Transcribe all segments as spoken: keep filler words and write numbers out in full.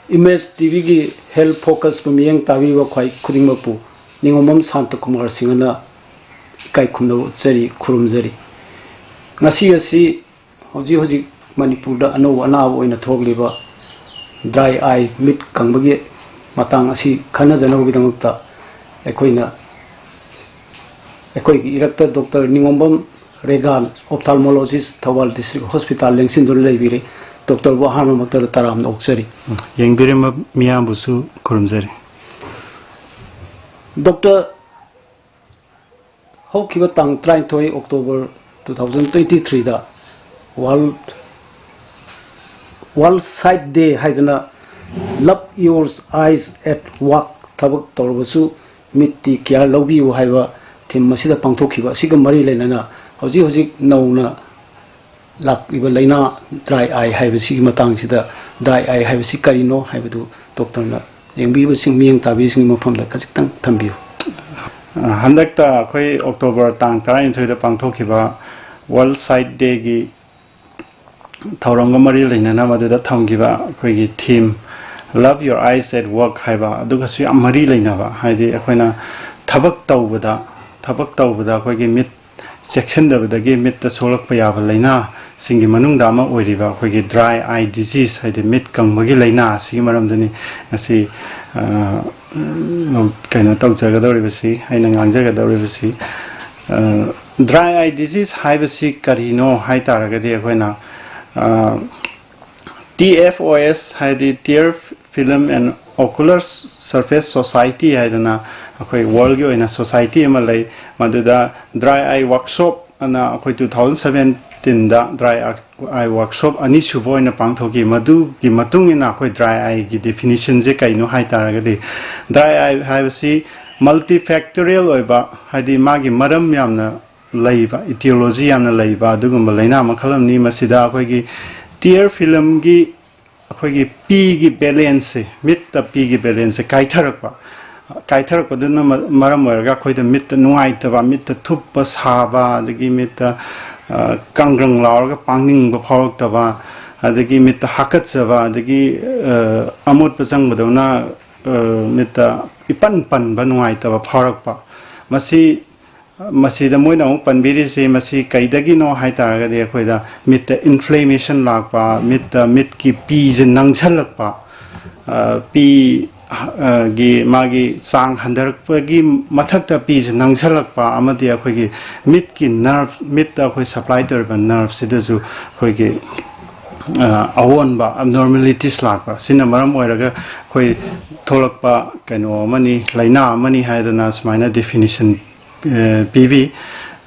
Image ꯇꯤꯚꯤꯒꯤ health ꯐꯣꯀꯁꯄꯨ ꯃꯤꯠꯌꯦꯡ ꯇꯥꯕꯤꯕ ꯈ꯭ꯋꯥꯏ ꯈꯨꯗꯤꯡꯃꯛꯄꯨ ꯅꯤꯉꯣꯝꯕꯝ ꯁꯥꯟꯇ ꯀꯨꯃꯥꯔ ꯁꯤꯡꯍꯅ ꯏꯀꯥꯏ ꯈꯨꯝꯅꯕ ꯎꯠꯆꯔꯤ, ꯈꯨꯔꯨꯝꯖꯔꯤ꯫ ꯉꯁꯤ ꯑꯁꯤ ꯍꯧꯖꯤꯛ ꯍꯧꯖꯤꯛ ꯃꯅꯤꯄꯨꯔꯗ ꯑꯅꯧꯕ ꯑꯅꯥꯕ ꯑꯣꯏꯅ ꯊꯣꯛꯂꯤꯕ ꯗ꯭ꯔꯥꯏ ꯑꯥꯏ, ꯃꯤꯠ ꯀꯪꯕꯒꯤ ꯃꯇꯥꯡ ꯑꯁꯤ ꯈꯟꯅꯖꯅꯕꯒꯤꯗꯃꯛꯇ ꯑꯩꯈꯣꯏꯅ, ꯑꯩꯈꯣꯏꯒꯤ ꯏꯔꯛꯇ ꯗꯣꯛꯇꯔ ꯅꯤꯉꯣꯝꯕꯝ ꯔꯦꯒꯥꯟ, ꯑꯣꯞꯊꯥꯜꯃꯣꯂꯣꯖꯤꯁ, ꯊꯧꯕꯥꯜ ꯗꯤꯁꯇ꯭ꯔꯤꯛ ꯍꯣꯁꯄꯤꯇꯥꯜ ꯂꯦꯡꯁꯤꯟꯗꯨꯅ ꯂꯩꯕꯤꯔꯦ꯫ ꯗꯣꯛꯇꯔꯕꯨ ꯑꯍꯥꯟꯕꯃꯛꯇꯗ ꯇꯔꯥꯝꯅ ꯑꯣꯛꯆꯔꯤ꯫ ꯌꯦꯡꯕꯤꯔꯤꯕ ꯃꯤꯌꯥꯝꯕꯨꯁꯨ ꯈꯨꯔꯨꯝꯖꯔꯤ꯫ ꯗꯣꯛꯇꯔ, ꯍꯧꯈꯤꯕ ꯇꯥꯡ ꯇꯔꯥꯅꯤꯊꯣꯏ October two thousand twenty threeꯗ World, World Sight Day ꯍꯥꯏꯗꯅ Love Your Eyes at Work, ꯊꯕꯛ ꯇꯧꯔꯕꯁꯨ ꯃꯤꯠꯇꯤ ꯀꯤꯌꯥꯔ ꯂꯧꯕꯤꯌꯨ ꯍꯥꯏꯕ ꯊꯤꯝ ꯑꯁꯤꯗ ꯄꯥꯡꯊꯣꯛꯈꯤꯕ ꯑꯁꯤꯒ ꯃꯔꯤ ꯂꯩꯅꯅ ꯍꯧꯖꯤꯛ ꯍꯧꯖꯤꯛ ꯅꯧꯅ ꯂꯥꯛꯂꯤꯕ ꯂꯥꯏꯅꯥ ꯗ꯭ꯔꯥꯏ ꯑꯥꯏ ꯍꯥꯏꯕꯁꯤꯒꯤ ꯃꯇꯥꯡꯁꯤꯗ, ꯗ꯭ꯔꯥꯏ ꯑꯥꯏ ꯍꯥꯏꯕꯁꯤ ꯀꯔꯤꯅꯣ ꯍꯥꯏꯕꯗꯨ ꯗꯣꯛꯇꯔꯅ ꯌꯦꯡꯕꯤꯕꯁꯤꯡ, ꯃꯤꯠꯌꯦꯡ ꯇꯥꯕꯤꯁꯤꯡꯒꯤ ꯃꯐꯝꯗ ꯈꯖꯤꯛꯇꯪ ꯊꯝꯕꯤꯌꯨ꯫ ꯍꯟꯗꯛꯇ ꯑꯩꯈꯣꯏ ꯑꯣꯛꯇꯣꯕꯔ ꯇꯥꯡ ꯇꯔꯥꯅꯤꯊꯣꯏꯗ ꯄꯥꯡꯊꯣꯛꯈꯤꯕ ꯋꯥꯔꯜ ꯁꯥꯏꯠ ꯗꯦꯒꯤ ꯊꯧꯔꯝꯒ ꯃꯔꯤ ꯂꯩꯅꯅ ꯃꯗꯨꯗ ꯊꯝꯈꯤꯕ ꯑꯩꯈꯣꯏꯒꯤ ꯊꯤꯝ Love Your Eyes at Work ꯍꯥꯏꯕ ꯑꯗꯨꯒꯁꯨ ꯌꯥꯝ ꯃꯔꯤ ꯂꯩꯅꯕ, ꯍꯥꯏꯗꯤ ꯑꯩꯈꯣꯏꯅ ꯊꯕꯛ ꯇꯧꯕꯗ, ꯊꯕꯛ ꯇꯧꯕꯗ ꯑꯩꯈꯣꯏꯒꯤ ꯃꯤꯠ ꯆꯦꯛꯁꯤꯟꯗꯕꯗꯒꯤ ꯃꯤꯠꯇ ꯁꯣꯛꯂꯛꯄ ꯌꯥꯕ ꯂꯥꯏꯅꯥꯁꯤꯡꯒꯤ ꯃꯅꯨꯡꯗ ꯑꯃ ꯑꯣꯏꯔꯤꯕ ꯑꯩꯈꯣꯏꯒꯤ ꯗ꯭ꯔꯥꯏ ꯑꯥꯏ ꯗꯤꯖꯤꯁ, ꯍꯥꯏꯗꯤ ꯃꯤꯠ ꯀꯪꯕꯒꯤ ꯂꯥꯏꯅꯥ ꯑꯁꯤꯒꯤ ꯃꯔꯝꯗꯅꯤ ꯉꯁꯤ, ꯑ, ꯀꯩꯅꯣ ꯇꯧꯖꯒꯗꯧꯔꯤꯕꯁꯤ, ꯑꯩꯅ ꯉꯥꯡꯖꯒꯗꯧꯔꯤꯕꯁꯤ꯫ ꯗ꯭ꯔꯥꯏ ꯑꯥꯏ ꯗꯤꯖꯤꯁ ꯍꯥꯏꯕꯁꯤ ꯀꯔꯤꯅꯣ ꯍꯥꯏ ꯇꯥꯔꯒꯗꯤ, ꯑꯩꯈꯣꯏꯅ ꯇꯤ ꯑꯦꯐ ꯑꯣ ꯑꯦꯁ, ꯍꯥꯏꯗꯤ Tear Film and Ocular Surface Society ꯍꯥꯏꯗꯅ ꯑꯩꯈꯣꯏ ꯋꯥꯔꯜꯒꯤ ꯑꯣꯏꯅ ꯁꯣꯁꯥꯏꯇꯤ ꯑꯃ ꯂꯩ꯫ ꯃꯗꯨꯗ ꯗ꯭ꯔꯥꯏ ꯑꯥꯏ ꯋꯥꯔꯛꯁꯣꯞ ꯑꯅ ꯑꯩꯈꯣꯏ two thousand seventeenꯗ ꯗ꯭ꯔꯥꯏ ꯑꯥꯏ ꯋꯥꯔꯛꯁꯣꯞ ꯑꯅꯤꯁꯨꯕ ꯑꯣꯏꯅ ꯄꯥꯡꯊꯣꯛꯈꯤ꯫ ꯃꯗꯨꯒꯤ ꯃꯇꯨꯡ ꯏꯟꯅ ꯑꯩꯈꯣꯏ ꯗ꯭ꯔꯥꯏ ꯑꯥꯏꯒꯤ ꯗꯦꯐꯤꯅꯤꯁꯟꯁꯦ ꯀꯩꯅꯣ ꯍꯥꯏ ꯇꯥꯔꯒꯗꯤ, ꯗ꯭ꯔꯥꯏ ꯑꯥꯏ ꯍꯥꯏꯕꯁꯤ ꯃꯜꯇꯤꯐꯦꯛꯇꯣꯔꯤꯌꯦꯜ ꯑꯣꯏꯕ, ꯍꯥꯏꯗꯤ ꯃꯥꯒꯤ ꯃꯔꯝ ꯌꯥꯝꯅ ꯂꯩꯕ, ꯏꯇꯤꯌꯣꯂꯣꯖꯤ ꯌꯥꯝꯅ ꯂꯩꯕ ꯑꯗꯨꯒꯨꯝꯕ ꯂꯥꯏꯅꯥ ꯃꯈꯜ ꯑꯃꯅꯤ꯫ ꯃꯁꯤꯗ ꯑꯩꯈꯣꯏꯒꯤ ꯇꯤꯌꯔ ꯐꯤꯂꯝꯒꯤ, ꯑꯩꯈꯣꯏꯒꯤ ꯄꯤꯒꯤ ꯕꯦꯂꯦꯟꯁꯁꯦ, ꯃꯤꯠꯇ ꯄꯤꯒꯤ ꯕꯦꯂꯦꯟꯁꯁꯦ ꯀꯥꯏꯊꯔꯛꯄ, ꯀꯥꯏꯊꯔꯛꯄꯗꯨꯅ ꯃ-, ꯃꯔꯝ ꯑꯣꯏꯔꯒ ꯑꯩꯈꯣꯏꯗ ꯃꯤꯠꯇ ꯅꯨꯡꯉꯥꯏꯇꯕ, ꯃꯤꯠꯇ ꯊꯨꯞꯄ ꯁꯥꯕ, ꯑꯗꯒꯤ ꯃꯤꯠꯇ, ꯑ, ꯀꯪꯒ꯭ꯔꯪ ꯂꯥꯎꯔꯒ ꯄꯥꯡꯅꯤꯡꯕ ꯐꯥꯎꯔꯛꯇꯕ, ꯑꯗꯒꯤ ꯃꯤꯠꯇ ꯍꯥꯀꯠꯆꯕ, ꯑꯗꯒꯤ ꯑ, ꯑꯃꯣꯠꯄ ꯆꯪꯕꯗꯧꯅ ꯑ, ꯃꯤꯠꯇ ꯏꯄꯟ ꯄꯟꯕ, ꯅꯨꯡꯉꯥꯏꯇꯕ ꯐꯥꯎꯔꯛꯄ, ꯃꯁꯤ ꯃꯁꯤꯗ ꯃꯣꯏꯅ ꯑꯃꯨꯛ ꯄꯟꯕꯤꯔꯤꯁꯤ, ꯃꯁꯤ ꯀꯩꯗꯒꯤꯅꯣ ꯍꯥꯏ ꯇꯥꯔꯒꯗꯤ, ꯑꯩꯈꯣꯏꯗ ꯃꯤꯠꯇ ꯏꯟꯐ꯭ꯂꯦꯃꯦꯁꯟ ꯂꯥꯛꯄ, ꯃꯤꯠꯇ, ꯃꯤꯠꯀꯤ ꯄꯤꯁꯦ ꯅꯪꯁꯜꯂꯛꯄ, ꯑ, ꯄꯤ ꯑ, ꯒꯤ ꯃꯥꯒꯤ ꯆꯥꯡ ꯍꯟꯊꯔꯛꯄꯒꯤ ꯃꯊꯛꯇ ꯄꯤꯁꯦ ꯅꯪꯁꯜꯂꯛꯄ, ꯑꯃꯗꯤ ꯑꯩꯈꯣꯏꯒꯤ ꯃꯤꯠꯀꯤ ꯅꯔꯚ, ꯃꯤꯠꯇ ꯑꯩꯈꯣꯏ ꯁꯄ꯭ꯂꯥꯏ ꯇꯧꯔꯤꯕ ꯅꯔꯚꯁꯤꯗꯁꯨ ꯑꯩꯈꯣꯏꯒꯤ ꯑ, ꯑꯑꯣꯟꯕ, ꯑꯦꯕꯅꯣꯔꯃꯦꯂꯤꯇꯤꯁ ꯂꯥꯛꯄ, ꯁꯤꯅ ꯃꯔꯝ ꯑꯣꯏꯔꯒ ꯑꯩꯈꯣꯏ ꯊꯣꯛꯂꯛꯄ ꯀꯩꯅꯣ ꯑꯃꯅꯤ, ꯂꯥꯏꯅꯥ ꯑꯃꯅꯤ ꯍꯥꯏꯗꯅ ꯁꯨꯃꯥꯏꯅ ꯗꯦꯐꯤꯅꯤꯁꯟ ꯑ, ꯄꯤꯕꯤ꯫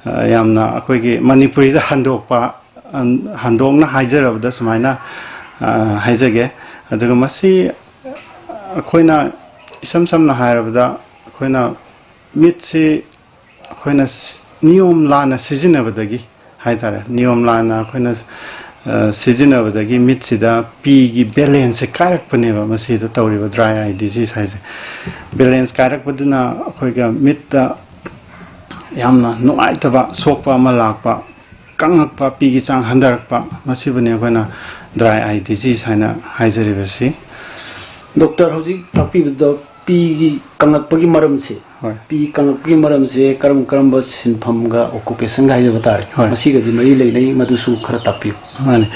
ꯑ, ꯌꯥꯝꯅ ꯑꯩꯈꯣꯏꯒꯤ ꯃꯅꯤꯄꯨꯔꯤꯗ ꯍꯟꯗꯣꯛꯄ, ꯑꯟ-, ꯍꯟꯗꯣꯛꯅ ꯍꯥꯏꯖꯔꯕꯗ ꯁꯨꯃꯥꯏꯅ ꯑ, ꯍꯥꯏꯖꯒꯦ꯫ ꯑꯗꯨꯒ ꯃꯁꯤ ꯑꯩꯈꯣꯏꯅ ꯏꯁꯝ ꯁꯝꯅ ꯍꯥꯏꯔꯕꯗ, ꯑꯩꯈꯣꯏꯅ ꯃꯤꯠꯁꯤ ꯑꯩꯈꯣꯏꯅ ꯁꯤ-, ꯅꯤꯌꯣꯝ ꯂꯥꯟꯅ ꯁꯤꯖꯤꯟꯅꯕꯗꯒꯤ ꯍꯥꯏ ꯇꯥꯔꯦ, ꯅꯤꯌꯣꯝ ꯂꯥꯟꯅ ꯑꯩꯈꯣꯏꯅ ꯑ, ꯁꯤꯖꯤꯟꯅꯕꯗꯒꯤ ꯃꯤꯠꯁꯤꯗ ꯄꯤꯒꯤ ꯕꯦꯂꯦꯟꯁꯁꯦ ꯀꯥꯏꯔꯛꯄꯅꯦꯕ, ꯃꯁꯤꯗ ꯇꯧꯔꯤꯕ ꯗ꯭ꯔꯥꯏ ꯑꯥꯏ ꯗꯤꯖꯤꯁ ꯍꯥꯏꯁꯦ꯫ ꯕꯦꯂꯦꯟꯁ ꯀꯥꯏꯔꯛꯄꯗꯨꯅ ꯑꯩꯈꯣꯏꯒ ꯃꯤꯠꯇ ꯌꯥꯝꯅ ꯅꯨꯡꯉꯥꯏꯇꯕ, ꯁꯣꯛꯄ ꯑꯃ ꯂꯥꯛꯄ, ꯀꯪꯉꯛꯄ, ꯄꯤꯒꯤ ꯆꯥꯡ ꯍꯟꯊꯔꯛꯄ, ꯃꯁꯤꯕꯨꯅꯤ ꯑꯩꯈꯣꯏꯅ ꯗ꯭ꯔꯥꯏ ꯑꯥꯏ ꯗꯤꯖꯤꯁ ꯍꯥꯏꯅ ꯍꯥꯏꯖꯔꯤꯕꯁꯤ꯫ ꯗꯣꯛꯇꯔ, ꯍꯧꯖꯤꯛ ꯇꯥꯛꯄꯤꯕꯗꯣ ꯄꯤꯒꯤ ꯀꯪꯉꯛꯄꯒꯤ ꯃꯔꯝꯁꯦ, ꯍꯣꯏ꯫ ꯄꯤ ꯀꯪꯉꯛꯄꯒꯤ ꯃꯔꯝꯁꯦ ꯀꯔꯝ ꯀꯔꯝꯕ ꯁꯤꯟꯐꯝꯒ ꯑꯣꯀꯨꯄꯦꯁꯟꯒ ꯍꯥꯏꯖꯕ ꯇꯥꯔꯦ, ꯍꯣꯏ꯫ ꯃꯁꯤꯒꯗꯤ ꯃꯔꯤ ꯂꯩꯅꯩ, ꯃꯗꯨꯁꯨ ꯈꯔ ꯇꯥꯛꯄꯤꯌꯨ꯫ ꯃꯥꯅꯤ꯫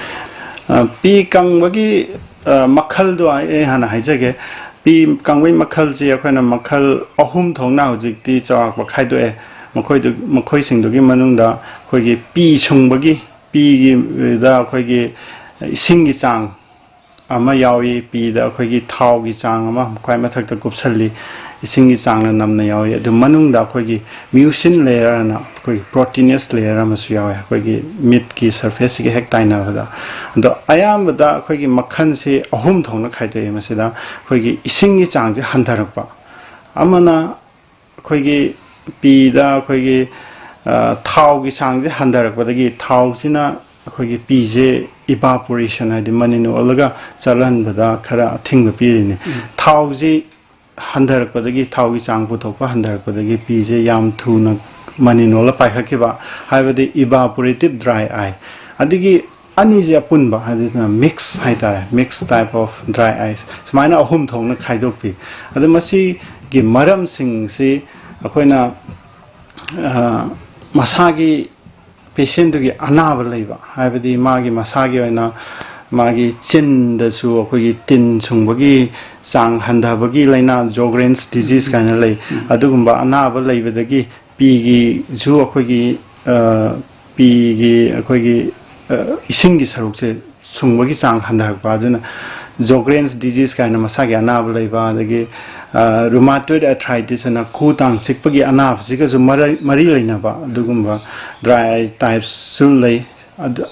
ꯑ, ꯄꯤ ꯀꯪꯕꯒꯤ, ꯑ, ꯃꯈꯜꯗꯣ ꯑꯩ, ꯑꯩ ꯍꯥꯟꯅ ꯍꯥꯏꯖꯒꯦ꯫ ꯄꯤ ꯀꯪꯕꯒꯤ ꯃꯈꯜꯁꯤ ꯑꯩꯈꯣꯏꯅ ꯃꯈꯜ ꯑꯍꯨꯝ ꯊꯣꯛꯅ ꯍꯧꯖꯤꯛꯇꯤ ꯆꯥꯎꯔꯥꯛꯄ ꯈꯥꯏꯗꯣꯛꯑꯦ꯫ ꯃꯈꯣꯏꯗꯨ, ꯃꯈꯣꯏꯁꯤꯡꯗꯨꯒꯤ ꯃꯅꯨꯡꯗ ꯑꯩꯈꯣꯏꯒꯤ ꯄꯤ ꯁꯨꯡꯕꯒꯤ, ꯄꯤꯒꯤꯗ ꯑꯩꯈꯣꯏꯒꯤ ꯏꯁꯤꯡꯒꯤ ꯆꯥꯡ ꯑꯃ ꯌꯥꯎꯏ, ꯄꯤꯗ ꯑꯩꯈꯣꯏꯒꯤ ꯊꯥꯎꯒꯤ ꯆꯥꯡ ꯑꯃ ꯈ꯭ꯋꯥꯏ ꯃꯊꯛꯇ ꯀꯨꯞꯁꯜꯂꯤ, ꯏꯁꯤꯡꯒꯤ ꯆꯥꯡꯅ ꯅꯝꯅ ꯌꯥꯎꯏ꯫ ꯑꯗꯨ ꯃꯅꯨꯡꯗ ꯑꯩꯈꯣꯏꯒꯤ ꯃ꯭ꯌꯨꯁꯤꯟ ꯂꯦꯌꯔ ꯑꯅ ꯑꯩꯈꯣꯏꯒꯤ ꯄ꯭ꯔꯣꯇꯤꯅꯁ ꯂꯦꯌꯔ ꯑꯃꯁꯨ ꯌꯥꯎꯏ, ꯑꯩꯈꯣꯏꯒꯤ ꯃꯤꯠꯀꯤ ꯁꯔꯐꯦꯁꯁꯤꯒ ꯍꯦꯛ ꯇꯥꯏꯅꯕꯗ꯫ ꯑꯗꯣ ꯑꯌꯥꯝꯕꯗ ꯑꯩꯈꯣꯏꯒꯤ ꯃꯈꯜꯁꯤ ꯑꯍꯨꯝ ꯊꯣꯛꯅ ꯈꯥꯏꯗꯣꯛꯏ꯫ ꯃꯁꯤꯗ ꯑꯩꯈꯣꯏꯒꯤ ꯏꯁꯤꯡꯒꯤ ꯆꯥꯡꯁꯦ ꯍꯟꯊꯔꯛꯄ, ꯑꯃꯅ ꯑꯩꯈꯣꯏꯒꯤ ꯄꯤꯗ ꯑꯩꯈꯣꯏꯒꯤ, ꯑ, ꯊꯥꯎꯒꯤ ꯆꯥꯡꯁꯦ ꯍꯟꯊꯔꯛꯄꯗꯒꯤ, ꯊꯥꯎꯁꯤꯅ ꯑꯩꯈꯣꯏꯒꯤ ꯄꯤꯁꯦ ꯏꯕꯥꯄꯣꯔꯦꯁꯟ, ꯍꯥꯏꯗꯤ ꯃꯅꯤꯟ ꯑꯣꯜꯂꯒ ꯆꯠꯍꯟꯕꯗ ꯈꯔ ꯑꯊꯤꯡꯕ ꯄꯤꯔꯤꯅꯤ꯫ ꯎꯝ꯫ ꯊꯥꯎꯁꯤ ꯍꯟꯊꯔꯛꯄꯗꯒꯤ, ꯊꯥꯎꯒꯤ ꯆꯥꯡ ꯄꯨꯊꯣꯛꯄ ꯍꯟꯊꯔꯛꯄꯗꯒꯤ ꯄꯤꯁꯦ ꯌꯥꯝ ꯊꯨꯅ ꯃꯅꯤꯟ ꯑꯣꯜꯂ ꯄꯥꯏꯈꯠꯈꯤꯕ, ꯍꯥꯏꯕꯗꯤ ꯏꯕꯥꯄꯣꯔꯦꯇꯤꯞ ꯗ꯭ꯔꯥꯏ ꯑꯥꯏ꯫ ꯑꯗꯒꯤ ꯑꯅꯤꯁꯦ ꯑꯄꯨꯟꯕ, ꯑꯗꯨꯅ mix ꯍꯥꯏꯇꯥꯔꯦ, mix type of dry eyes, ꯁꯨꯃꯥꯏꯅ ꯑꯍꯨꯝ ꯊꯣꯛꯅ ꯈꯥꯏꯗꯣꯛꯄꯤ꯫ ꯑꯗꯨ ꯃꯁꯤꯒꯤ ꯃꯔꯝꯁꯤꯡꯁꯤ ꯑꯩꯈꯣꯏꯅ, ꯑ, ꯃꯁꯥꯒꯤ patientꯗꯨꯒꯤ ꯑꯅꯥꯕ ꯂꯩꯕ, ꯍꯥꯏꯕꯗꯤ ꯃꯥꯒꯤ ꯃꯁꯥꯒꯤ ꯑꯣꯏꯅ ꯃꯥꯒꯤ ꯆꯤꯟꯗꯁꯨ ꯑꯩꯈꯣꯏꯒꯤ ꯇꯤꯟ ꯁꯨꯡꯕꯒꯤ ꯆꯥꯡ ꯍꯟꯊꯕꯒꯤ ꯂꯥꯏꯅꯥ, Sjogren's disease ꯀꯥꯏꯅ ꯂꯩ꯫ ꯑꯗꯨꯒꯨꯝꯕ ꯑꯅꯥꯕ ꯂꯩꯕꯗꯒꯤ ꯄꯤꯒꯤꯁꯨ ꯑꯩꯈꯣꯏꯒꯤ, ꯑ, ꯄꯤꯒꯤ ꯑꯩꯈꯣꯏꯒꯤ, ꯑ, ꯏꯁꯤꯡꯒꯤ ꯁꯔꯨꯛꯁꯦ ꯁꯨꯡꯕꯒꯤ ꯆꯥꯡ ꯍꯟꯊꯔꯛꯄ, ꯑꯗꯨꯅ Sjogren's disease ꯀꯥꯏꯅ ꯃꯁꯥꯒꯤ ꯑꯅꯥꯕ ꯂꯩꯕ, ꯑꯗꯒꯤ, ꯑ, rheumatoid arthritis ꯑꯅ ꯈꯨ ꯇꯥꯡ ꯆꯤꯛꯄꯒꯤ ꯑꯅꯥꯕꯁꯤꯒꯁꯨ ꯃꯔ-, ꯃꯔꯤ ꯂꯩꯅꯕ ꯑꯗꯨꯒꯨꯝꯕ dry eye typesꯁꯨ ꯂꯩ꯫ ꯑꯗꯨ,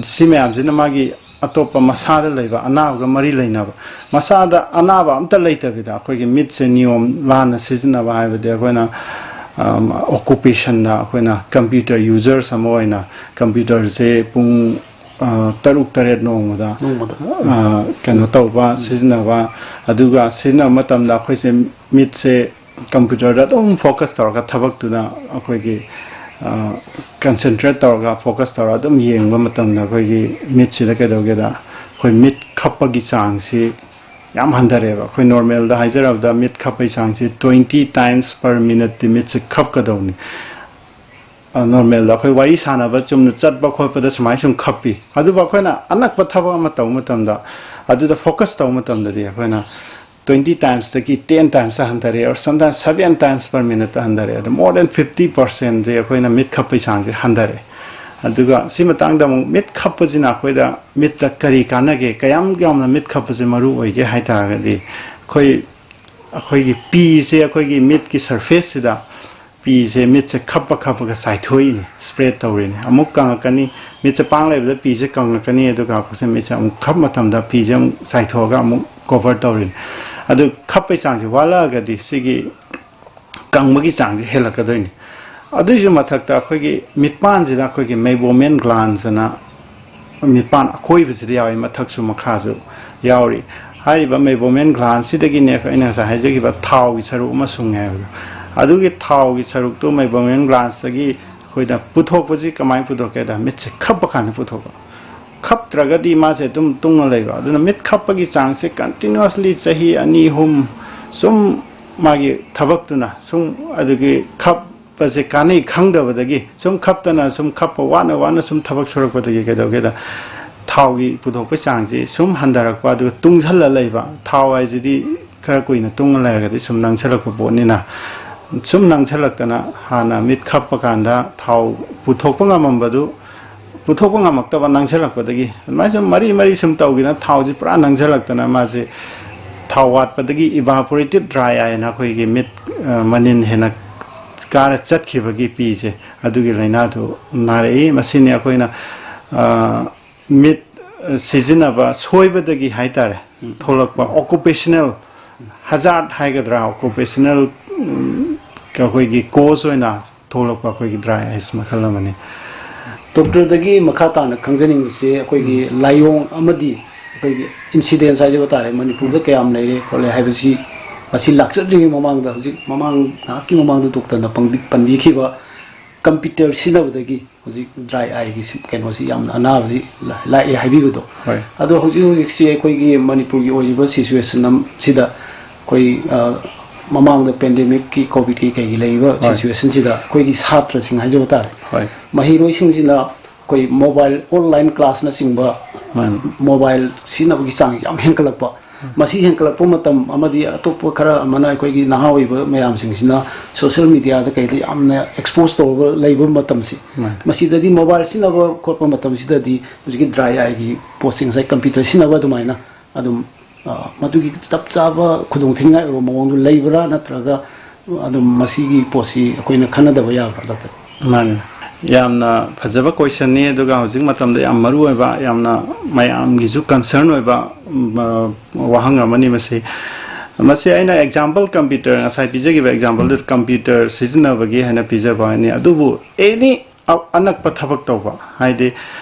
ꯁꯤ ꯃꯌꯥꯝꯁꯤꯅ ꯃꯥꯒꯤ ꯑꯇꯣꯞꯄ ꯃꯁꯥꯗ ꯂꯩꯕ ꯑꯅꯥꯕꯒ ꯃꯔꯤ ꯂꯩꯅꯕ, ꯃꯁꯥꯗ ꯑꯅꯥꯕ ꯑꯝꯇ ꯂꯩꯇꯕꯤꯗ ꯑꯩꯈꯣꯏꯒꯤ ꯃꯤꯠꯁꯦ ꯅꯤꯌꯣꯝ ꯂꯥꯟꯅ ꯁꯤꯖꯤꯟꯅꯕ ꯍꯥꯏꯕꯗꯤ ꯑꯩꯈꯣꯏꯅ, ꯑꯝ, occupationꯗ ꯑꯩꯈꯣꯏꯅ computer users ꯑꯃ ꯑꯣꯏꯅ computerꯁꯦ ꯄꯨꯡ, ꯑ, ꯇꯔꯨꯛ ꯇꯔꯦꯠ ꯅꯣꯡꯃꯗ, ꯅꯣꯡꯃꯗ꯫ ꯑ, ꯀꯩꯅꯣ ꯇꯧꯕ, ꯁꯤꯖꯤꯟꯅꯕ, ꯑꯗꯨꯒ ꯁꯤꯖꯤꯟꯅꯕ ꯃꯇꯝꯗ ꯑꯩꯈꯣꯏꯁꯦ ꯃꯤꯠꯁꯦ computerꯗ ꯑꯗꯨꯝ focus ꯇꯧꯔꯒ ꯊꯕꯛꯇꯨꯗ ꯑꯩꯈꯣꯏꯒꯤ, ꯑ, concentrate ꯇꯧꯔꯒ focus ꯇꯧꯔꯒ ꯑꯗꯨꯝ ꯌꯦꯡꯕ ꯃꯇꯝꯗ ꯑꯩꯈꯣꯏꯒꯤ ꯃꯤꯠꯁꯤꯗ ꯀꯩꯗꯧꯒꯦꯗ, ꯑꯩꯈꯣꯏ ꯃꯤꯠ ꯈꯞꯄꯒꯤ ꯆꯥꯡꯁꯤ ꯌꯥꯝ ꯍꯟꯊꯔꯦꯕ꯫ ꯑꯩꯈꯣꯏ normalꯗ ꯍꯥꯏꯖꯔꯕꯗ ꯃꯤꯠ ꯈꯞꯄꯒꯤ ꯆꯥꯡꯁꯤ twenty times per minuteꯇꯤ ꯃꯤꯠꯁꯦ ꯈꯞꯀꯗꯧꯅꯤ꯫ ꯑ, normalꯗ ꯑꯩꯈꯣꯏ ꯋꯥꯔꯤ ꯁꯥꯟꯅꯕ, ꯆꯨꯝꯅ ꯆꯠꯄ ꯈꯣꯠꯄꯗ ꯁꯨꯃꯥꯏꯅ ꯁꯨꯝ ꯈꯞꯄꯤ, ꯑꯗꯨꯕꯨ ꯑꯩꯈꯣꯏꯅ ꯑꯅꯛꯄ ꯊꯕꯛ ꯑꯃ ꯇꯧꯕ ꯃꯇꯝꯗ, ꯑꯗꯨꯗ focus ꯇꯧꯕ ꯃꯇꯝꯗꯗꯤ ꯑꯩꯈꯣꯏꯅ twenty timesꯇꯒꯤ ten timesꯇ ꯍꯟꯊꯔꯦ, or sometimes seven times per minuteꯇ ꯍꯟꯊꯔꯦ, ꯑꯗꯣ more than fifty percentꯁꯦ ꯑꯩꯈꯣꯏꯅ ꯃꯤꯠ ꯈꯞꯄꯒꯤ ꯆꯥꯡꯁꯦ ꯍꯟꯊꯔꯦ꯫ ꯑꯗꯨꯒ ꯁꯤ ꯃꯇꯥꯡꯗ ꯑꯃꯨꯛ ꯃꯤꯠ ꯈꯞꯄꯁꯤꯅ ꯑꯩꯈꯣꯏꯗ ꯃꯤꯠꯇ ꯀꯔꯤ ꯀꯥꯟꯅꯒꯦ, ꯀꯌꯥꯝ ꯌꯥꯝꯅ ꯃꯤꯠ ꯈꯞꯄꯁꯦ ꯃꯔꯨ ꯑꯣꯏꯒꯦ ꯍꯥꯏ ꯇꯥꯔꯒꯗꯤ, ꯑꯩꯈꯣꯏ, ꯑꯩꯈꯣꯏꯒꯤ ꯄꯤꯁꯦ ꯑꯩꯈꯣꯏꯒꯤ ꯃꯤꯠꯀꯤ surfaceꯁꯤꯗ ꯄꯤꯁꯦ ꯃꯤꯠꯁꯦ ꯈꯞꯄ ꯈꯞꯄꯒ ꯆꯥꯏꯊꯣꯛꯏꯅꯤ, spread ꯇꯧꯔꯤꯅꯤ꯫ ꯑꯃꯨꯛ ꯀꯪꯉꯛꯀꯅꯤ, ꯃꯤꯠꯁꯦ ꯄꯥꯡ ꯂꯩꯕꯗ ꯄꯤꯁꯦ ꯀꯪꯉꯛꯀꯅꯤ, ꯑꯗꯨꯒ ꯑꯩꯈꯣꯏꯁꯦ ꯃꯤꯠꯁꯦ ꯑꯃꯨꯛ ꯈꯞꯄ ꯃꯇꯝꯗ ꯄꯤꯁꯦ ꯑꯃꯨꯛ ꯆꯥꯏꯊꯣꯛꯑꯒ ꯑꯃꯨꯛ cover ꯇꯧꯔꯤꯅꯤ꯫ ꯑꯗꯨ ꯈꯞꯄꯒꯤ ꯆꯥꯡꯁꯦ ꯋꯥꯠꯂꯛꯑꯒꯗꯤ ꯁꯤꯒꯤ ꯀꯪꯕꯒꯤ ꯆꯥꯡꯁꯦ ꯍꯦꯜꯂꯛꯀꯗꯣꯏꯅꯤ꯫ ꯑꯗꯨꯒꯤꯁꯨ ꯃꯊꯛꯇ ꯑꯩꯈꯣꯏꯒꯤ ꯃꯤꯠꯄꯥꯟꯁꯤꯗ ꯑꯩꯈꯣꯏꯒꯤ Meibomian glands ꯑꯅ ꯃꯤꯠꯄꯥꯟ ꯑꯀꯣꯏꯕꯁꯤꯗ ꯌꯥꯎꯏ, ꯃꯊꯛꯁꯨ ꯃꯈꯥꯁꯨ ꯌꯥꯎꯔꯤ꯫ ꯍꯥꯏꯔꯤꯕ Meibomian glandsꯁꯤꯗꯒꯤꯅꯦ ꯑꯩꯅ ꯉꯁꯥꯏ ꯍꯥꯏꯖꯈꯤꯕ ꯊꯥꯎꯒꯤ ꯁꯔꯨꯛ ꯑꯃ ꯁꯨꯡꯉꯦ ꯍꯥꯏꯕꯗꯣ꯫ ꯑꯗꯨꯒꯤ ꯊꯥꯎꯒꯤ ꯁꯔꯨꯛꯇꯨ Meibomian glandsꯇꯒꯤ ꯑꯩꯈꯣꯏꯅ ꯄꯨꯊꯣꯛꯄꯁꯤ ꯀꯃꯥꯏꯅ ꯄꯨꯊꯣꯛꯀꯦꯗ, ꯃꯤꯠꯁꯦ ꯈꯞꯄ ꯀꯥꯟꯗ ꯄꯨꯊꯣꯛꯄ꯫ ꯈꯞꯇ꯭ꯔꯒꯗꯤ ꯃꯥꯁꯦ ꯑꯗꯨꯝ ꯇꯨꯡꯅ ꯂꯩꯕ꯫ ꯑꯗꯨꯅ ꯃꯤꯠ ꯈꯞꯄꯒꯤ ꯆꯥꯡꯁꯦ continuously ꯆꯍꯤ ꯑꯅꯤ ꯑꯍꯨꯝ ꯁꯨꯝ ꯃꯥꯒꯤ ꯊꯕꯛꯇꯨꯅ ꯁꯨꯝ ꯑꯗꯨꯒꯤ ꯈꯞꯄꯁꯦ ꯀꯥꯟꯅꯩ ꯈꯪꯗꯕꯗꯒꯤ ꯁꯨꯝ ꯈꯞꯇꯅ ꯁꯨꯝ ꯈꯞꯄ, ꯋꯥꯅ ꯋꯥꯅ ꯁꯨꯝ ꯊꯕꯛ ꯁꯨꯔꯛꯄꯗꯒꯤ ꯀꯩꯗꯧꯒꯦꯗ, ꯊꯥꯎꯒꯤ ꯄꯨꯊꯣꯛꯄꯒꯤ ꯆꯥꯡꯁꯤ ꯁꯨꯝ ꯍꯟꯊꯔꯛꯄ, ꯑꯗꯨꯒ ꯇꯨꯡꯁꯜꯂ ꯂꯩꯕ꯫ ꯊꯥꯎ ꯍꯥꯏꯁꯤꯗꯤ ꯈꯔ ꯀꯨꯏꯅ ꯇꯨꯡꯉ ꯂꯩꯔꯒꯗꯤ ꯁꯨꯝ ꯅꯪꯁꯜꯂꯛꯄ ꯄꯣꯠꯅꯤꯅ, ꯁꯨꯝ ꯅꯪꯁꯜꯂꯛꯇꯅ ꯍꯥꯟꯅ ꯃꯤꯠ ꯈꯞꯄ ꯀꯥꯟꯗ ꯊꯥꯎ ꯄꯨꯊꯣꯛꯄ ꯉꯝꯃꯝꯕꯗꯨ ꯄꯨꯊꯣꯛꯄ ꯉꯝꯃꯛꯇꯕ ꯅꯪꯁꯜꯂꯛꯄꯗꯒꯤ, ꯑꯗꯨꯃꯥꯏꯅ ꯁꯨꯝ ꯃꯔꯤ ꯃꯔꯤ ꯁꯨꯝ ꯇꯧꯈꯤꯗꯅ ꯊꯥꯎꯁꯤ ꯄꯨꯔꯥ ꯅꯪꯁꯜꯂꯛꯇꯅ ꯃꯥꯁꯦ ꯊꯥꯎ ꯋꯥꯠꯄꯗꯒꯤ evaporative dry eye ꯍꯥꯏꯅ ꯑꯩꯈꯣꯏꯒꯤ ꯃꯤꯠ, ꯑ, ꯃꯅꯤꯟ ꯍꯦꯟꯅ ꯀꯥꯔ ꯆꯠꯈꯤꯕꯒꯤ ꯄꯤꯁꯦ, ꯑꯗꯨꯒꯤ ꯂꯥꯏꯅꯥꯗꯨ ꯅꯥꯔꯛꯏ꯫ ꯃꯁꯤꯅꯤ ꯑꯩꯈꯣꯏꯅ, ꯑ, ꯃꯤꯠ, ꯑ, ꯁꯤꯖꯤꯟꯅꯕ ꯁꯣꯏꯕꯗꯒꯤ ꯍꯥꯏꯇꯥꯔꯦ, ꯊꯣꯛꯂꯛꯄ occupational hazard ꯍꯥꯏꯒꯗ꯭ꯔꯥ, occupational, ꯎꯝ, ꯑꯩꯈꯣꯏꯒꯤ cause ꯑꯣꯏꯅ ꯊꯣꯛꯂꯛꯄ ꯑꯩꯈꯣꯏꯒꯤ dry eyes ꯃꯈꯜ ꯑꯃꯅꯤ꯫ ꯗꯣꯛꯇꯔꯗꯒꯤ ꯃꯈꯥ ꯇꯥꯅ ꯈꯪꯖꯅꯤꯡꯕꯁꯦ, ꯑꯩꯈꯣꯏꯒꯤ ꯂꯥꯏꯑꯣꯡ ꯑꯃꯗꯤ ꯑꯩꯈꯣꯏꯒꯤ incidence ꯍꯥꯏꯖꯕ ꯇꯥꯔꯦ, ꯃꯅꯤꯄꯨꯔꯗ ꯀꯌꯥꯝ ꯂꯩꯔꯦ ꯈꯣꯠꯂꯦ ꯍꯥꯏꯕꯁꯤ, ꯃꯁꯤ ꯂꯥꯛꯆꯗ꯭ꯔꯤꯉꯩ ꯃꯃꯥꯡꯗ, ꯍꯧꯖꯤꯛ ꯃꯃꯥꯡ ꯉꯥꯏꯍꯥꯛꯀꯤ ꯃꯃꯥꯡꯗ ꯗꯣꯛꯇꯔꯅ ꯄꯪꯕꯤ- ꯄꯟꯕꯤꯈꯤꯕ ꯀꯝꯄ꯭ꯌꯨꯇꯔ ꯁꯤꯖꯤꯟꯅꯕꯗꯒꯤ ꯍꯧꯖꯤꯛ dry eyeꯒꯤ ꯁꯤ- ꯀꯩꯅꯣꯁꯤ ꯌꯥꯝꯅ ꯑꯅꯥꯕꯁꯤ ꯂꯥ- ꯂꯥꯛꯑꯦ ꯍꯥꯏꯕꯤꯕꯗꯣ꯫ ꯍꯣꯏ꯫ ꯑꯗꯣ ꯍꯧꯖꯤꯛ ꯍꯧꯖꯤꯛꯁꯤ ꯑꯩꯈꯣꯏꯒꯤ ꯃꯅꯤꯄꯨꯔꯒꯤ ꯑꯣꯏꯔꯤꯕ situation ꯑꯁꯤꯗ ꯑꯩꯈꯣꯏ, ꯑ, ꯃꯃꯥꯡꯗ pandemicꯀꯤ, COVIDꯀꯤ ꯀꯩꯒꯤ ꯂꯩꯔꯤꯕ ꯍꯣꯏ꯫ Situationꯁꯤꯗ ꯑꯩꯈꯣꯏꯒꯤ ꯁꯥꯇ꯭ꯔꯁꯤꯡ ꯍꯥꯏꯖꯕ ꯇꯥꯔꯦ, ꯍꯣꯏ꯫ ꯃꯍꯩꯔꯣꯏꯁꯤꯡꯁꯤꯅ ꯑꯩꯈꯣꯏ mobile, online classꯅꯆꯤꯡꯕ, ꯃꯥꯅꯤ꯫ Mobile ꯁꯤꯖꯤꯟꯅꯕꯒꯤ ꯆꯥꯡꯁꯤ ꯌꯥꯝ ꯍꯦꯟꯒꯠꯂꯛꯄ꯫ ꯃꯁꯤ ꯍꯦꯟꯒꯠꯂꯛꯄ ꯃꯇꯝ ꯑꯃꯗꯤ ꯑꯇꯣꯞꯄ ꯈꯔ ꯑꯃꯅ ꯑꯩꯈꯣꯏꯒꯤ ꯅꯍꯥ ꯑꯣꯏꯕ ꯃꯌꯥꯝꯁꯤꯡꯁꯤꯅ social mediaꯗ ꯀꯩꯗ ꯌꯥꯝꯅ expose ꯇꯧꯔꯒ ꯂꯩꯕ ꯃꯇꯝꯁꯤ, ꯃꯥꯅꯤ꯫ ꯃꯁꯤꯗꯗꯤ mobile ꯁꯤꯖꯤꯟꯅꯕ ꯈꯣꯠꯄ ꯃꯇꯝꯁꯤꯗꯗꯤ ꯍꯧꯖꯤꯛꯀꯤ dry eyeꯒꯤ ꯄꯣꯠꯁꯤ, ꯉꯁꯥꯏ computer ꯁꯤꯖꯤꯟꯅꯕ ꯑꯗꯨꯃꯥꯏꯅ ꯑꯗꯨꯝ, ꯑ, ꯃꯗꯨꯒꯤ ꯆꯞ ꯆꯥꯕ ꯈꯨꯗꯣꯡꯊꯤꯅꯤꯡꯉꯥꯏ ꯑꯣꯏꯕ ꯃꯑꯣꯡꯗꯨ ꯂꯩꯕ꯭ꯔꯥ, ꯅꯠꯇ꯭ꯔꯒ ꯑꯗꯨꯝ ꯃꯁꯤꯒꯤ ꯄꯣꯠꯁꯤ ꯑꯩꯈꯣꯏꯅ ꯈꯟꯅꯗꯕ ꯌꯥꯕ꯭ꯔꯥ, ꯗꯣꯛꯇꯔ? ꯃꯥꯅꯤ꯫ ꯌꯥꯝꯅ ꯐꯖꯕ questionꯅꯤ, ꯑꯗꯨꯒ ꯍꯧꯖꯤꯛ ꯃꯇꯝꯗ ꯌꯥꯝ ꯃꯔꯨ ꯑꯣꯏꯕ, ꯌꯥꯝꯅ ꯃꯌꯥꯝꯒꯤꯁꯨ concern ꯑꯣꯏꯕ, ꯎꯝ, ꯑ, ꯋꯥꯍꯪ ꯑꯃꯅꯤ ꯃꯁꯤ꯫ ꯃꯁꯤ ꯑꯩꯅ example computer, ꯉꯁꯥꯏ ꯄꯤꯖꯈꯤꯕ exampleꯗꯨ computer ꯁꯤꯖꯤꯟꯅꯕꯒꯤ ꯍꯥꯏꯅ ꯄꯤꯖꯕ ꯍꯥꯏꯅꯤ꯫ ꯑꯗꯨꯕꯨ any ꯑ- ꯑꯅꯛꯄ ꯊꯕꯛ ꯇꯧꯕ, ꯍꯥꯏꯗꯤ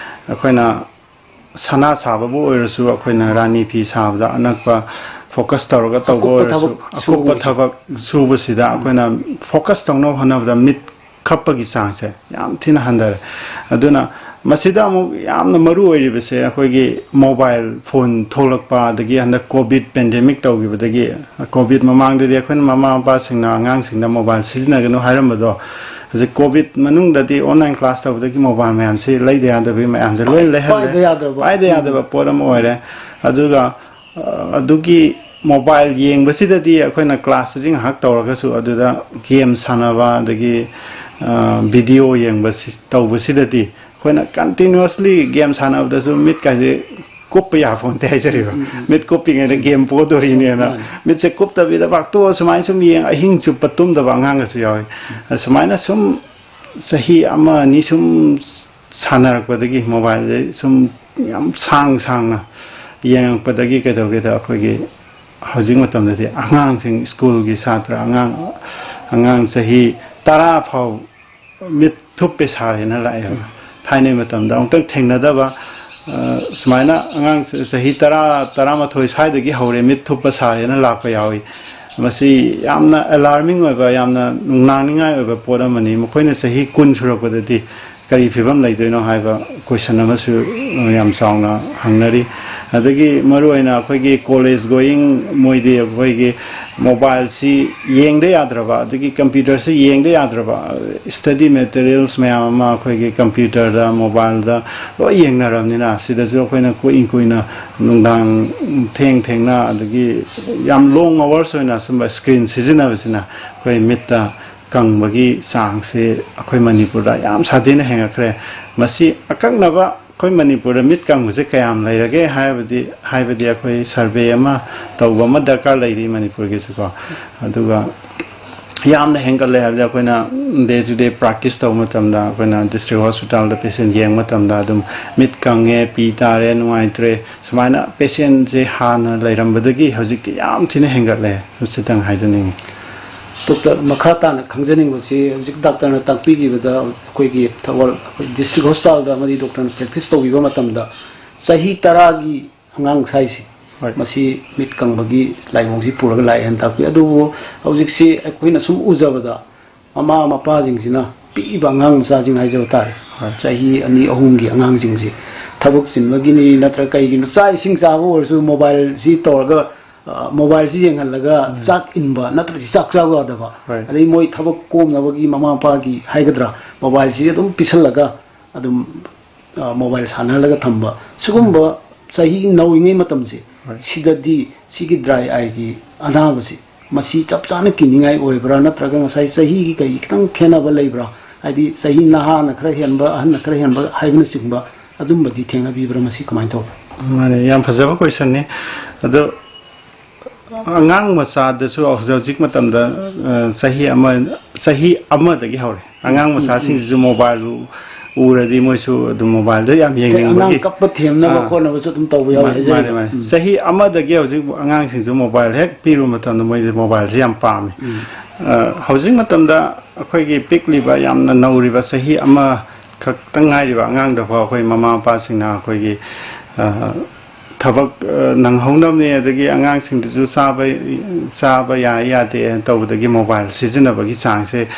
ꯑꯩꯈꯣꯏꯅ ꯁꯅꯥ ꯁꯥꯕꯕꯨ ꯑꯣꯏꯔꯁꯨ, ꯑꯩꯈꯣꯏꯅ ꯔꯥꯅꯤ ꯐꯤ ꯁꯥꯕꯗ ꯑꯅꯛꯄ focus ꯇꯧꯔꯒ ꯇꯧꯕ ꯑꯀꯨꯞꯄ ꯑꯣꯏꯔꯁꯨ, ꯊꯕꯛ ꯑꯀꯨꯞꯄ ꯁꯨꯕꯁꯤ꯫ ꯊꯕꯛ ꯁꯨꯕꯁꯤꯗ ꯑꯩꯈꯣꯏꯅ focus ꯇꯧꯅꯕ ꯍꯣꯠꯅꯕꯗ ꯃꯤꯠ ꯈꯞꯄꯒꯤ ꯆꯥꯡꯁꯦ ꯌꯥꯝ ꯊꯤꯅ ꯍꯟꯊꯔꯦ꯫ ꯑꯗꯨꯅ ꯃꯁꯤꯗ ꯑꯃꯨꯛ ꯌꯥꯝꯅ ꯃꯔꯨ ꯑꯣꯏꯔꯤꯕꯁꯦ ꯑꯩꯈꯣꯏꯒꯤ ꯃꯣꯕꯥꯏꯜ ꯐꯣꯟ ꯊꯣꯛꯂꯛꯄ, ꯑꯗꯒꯤ ꯍꯟꯗꯛ ꯀꯣꯚꯤꯗ ꯄꯦꯟꯗꯦꯃꯤꯛ ꯇꯧꯈꯤꯕꯗꯒꯤ, ꯀꯣꯚꯤꯗ ꯃꯃꯥꯡꯗꯗꯤ ꯑꯩꯈꯣꯏꯅ ꯃꯃꯥ ꯃꯄꯥꯁꯤꯡꯅ ꯑꯉꯥꯡꯁꯤꯡꯗ ꯃꯣꯕꯥꯏꯜ ꯁꯤꯖꯤꯟꯅꯒꯅꯨ ꯍꯥꯏꯔꯝꯕꯗꯣ, ꯍꯧꯖꯤꯛ ꯀꯣꯚꯤꯗ ꯃꯅꯨꯡꯗꯗꯤ ꯑꯣꯟꯂꯥꯏꯟ ꯀ꯭ꯂꯥꯁ ꯇꯧꯕꯗꯒꯤ ꯃꯣꯕꯥꯏꯜ ꯃꯌꯥꯝꯁꯤ ꯂꯩꯗ ꯌꯥꯗꯕꯒꯤ ꯃꯌꯥꯝꯁꯦ ꯂꯣꯏꯅ ꯂꯩꯍꯜꯂꯦ꯫ ꯄꯥꯏꯗ ꯌꯥꯗ꯭ꯔꯕ꯫ ꯄꯥꯏꯗ ꯌꯥꯗꯕ ꯄꯣꯠ ꯑꯃ ꯑꯣꯏꯔꯦ꯫ ꯑꯗꯨꯒ ꯑ, ꯑꯗꯨꯒꯤ ꯃꯣꯕꯥꯏꯜ ꯌꯦꯡꯕꯁꯤꯗꯗꯤ ꯑꯩꯈꯣꯏꯅ ꯀ꯭ꯂꯥꯁꯇꯗꯤ ꯉꯥꯏꯍꯥꯛ ꯇꯧꯔꯒꯁꯨ ꯑꯗꯨꯗ ꯒꯦꯝ ꯁꯥꯟꯅꯕ, ꯑꯗꯒꯤ ꯚꯤꯗꯤꯑꯣ ꯌꯦꯡꯕ ꯇꯧꯕꯁꯤꯗꯗꯤ ꯑꯩꯈꯣꯏꯅ ꯀꯟꯇꯤꯅ꯭ꯌꯨꯁꯂꯤ ꯒꯦꯝ ꯁꯥꯟꯅꯕꯗꯁꯨ ꯃꯤꯠꯀꯥꯁꯦ ꯀꯨꯞꯄ ꯌꯥꯄꯣꯟꯇꯦ ꯍꯥꯏꯖꯔꯤꯕ꯫ ꯎꯝ, ꯎꯝ, ꯎꯝ꯫ ꯃꯤꯠ ꯀꯨꯞꯄꯤꯉꯩꯗ ꯒꯦꯝ ꯄꯣꯗꯣꯔꯤꯅꯦꯅ ꯃꯥꯅꯤ꯫ ꯃꯤꯠꯁꯦ ꯀꯨꯞꯇꯕꯤꯗ ꯄꯥꯛꯇꯣꯛꯑ ꯁꯨꯃꯥꯏꯅ ꯁꯨꯝ ꯌꯦꯡ, ꯑꯍꯤꯡ ꯆꯨꯞꯄ ꯇꯨꯝꯗꯕ ꯑꯉꯥꯡꯒꯁꯨ ꯌꯥꯎꯋꯤ꯫ ꯁꯨꯃꯥꯏꯅ ꯁꯨꯝ ꯆꯍꯤ ꯑꯃ ꯑꯅꯤ ꯁꯨꯝ ꯁꯥꯟꯅꯔꯛꯄꯗꯒꯤ, ꯃꯣꯕꯥꯏꯜꯁꯦ ꯁꯨꯝ ꯌꯥꯝ ꯁꯥꯡ ꯁꯥꯡꯅ ꯌꯦꯡꯉꯛꯄꯗꯒꯤ ꯀꯩꯗꯧꯒꯦꯗ, ꯑꯩꯈꯣꯏꯒꯤ ꯍꯧꯖꯤꯛ ꯃꯇꯝꯗꯗꯤ ꯑꯉꯥꯡꯁꯤꯡ, ꯁ꯭ꯀꯨꯜꯒꯤ ꯁꯥꯇ꯭ꯔ ꯑꯉꯥꯡ, ꯑꯉꯥꯡ ꯆꯍꯤ ꯇꯔꯥ ꯐꯥꯎ ꯃꯤꯠ ꯊꯨꯞꯄꯦ ꯁꯥꯔ ꯍꯥꯏꯅ ꯂꯥꯛꯑꯦꯕ꯫ ꯊꯥꯏꯅꯩ ꯃꯇꯝꯗ ꯑꯃꯨꯛꯇꯪ ꯊꯦꯡꯅꯗꯕ, ꯑ, ꯁꯨꯃꯥꯏꯅ ꯑꯉꯥꯡ ꯆꯍꯤ ꯇꯔꯥ, ꯇꯔꯥꯃꯥꯊꯣꯏ ꯁ꯭ꯋꯥꯏꯗꯒꯤ ꯍꯧꯔꯦ ꯃꯤꯠ ꯊꯨꯞꯄ ꯁꯥꯔ ꯍꯥꯏꯅ ꯂꯥꯛꯄ ꯌꯥꯎꯏ꯫ ꯃꯁꯤ ꯌꯥꯝꯅ ꯑꯦꯂꯥꯔꯃꯤꯡ ꯑꯣꯏꯕ, ꯌꯥꯝꯅ ꯅꯨꯡꯅꯥꯡꯅꯤꯡꯉꯥꯏ ꯑꯣꯏꯕ ꯄꯣꯠ ꯑꯃꯅꯤ꯫ ꯃꯈꯣꯏꯅ ꯆꯍꯤ ꯀꯨꯟ ꯁꯨꯔꯛꯄꯗꯗꯤ ꯀꯔꯤ ꯐꯤꯕꯝ ꯂꯩꯗꯣꯏꯅꯣ ꯍꯥꯏꯕ ꯀꯣꯏꯁꯟ ꯑꯃꯁꯨ ꯌꯥꯝ ꯆꯥꯎꯅ ꯍꯪꯅꯔꯤ꯫ ꯑꯗꯒꯤ ꯃꯔꯨꯑꯣꯏꯅ ꯑꯩꯈꯣꯏꯒꯤ ꯀꯣꯂꯦꯖ ꯒꯣꯌꯤꯡ, ꯃꯣꯏꯗꯤ ꯑꯩꯈꯣꯏꯒꯤ ꯃꯣꯕꯥꯏꯜꯁꯤ ꯌꯦꯡꯗ ꯌꯥꯗ꯭ꯔꯕ, ꯑꯗꯒꯤ ꯀꯝꯄ꯭ꯌꯨꯇꯔꯁꯤ ꯌꯦꯡꯗ ꯌꯥꯗ꯭ꯔꯕ, ꯁ꯭ꯇꯗꯤ ꯃꯦꯇꯔꯤꯌꯦꯜꯁ ꯃꯌꯥꯝ ꯑꯃ ꯑꯩꯈꯣꯏꯒꯤ ꯀꯝꯄ꯭ꯌꯨꯇꯔꯗ, ꯃꯣꯕꯥꯏꯜꯗ ꯂꯣꯏ ꯌꯦꯡꯅꯔꯕꯅꯤꯅ, ꯁꯤꯗꯁꯨ ꯑꯩꯈꯣꯏꯅ ꯀꯨꯏ ꯀꯨꯏꯅ ꯅꯨꯡꯗꯥꯡ ꯊꯦꯡ ꯊꯦꯡꯅ, ꯑꯗꯒꯤ ꯌꯥꯝ ꯂꯣꯡ ꯑꯋꯥꯔꯁ ꯑꯣꯏꯅ ꯁꯨꯝꯕ ꯁ꯭ꯀ꯭ꯔꯤꯟ ꯁꯤꯖꯤꯟꯅꯕꯁꯤꯅ ꯑꯩꯈꯣꯏ ꯃꯤꯠꯇ ꯀꯪꯕꯒꯤ ꯆꯥꯡꯁꯦ ꯑꯩꯈꯣꯏ ꯃꯅꯤꯄꯨꯔꯗ ꯌꯥꯝ ꯁꯥꯊꯤꯅ ꯍꯦꯟꯒꯠꯈ꯭ꯔꯦ꯫ ꯃꯁꯤ ꯑꯀꯛꯅꯕ ꯑꯩꯈꯣꯏ ꯃꯅꯤꯄꯨꯔꯗ ꯃꯤꯠ ꯀꯪꯕꯁꯦ ꯀꯌꯥꯝ ꯂꯩꯔꯒꯦ ꯍꯥꯏꯕꯗꯤ, ꯍꯥꯏꯕꯗꯤ ꯑꯩꯈꯣꯏ ꯁꯔꯚꯦ ꯑꯃ ꯇꯧꯕ ꯑꯃ ꯗꯔꯀꯥꯔ ꯂꯩꯔꯤ ꯃꯅꯤꯄꯨꯔꯒꯤꯁꯨꯀꯣ꯫ ꯑꯗꯨꯒ ꯌꯥꯝꯅ ꯍꯦꯟꯒꯠꯂꯦ ꯍꯥꯏꯕꯗꯤ ꯑꯩꯈꯣꯏꯅ ꯗꯦ ꯇꯨ ꯗꯦ ꯄ꯭ꯔꯥꯛꯇꯤꯁ ꯇꯧꯕ ꯃꯇꯝꯗ, ꯑꯩꯈꯣꯏꯅ ꯗꯤꯁꯇ꯭ꯔꯤꯛ ꯍꯣꯁꯄꯤꯇꯥꯜꯗ ꯄꯦꯁꯦꯟ ꯌꯦꯡꯕ ꯃꯇꯝꯗ ꯑꯗꯨꯝ ꯃꯤꯠ ꯀꯪꯉꯦ, ꯄꯤ ꯇꯥꯔꯦ, ꯅꯨꯡꯉꯥꯏꯇ꯭ꯔꯦ, ꯁꯨꯃꯥꯏꯅ ꯄꯦꯁꯦꯟꯁꯦ ꯍꯥꯟꯅ ꯂꯩꯔꯝꯕꯗꯒꯤ ꯍꯧꯖꯤꯛꯇꯤ ꯌꯥꯝ ꯊꯤꯅ ꯍꯦꯟꯒꯠꯂꯦ꯫ ꯃꯁꯤꯇꯪ ꯍꯥꯏꯖꯅꯤꯡꯉꯤ꯫ ꯗꯣꯛꯇꯔ, ꯃꯈꯥ ꯇꯥꯅ ꯈꯪꯖꯅꯤꯡꯕꯁꯤ, ꯍꯧꯖꯤꯛ ꯗꯥꯛꯇꯔꯅ ꯇꯥꯛꯄꯤꯈꯤꯕꯗ ꯑꯩꯈꯣꯏꯒꯤ ꯊꯧꯕꯥꯜ, ꯑꯩꯈꯣꯏ ꯗꯤꯁꯇ꯭ꯔꯤꯛ ꯍꯣꯁꯄꯤꯇꯥꯜꯗ ꯑꯃꯗꯤ ꯗꯣꯛꯇꯔꯅ ꯄ꯭ꯔꯦꯛꯇꯤꯁ ꯇꯧꯕꯤꯕ ꯃꯇꯝꯗ ꯆꯍꯤ ꯇꯔꯥꯒꯤ ꯑꯉꯥꯡ ꯁꯥꯏꯁꯤ ꯍꯣꯏ꯫ ꯃꯁꯤ ꯃꯤꯠ ꯀꯪꯕꯒꯤ ꯂꯥꯏꯑꯣꯡꯁꯤ ꯄꯨꯔꯒ ꯂꯥꯛꯑꯦ ꯍꯥꯏꯅ ꯇꯥꯛꯄꯤ꯫ ꯑꯗꯨꯕꯨ ꯍꯧꯖꯤꯛꯁꯤ ꯑꯩꯈꯣꯏꯅ ꯁꯨꯝ ꯎꯖꯕꯗ ꯃꯃꯥ ꯃꯄꯥꯁꯤꯡꯁꯤꯅ ꯄꯤꯛꯏꯕ ꯑꯉꯥꯡ ꯃꯆꯥꯁꯤꯡ ꯍꯥꯏꯖꯕ ꯇꯥꯔꯦ, ꯆꯍꯤ ꯑꯅꯤ ꯑꯍꯨꯝꯒꯤ ꯑꯉꯥꯡꯁꯤꯡꯁꯤ ꯊꯕꯛ ꯆꯤꯟꯕꯒꯤꯅꯤ, ꯅꯠꯇ꯭ꯔꯒ ꯀꯩꯒꯤꯅꯣ, ꯆꯥꯛ ꯏꯁꯤꯡ ꯆꯥꯕ ꯑꯣꯏꯔꯁꯨ ꯃꯣꯕꯥꯏꯜꯁꯤ ꯇꯧꯔꯒ, ꯑ, ꯃꯣꯕꯥꯏꯜꯁꯤ ꯌꯦꯡꯍꯜꯂꯒ ꯆꯥꯛ ꯏꯟꯕ, ꯅꯠꯇ꯭ꯔꯗꯤ ꯆꯥꯛ ꯆꯥꯕ ꯌꯥꯗꯕ, Right. ꯑꯗꯩ ꯃꯣꯏ ꯊꯕꯛ ꯀꯣꯝꯅꯕꯒꯤ ꯃꯃꯥ ꯃꯄꯥꯒꯤ ꯍꯥꯏꯒꯗ꯭ꯔꯥ, ꯃꯣꯕꯥꯏꯜꯁꯤ ꯑꯗꯨꯝ ꯄꯤꯁꯜꯂꯒ ꯑꯗꯨꯝ, ꯑ, ꯃꯣꯕꯥꯏꯜ ꯁꯥꯟꯅꯍꯜꯂꯒ ꯊꯝꯕ, ꯁꯤꯒꯨꯝꯕ ꯆꯍꯤ ꯅꯧꯔꯤꯉꯩ ꯃꯇꯝꯁꯦ, Right. ꯁꯤꯗꯗꯤ ꯁꯤꯒꯤ ꯗ꯭ꯔꯥꯏ ꯑꯥꯏꯒꯤ ꯑꯅꯥꯕꯁꯤ ꯃꯁꯤ ꯆꯞ ꯆꯥꯅ ꯀꯤꯅꯤꯡꯉꯥꯏ ꯑꯣꯏꯕ꯭ꯔꯥ, ꯅꯠꯇ꯭ꯔꯒ ꯉꯁꯥꯏ ꯆꯍꯤꯒꯤ ꯀꯩ ꯈꯤꯇꯪ ꯈꯦꯠꯅꯕ ꯂꯩꯕ꯭ꯔꯥ? ꯍꯥꯏꯗꯤ ꯆꯍꯤ ꯅꯍꯥꯅ ꯈꯔ ꯍꯦꯟꯕ, ꯑꯍꯟꯅ ꯈꯔ ꯍꯦꯟꯕ ꯍꯥꯏꯕꯅꯆꯤꯡꯕ ꯑꯗꯨꯝꯕꯗꯤ ꯊꯦꯡꯅꯕꯤꯕ꯭ꯔꯥ? ꯃꯁꯤ ꯀꯃꯥꯏꯅ ꯇꯧꯕ? ꯃꯥꯅꯦ, ꯌꯥꯝ ꯐꯖꯕ ꯀꯣꯏꯁꯟꯅꯤ꯫ ꯑꯗꯣ ꯑꯉꯥꯡ ꯃꯆꯥꯗꯁꯨ ꯍꯧꯖꯤꯛ ꯍꯧꯖꯤꯛ ꯃꯇꯝꯗ, ꯑ, ꯆꯍꯤ ꯑꯃ, ꯆꯍꯤ ꯑꯃꯗꯒꯤ ꯍꯧꯔꯦ꯫ ꯑꯉꯥꯡ ꯃꯆꯥꯁꯤꯡꯁꯤꯁꯨ ꯃꯣꯕꯥꯏꯜ ꯎꯔꯗꯤ ꯃꯣꯏꯁꯨ ꯑꯗꯨꯝ ꯃꯣꯕꯥꯏꯜꯗ ꯌꯥꯝ ꯑꯉꯥꯡ ꯌꯦꯡꯅꯤꯡꯕꯒꯤ ꯀꯞꯄ ꯊꯦꯝꯅꯕ ꯑꯥ꯫ ꯈꯣꯠꯅꯕꯁꯨ ꯑꯗꯨꯝ ꯇꯧꯕ ꯌꯥꯎꯋꯦ ꯃꯥꯅꯦ, ꯍꯥꯏꯖꯔꯤꯕ꯫ ꯃꯥꯅꯦ, ꯃꯥꯅꯦ꯫ ꯆꯍꯤ ꯑꯃꯗꯒꯤ ꯍꯧꯖꯤꯛ ꯑꯉꯥꯡꯁꯤꯡꯁꯨ ꯃꯣꯕꯥꯏꯜ ꯍꯦꯛ ꯄꯤꯔꯨꯕ ꯃꯇꯝꯗ ꯃꯣꯏꯁꯦ ꯃꯣꯕꯥꯏꯜꯁꯦ ꯌꯥꯝ ꯄꯥꯝꯃꯤ꯫ ꯑ, ꯍꯧꯖꯤꯛ ꯃꯇꯝꯗ ꯑꯩꯈꯣꯏꯒꯤ ꯄꯤꯛꯂꯤꯕ, ꯌꯥꯝꯅ ꯅꯧꯔꯤꯕ, ꯆꯍꯤ ꯑꯃꯈꯛꯇ ꯉꯥꯏꯔꯤꯕ ꯑꯉꯥꯡꯗ ꯐꯥꯎ ꯑꯩꯈꯣꯏ ꯃꯃꯥ ꯃꯄꯥꯁꯤꯡꯅ ꯑꯩꯈꯣꯏꯒꯤ, ꯑ, ꯊꯕꯛ, ꯑ, ꯅꯪꯍꯧꯅꯕꯅꯤ, ꯑꯗꯒꯤ ꯑꯉꯥꯡꯁꯤꯡꯗꯨꯁꯨ ꯆꯥꯕ, ꯆꯥꯕ ꯌꯥꯏ ꯌꯥꯗꯦ ꯍꯥꯏꯅ ꯇꯧꯕꯗꯒꯤ ꯃꯣꯕꯥꯏꯜ ꯁꯤꯖꯤꯟꯅꯕꯒꯤ ꯆꯥꯡꯁꯦ,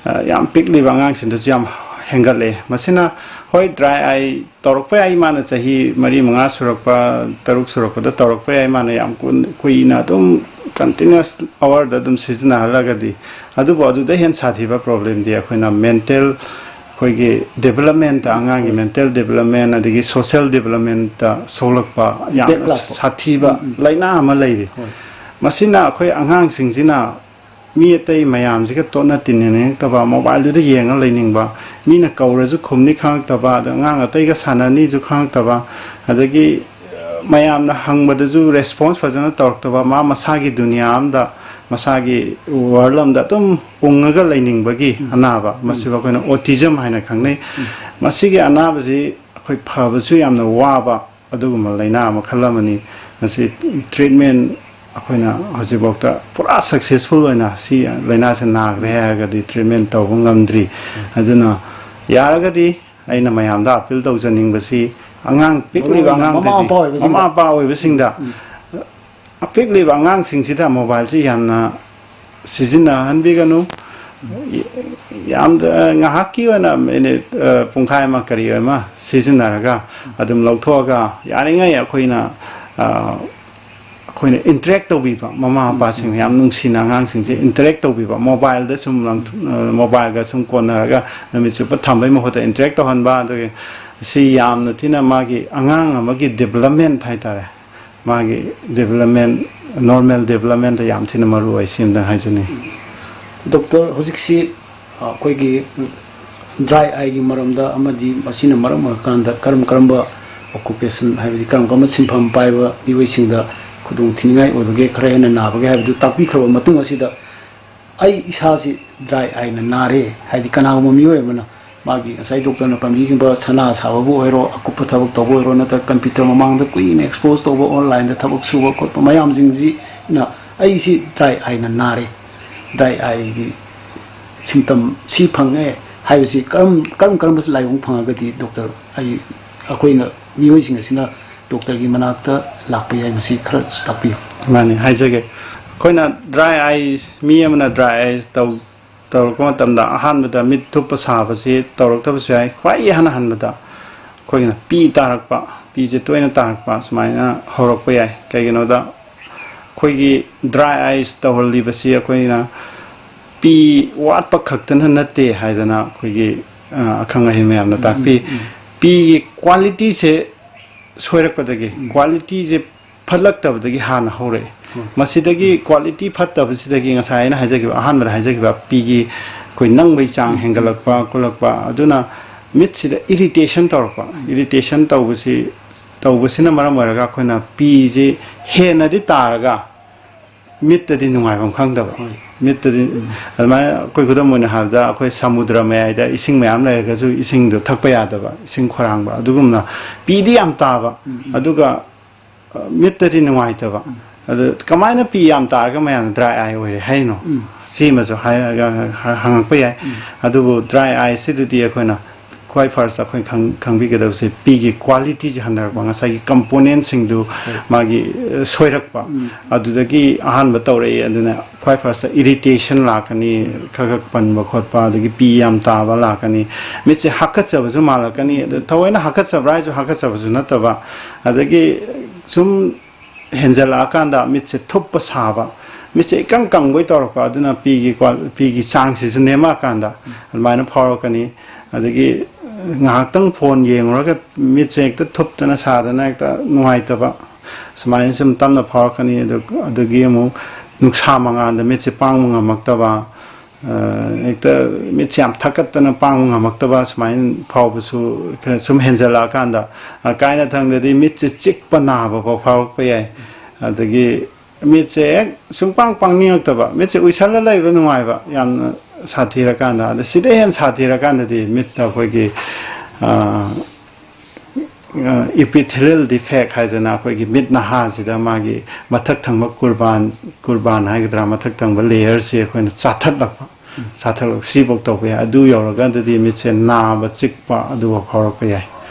ꯑ, ꯌꯥꯝ ꯄꯤꯛꯂꯤꯕ ꯑꯉꯥꯡꯁꯤꯡꯗꯁꯨ ꯌꯥꯝ ꯍꯦꯟꯒꯠꯂꯛꯑꯦ꯫ ꯃꯁꯤꯅ ꯍꯣꯏ, ꯗ꯭ꯔꯥꯏ ꯑꯥꯏ ꯇꯧꯔꯛꯄ ꯌꯥꯏ, ꯃꯥꯅ ꯆꯍꯤ ꯃꯔꯤ ꯃꯉꯥ ꯁꯨꯔꯛꯄ, ꯇꯔꯨꯛ ꯁꯨꯔꯛꯄꯗ ꯇꯧꯔꯛꯄ ꯌꯥꯏ, ꯃꯥꯅ ꯌꯥꯝ ꯀꯨꯏ-, ꯀꯨꯏꯅ ꯑꯗꯨꯝ continuous hourꯗ ꯑꯗꯨꯝ ꯁꯤꯖꯤꯟꯅꯍꯜꯂꯒꯗꯤ꯫ ꯑꯗꯨꯕꯨ ꯑꯗꯨꯗ ꯍꯦꯟꯅ ꯁꯥꯊꯤꯕ problemꯗꯤ ꯑꯩꯈꯣꯏꯅ mental, ꯑꯩꯈꯣꯏꯒꯤ developmentꯇ, ꯑꯉꯥꯡꯒꯤ mental development ꯑꯗꯒꯤ social developmentꯇ ꯁꯣꯛꯂꯛꯄ ꯌꯥꯝꯅ ꯕꯦꯛ ꯂꯥꯛꯄ꯫ ꯁꯥꯊꯤꯕ ꯂꯥꯏꯅꯥ ꯑꯃ ꯂꯩꯔꯤ꯫ ꯃꯁꯤꯅ ꯑꯩꯈꯣꯏ ꯑꯉꯥꯡꯁꯤꯡꯁꯤꯅ ꯃꯤ ꯑꯇꯩ ꯃꯌꯥꯝꯁꯤꯒ ꯇꯣꯠꯅ ꯇꯤꯟꯅꯅꯤꯡꯉꯛꯇꯕ, ꯃꯣꯕꯥꯏꯜꯗꯨꯗ ꯌꯦꯡꯉ ꯂꯩꯅꯤꯡꯕ, ꯃꯤꯅ ꯀꯧꯔꯁꯨ ꯈꯨꯝꯅꯤ ꯈꯪꯉꯛꯇꯕ, ꯑꯗ ꯑꯉꯥꯡ ꯑꯇꯩꯒ ꯁꯥꯟꯅꯅꯤꯁꯨ ꯈꯪꯉꯛꯇꯕ, ꯑꯗꯒꯤ, ꯑ, ꯃꯌꯥꯝꯅ ꯍꯪꯕꯗꯁꯨ response ꯐꯖꯅ ꯇꯧꯔꯛꯇꯕ, ꯃꯥ ꯃꯁꯥꯒꯤ ꯗꯨꯅꯤꯌꯥ ꯑꯝꯗ, ꯃꯁꯥꯒꯤ world ꯑꯝꯗ ꯑꯗꯨꯝ ꯎꯪꯉꯒ ꯂꯩꯅꯤꯡꯕꯒꯤ ꯑꯅꯥꯕ, ꯃꯁꯤꯕꯨ ꯑꯩꯈꯣꯏꯅ autism ꯍꯥꯏꯅ ꯈꯪꯅꯩ꯫ ꯃꯁꯤꯒꯤ ꯑꯅꯥꯕꯁꯤ ꯑꯩꯈꯣꯏ ꯐꯕꯁꯨ ꯌꯥꯝꯅ ꯋꯥꯕ ꯑꯗꯨꯒꯨꯝꯕ ꯂꯥꯏꯅꯥ ꯃꯈꯜ ꯑꯃꯅꯤ꯫ ꯃꯁꯤ treatment ꯑꯩꯈꯣꯏꯅ ꯍꯧꯖꯤꯛꯐꯥꯎꯗ ꯄꯨꯔꯥ successful ꯑꯣꯏꯅ ꯁꯤ ꯂꯥꯏꯅꯥꯁꯦ ꯅꯥꯈ꯭ꯔꯦ ꯍꯥꯏꯔꯒꯗꯤ treatment ꯇꯧꯕ ꯉꯝꯗ꯭ꯔꯤ꯫ ꯑꯗꯨꯅ ꯌꯥꯔꯒꯗꯤ ꯑꯩꯅ ꯃꯌꯥꯝꯗ appeal ꯇꯧꯖꯅꯤꯡꯕꯁꯤ, ꯑꯉꯥꯡ ꯄꯤꯛꯂꯤꯕ ꯃꯔꯨꯑꯣꯏꯅ ꯃꯃꯥ ꯑꯉꯥꯡꯗꯗꯤ, ꯃꯄꯥ ꯑꯣꯏꯕꯁꯤꯡꯗ꯫ ꯃꯃꯥ ꯃꯄꯥ ꯑꯣꯏꯕꯁꯤꯡꯗ, ꯑꯄꯤꯛꯂꯤꯕ ꯑꯉꯥꯡꯁꯤꯡꯁꯤꯗ ꯃꯣꯕꯥꯏꯜꯁꯤ ꯌꯥꯝꯅ ꯁꯤꯖꯤꯟꯅꯍꯟꯕꯤꯒꯅꯨ꯫ ꯌꯥꯝꯗ ꯉꯥꯏꯍꯥꯛꯀꯤ ꯑꯣꯏꯅ ꯃꯤꯅꯤꯠ ꯄꯨꯡꯈꯥꯏ ꯑꯃ ꯀꯔꯤ ꯑꯃ ꯁꯤꯖꯤꯟꯅꯔꯒ ꯑꯗꯨꯝ ꯂꯧꯊꯣꯛꯑꯒ ꯌꯥꯔꯤꯉꯩ ꯑꯩꯈꯣꯏꯅ ꯑꯩꯈꯣꯏꯅ ꯏꯟꯇꯔꯦꯛ ꯇꯧꯕꯤꯕ, ꯃꯃꯥ ꯃꯄꯥꯁꯤꯡꯅ ꯌꯥꯝ ꯅꯨꯡꯁꯤꯅ ꯑꯉꯥꯡꯁꯤꯡꯁꯦ ꯏꯟꯇꯔꯦꯛ ꯇꯧꯕꯤꯕ, ꯃꯣꯕꯥꯏꯜꯗ ꯁꯨꯝ ꯃꯣꯕꯥꯏꯜꯒ ꯁꯨꯝ ꯀꯣꯟꯅꯔꯒ ꯅꯨꯃꯤꯠ ꯆꯨꯞꯄ ꯊꯝꯕꯩ ꯃꯍꯨꯠꯇ ꯏꯟꯇꯔꯦꯛ ꯇꯧꯍꯟꯕ꯫ ꯑꯗꯨꯒꯤ ꯁꯤ ꯌꯥꯝꯅ ꯊꯤꯅ ꯃꯥꯒꯤ ꯑꯉꯥꯡ ꯑꯃꯒꯤ ꯗꯤꯕꯂꯞꯃꯦꯟ ꯍꯥꯏꯇꯥꯔꯦ, ꯃꯥꯒꯤ ꯗꯤꯕꯂꯞꯃꯦꯟ, ꯅꯣꯔꯃꯦꯜ ꯗꯤꯕꯂꯞꯃꯦꯟꯗ ꯌꯥꯝ ꯊꯤꯅ ꯃꯔꯨ ꯑꯣꯏ꯫ ꯁꯤ ꯑꯝꯇꯪ ꯍꯥꯏꯖꯅꯤꯡꯉꯤ꯫ ꯗꯣꯛꯇꯔ, ꯍꯧꯖꯤꯛꯁꯤ ꯑꯩꯈꯣꯏꯒꯤ ꯗ꯭ꯔꯥꯏ ꯑꯥꯏꯒꯤ ꯃꯔꯝꯗ ꯑꯃꯗꯤ ꯃꯁꯤꯅ ꯃꯔꯝ ꯑꯣꯏꯔꯀꯥꯟꯗ ꯀꯔꯝ ꯀꯔꯝꯕ ꯑꯣꯀꯨꯄꯦꯁꯟ, ꯍꯥꯏꯕꯗꯤ ꯀꯔꯝ ꯀꯔꯝꯕ ꯁꯤꯟꯐꯝ ꯄꯥꯏꯕ ꯃꯤꯑꯣꯏꯁꯤꯡꯗ ꯈꯨꯗꯣꯡ ꯊꯤꯅꯤꯡꯉꯥꯏ ꯑꯣꯏꯕꯒꯦ, ꯈꯔ ꯍꯦꯟꯅ ꯅꯥꯕꯒꯦ ꯍꯥꯏꯕꯗꯨ ꯇꯥꯛꯄꯤꯈ꯭ꯔꯕ ꯃꯇꯨꯡ ꯑꯁꯤꯗ, ꯑꯩ ꯏꯁꯥꯁꯤ ꯗ꯭ꯔꯥꯏ ꯑꯥꯏꯅ ꯅꯥꯔꯦ, ꯍꯥꯏꯗꯤ ꯀꯅꯥꯒꯨꯝꯕ ꯃꯤꯑꯣꯏ ꯑꯃꯅ ꯃꯥꯒꯤ ꯉꯁꯥꯏ ꯗꯣꯛꯇꯔꯅ ꯄꯟꯕꯤꯈꯤꯕ ꯁꯅꯥ ꯁꯥꯕꯕꯨ ꯑꯣꯏꯔꯣ, ꯑꯀꯨꯞꯄ ꯊꯕꯛ ꯇꯧꯕ ꯑꯣꯏꯔꯣ, ꯅꯠꯇ꯭ꯔꯒ ꯀꯝꯄ꯭ꯌꯨꯇꯔ ꯃꯃꯥꯡꯗ ꯀꯨꯏꯅ ꯑꯦꯛꯁꯄꯣꯖ ꯇꯧꯕ, ꯑꯣꯟꯂꯥꯏꯟꯗ ꯊꯕꯛ ꯁꯨꯕ ꯈꯣꯠꯄ ꯃꯌꯥꯝꯁꯤꯡꯁꯤꯅ ꯑꯩꯁꯤ ꯗ꯭ꯔꯥꯏ ꯑꯥꯏꯅ ꯅꯥꯔꯦ, ꯗ꯭ꯔꯥꯏ ꯑꯥꯏꯒꯤ ꯁꯤꯝꯇꯝ ꯁꯤ ꯐꯪꯉꯦ ꯍꯥꯏꯕꯁꯤ ꯀꯔꯝ ꯀꯔꯝ ꯀꯔꯝꯕ ꯂꯥꯏꯑꯣꯡ ꯐꯪꯉꯒꯗꯤ ꯗꯣꯛꯇꯔ, ꯑꯩ, ꯑꯩꯈꯣꯏꯅ ꯃꯤꯑꯣꯏꯁꯤꯡ ꯑꯁꯤꯅ ꯗꯣꯛꯇꯔꯒꯤ ꯃꯅꯥꯛꯇ ꯂꯥꯛꯄ ꯌꯥꯏ? ꯃꯁꯤ ꯈꯔ ꯇꯥꯛꯄꯤꯌꯨ꯫ ꯃꯥꯅꯤ, ꯍꯥꯏꯖꯒꯦ꯫ ꯑꯩꯈꯣꯏꯅ ꯗ꯭ꯔꯥꯏ ꯑꯥꯏꯁ, ꯃꯤ ꯑꯃꯅ ꯗ꯭ꯔꯥꯏ ꯑꯥꯏꯁ ꯇꯧ ꯇꯧꯔꯛꯄ ꯃꯇꯝꯗ ꯑꯍꯥꯟꯕꯗ ꯃꯤꯠ ꯊꯨꯞꯄ ꯁꯥꯕꯁꯤ ꯇꯧꯔꯛꯇꯕꯁꯨ ꯌꯥꯏ꯫ ꯈ꯭ꯋꯥꯏ ꯏꯍꯥꯟ ꯍꯥꯟꯕꯗ ꯑꯩꯈꯣꯏꯅ ꯄꯤ ꯇꯥꯔꯛꯄ, ꯄꯤꯁꯦ ꯇꯣꯏꯅ ꯇꯥꯔꯛꯄ ꯁꯨꯃꯥꯏꯅ ꯍꯧꯔꯛꯄ ꯌꯥꯏ꯫ ꯀꯩꯒꯤꯅꯣꯗ ꯑꯩꯈꯣꯏꯒꯤ ꯗ꯭ꯔꯥꯏ ꯑꯥꯏꯁ ꯇꯧꯍꯜꯂꯤꯕꯁꯤ ꯑꯩꯈꯣꯏꯅ ꯄꯤ ꯋꯥꯠꯄ ꯈꯛꯇꯅ ꯅꯠꯇꯦ ꯍꯥꯏꯗꯅ ꯑꯩꯈꯣꯏꯒꯤ ꯑꯈꯪ ꯑꯍꯩ ꯃꯌꯥꯝꯅ ꯇꯥꯛꯄꯤ꯫ ꯄꯤꯒꯤ ꯀ꯭ꯋꯥꯂꯤꯇꯤꯁꯦ ꯁꯣꯏꯔꯛꯄꯗꯒꯤ, ꯀ꯭ꯋꯥꯂꯤꯇꯤꯁꯦ ꯐꯠꯂꯛꯇꯕꯗꯒꯤ ꯍꯥꯟꯅ ꯍꯧꯔꯛꯑꯦ꯫ ꯃꯁꯤꯗꯒꯤ ꯀ꯭ꯋꯥꯂꯤꯇꯤ ꯐꯠꯇꯕꯁꯤꯗꯒꯤ ꯉꯁꯥꯏ ꯑꯩꯅ ꯍꯥꯏꯖꯈꯤꯕ, ꯑꯍꯥꯟꯕꯗ ꯍꯥꯏꯖꯈꯤꯕ ꯄꯤꯒꯤ ꯑꯩꯈꯣꯏ ꯅꯪꯕꯩ ꯆꯥꯡ ꯍꯦꯟꯒꯠꯂꯛꯄ ꯈꯣꯠꯂꯛꯄ, ꯑꯗꯨꯅ ꯃꯤꯠꯁꯤꯗ ꯏꯔꯤꯇꯦꯁꯟ ꯇꯧꯔꯛꯄ꯫ ꯏꯔꯤꯇꯦꯁꯟ ꯇꯧꯕꯁꯤ, ꯇꯧꯕꯁꯤꯅ ꯃꯔꯝ ꯑꯣꯏꯔꯒ ꯑꯩꯈꯣꯏꯅ ꯄꯤꯁꯤ ꯍꯦꯟꯅꯗꯤ ꯇꯥꯔꯒ ꯃꯤꯠꯇꯗꯤ ꯅꯨꯡꯉꯥꯏꯐꯝ ꯈꯪꯗꯕ꯫ ꯃꯤꯠꯇꯗꯤ ꯑꯗꯨꯃꯥꯏꯅ ꯑꯩꯈꯣꯏ ꯈꯨꯗꯝ ꯑꯣꯏꯅ ꯍꯥꯏꯔꯕꯗ ꯑꯩꯈꯣꯏ ꯁꯃꯨꯗ꯭ꯔ ꯃꯌꯥꯏꯗ ꯏꯁꯤꯡ ꯃꯌꯥꯝ ꯂꯩꯔꯒꯁꯨ ꯏꯁꯤꯡꯗꯣ ꯊꯛꯄ ꯌꯥꯗꯕ, ꯏꯁꯤꯡ ꯈꯣꯏꯔꯥꯡꯕ, ꯑꯗꯨꯒꯨꯝꯅ ꯄꯤꯗꯤ ꯌꯥꯝ ꯇꯥꯕ, ꯑꯗꯨꯒ ꯃꯤꯠꯇꯗꯤ ꯅꯨꯡꯉꯥꯏꯇꯕ꯫ ꯑꯗꯨ ꯀꯃꯥꯏꯅ ꯄꯤ ꯌꯥꯝ ꯇꯥꯔꯒ ꯃꯌꯥꯝꯅ ꯗ꯭ꯔꯥꯏ ꯑꯥꯏ ꯑꯣꯏꯔꯦ ꯍꯥꯏꯔꯤꯅꯣ? ꯁꯤꯃꯁꯨ ꯍꯥꯏ-, ꯍꯪꯉꯛꯄ ꯌꯥꯏ꯫ ꯑꯗꯨꯕꯨ ꯗ꯭ꯔꯥꯏ ꯑꯥꯏꯁꯤꯗꯗꯤ ꯑꯩꯈꯣꯏꯅ ꯈ꯭ꯋꯥꯏ ꯐꯥꯔꯁꯇ ꯑꯩꯈꯣꯏ ꯈꯪ- ꯈꯪꯕꯤꯒꯗꯕꯁꯦ ꯄꯤꯒꯤ ꯀ꯭ꯋꯥꯂꯤꯇꯤꯁꯦ ꯍꯟꯊꯔꯛꯄ, ꯉꯁꯥꯏꯒꯤ ꯀꯝꯄꯣꯅꯦꯟꯁꯤꯡꯗꯨ ꯃꯥꯒꯤ ꯑ, ꯁꯣꯏꯔꯛꯄ, ꯑꯗꯨꯗꯒꯤ ꯑꯍꯥꯟꯕ ꯇꯧꯔꯛꯏ꯫ ꯑꯗꯨꯅ ꯈ꯭ꯋꯥꯏ ꯐꯥꯔꯁꯇ ꯏꯔꯤꯇꯦꯁꯟ ꯂꯥꯛꯀꯅꯤ, ꯈꯔ ꯈꯔ ꯄꯟꯕ ꯈꯣꯠꯄ, ꯑꯗꯒꯤ ꯄꯤ ꯌꯥꯝ ꯇꯥꯕ ꯂꯥꯛꯀꯅꯤ, ꯃꯤꯠꯁꯦ ꯍꯥꯀꯠꯆꯕꯁꯨ ꯃꯥꯜꯂꯛꯀꯅꯤ꯫ ꯑꯗ ꯊꯑꯣꯏꯅ ꯍꯥꯀꯠꯆꯕ꯭ꯔꯥ ꯍꯥꯏꯁꯨ ꯍꯥꯀꯠꯆꯕꯁꯨ ꯅꯠꯇꯕ, ꯑꯗꯒꯤ ꯁꯨꯝ ꯍꯦꯟꯖꯜꯂꯛꯑꯀꯥꯟꯗ ꯃꯤꯠꯁꯦ ꯊꯨꯞꯄ ꯁꯥꯕ, ꯃꯤꯠꯁꯦ ꯏꯀꯪ ꯀꯪꯕꯣꯏ ꯇꯧꯔꯛꯄ, ꯑꯗꯨꯅ ꯄꯤꯒꯤ ꯀ꯭ꯋꯥ- ꯄꯤꯒꯤ ꯆꯥꯡꯁꯤꯁꯨ ꯅꯦꯝꯃꯛꯑꯀꯥꯟꯗ ꯑꯗꯨꯃꯥꯏꯅ ꯐꯥꯎꯔꯛꯀꯅꯤ꯫ ꯑꯗꯒꯤ ꯉꯥꯏꯍꯥꯛꯇꯪ ꯐꯣꯟ ꯌꯦꯡꯉꯨꯔꯒ ꯃꯤꯠꯁꯦ ꯍꯦꯛꯇ ꯊꯨꯞꯇꯅ ꯁꯥꯗꯅ ꯍꯦꯛꯇ ꯅꯨꯡꯉꯥꯏꯇꯕ, ꯁꯨꯃꯥꯏꯅ ꯁꯨꯝ ꯇꯞꯅ ꯐꯥꯎꯔꯛꯀꯅꯤ꯫ ꯑꯗꯨ- ꯑꯗꯒꯤ ꯑꯃꯨꯛ ꯅꯨꯡꯁꯥ ꯃꯉꯥꯜꯗ ꯃꯤꯠꯁꯦ ꯄꯥꯡꯕ ꯉꯝꯃꯛꯇꯕ, ꯑ, ꯍꯦꯛꯇ ꯃꯤꯠꯁꯦ ꯌꯥꯝ ꯊꯛꯀꯠꯇꯅ ꯄꯥꯡꯕ ꯉꯝꯃꯛꯇꯕ, ꯁꯨꯃꯥꯏꯅ ꯐꯥꯎꯕꯁꯨ ꯈꯔ ꯁꯨꯝ ꯍꯦꯟꯖꯜꯂꯛꯑꯀꯥꯟꯗ, ꯑ, ꯀꯥꯏꯅ ꯊꯪꯗꯗꯤ ꯃꯤꯠꯁꯦ ꯆꯤꯛꯄ ꯅꯥꯕ ꯐꯥꯎ ꯐꯥꯎꯔꯛꯄ ꯌꯥꯏ꯫ ꯑꯗꯒꯤ ꯃꯤꯠꯁꯦ ꯍꯦꯛ ꯁꯨꯡꯄꯥꯡ ꯄꯥꯡꯅꯤꯡꯉꯛꯇꯕ, ꯃꯤꯠꯁꯦ ꯎꯏꯁꯜꯂ ꯂꯩꯕ ꯅꯨꯡꯉꯥꯏꯕ, ꯌꯥꯝꯅ ꯁꯥꯊꯤꯔꯀꯥꯟꯗ꯫ ꯑꯗ ꯁꯤꯗꯩ ꯍꯦꯟꯅ ꯁꯥꯊꯤꯔꯀꯥꯟꯗꯗꯤ ꯃꯤꯠꯇ ꯑꯩꯈꯣꯏꯒꯤ, ꯑ, ꯏꯄꯤꯊꯦꯂꯤꯌꯦꯜ ꯗꯤꯐꯦꯛ ꯍꯥꯏꯗꯅ ꯑꯩꯈꯣꯏꯒꯤ ꯃꯤꯠ ꯅꯍꯥꯁꯤꯗ ꯃꯥꯒꯤ ꯃꯊꯛ ꯊꯪꯕ ꯀꯨꯔꯕꯥꯟ, ꯀꯨꯔꯕꯥꯟ ꯍꯥꯏꯒꯗ꯭ꯔꯥ, ꯃꯊꯛ ꯊꯪꯕ ꯂꯦꯌꯔꯁꯤ ꯑꯩꯈꯣꯏꯅ ꯆꯥꯊꯠꯂꯛꯄ, ꯆꯥꯊꯠꯂꯛꯄ, ꯁꯤꯐꯧ ꯇꯧꯕ ꯌꯥꯏ꯫ ꯑꯗꯨ ꯌꯧꯔꯒꯗꯤ ꯃꯤꯠꯁꯦ ꯅꯥꯕ, ꯆꯤꯛꯄ ꯑꯗꯨꯒ ꯐꯥꯎꯔꯛꯄ ꯌꯥꯏ,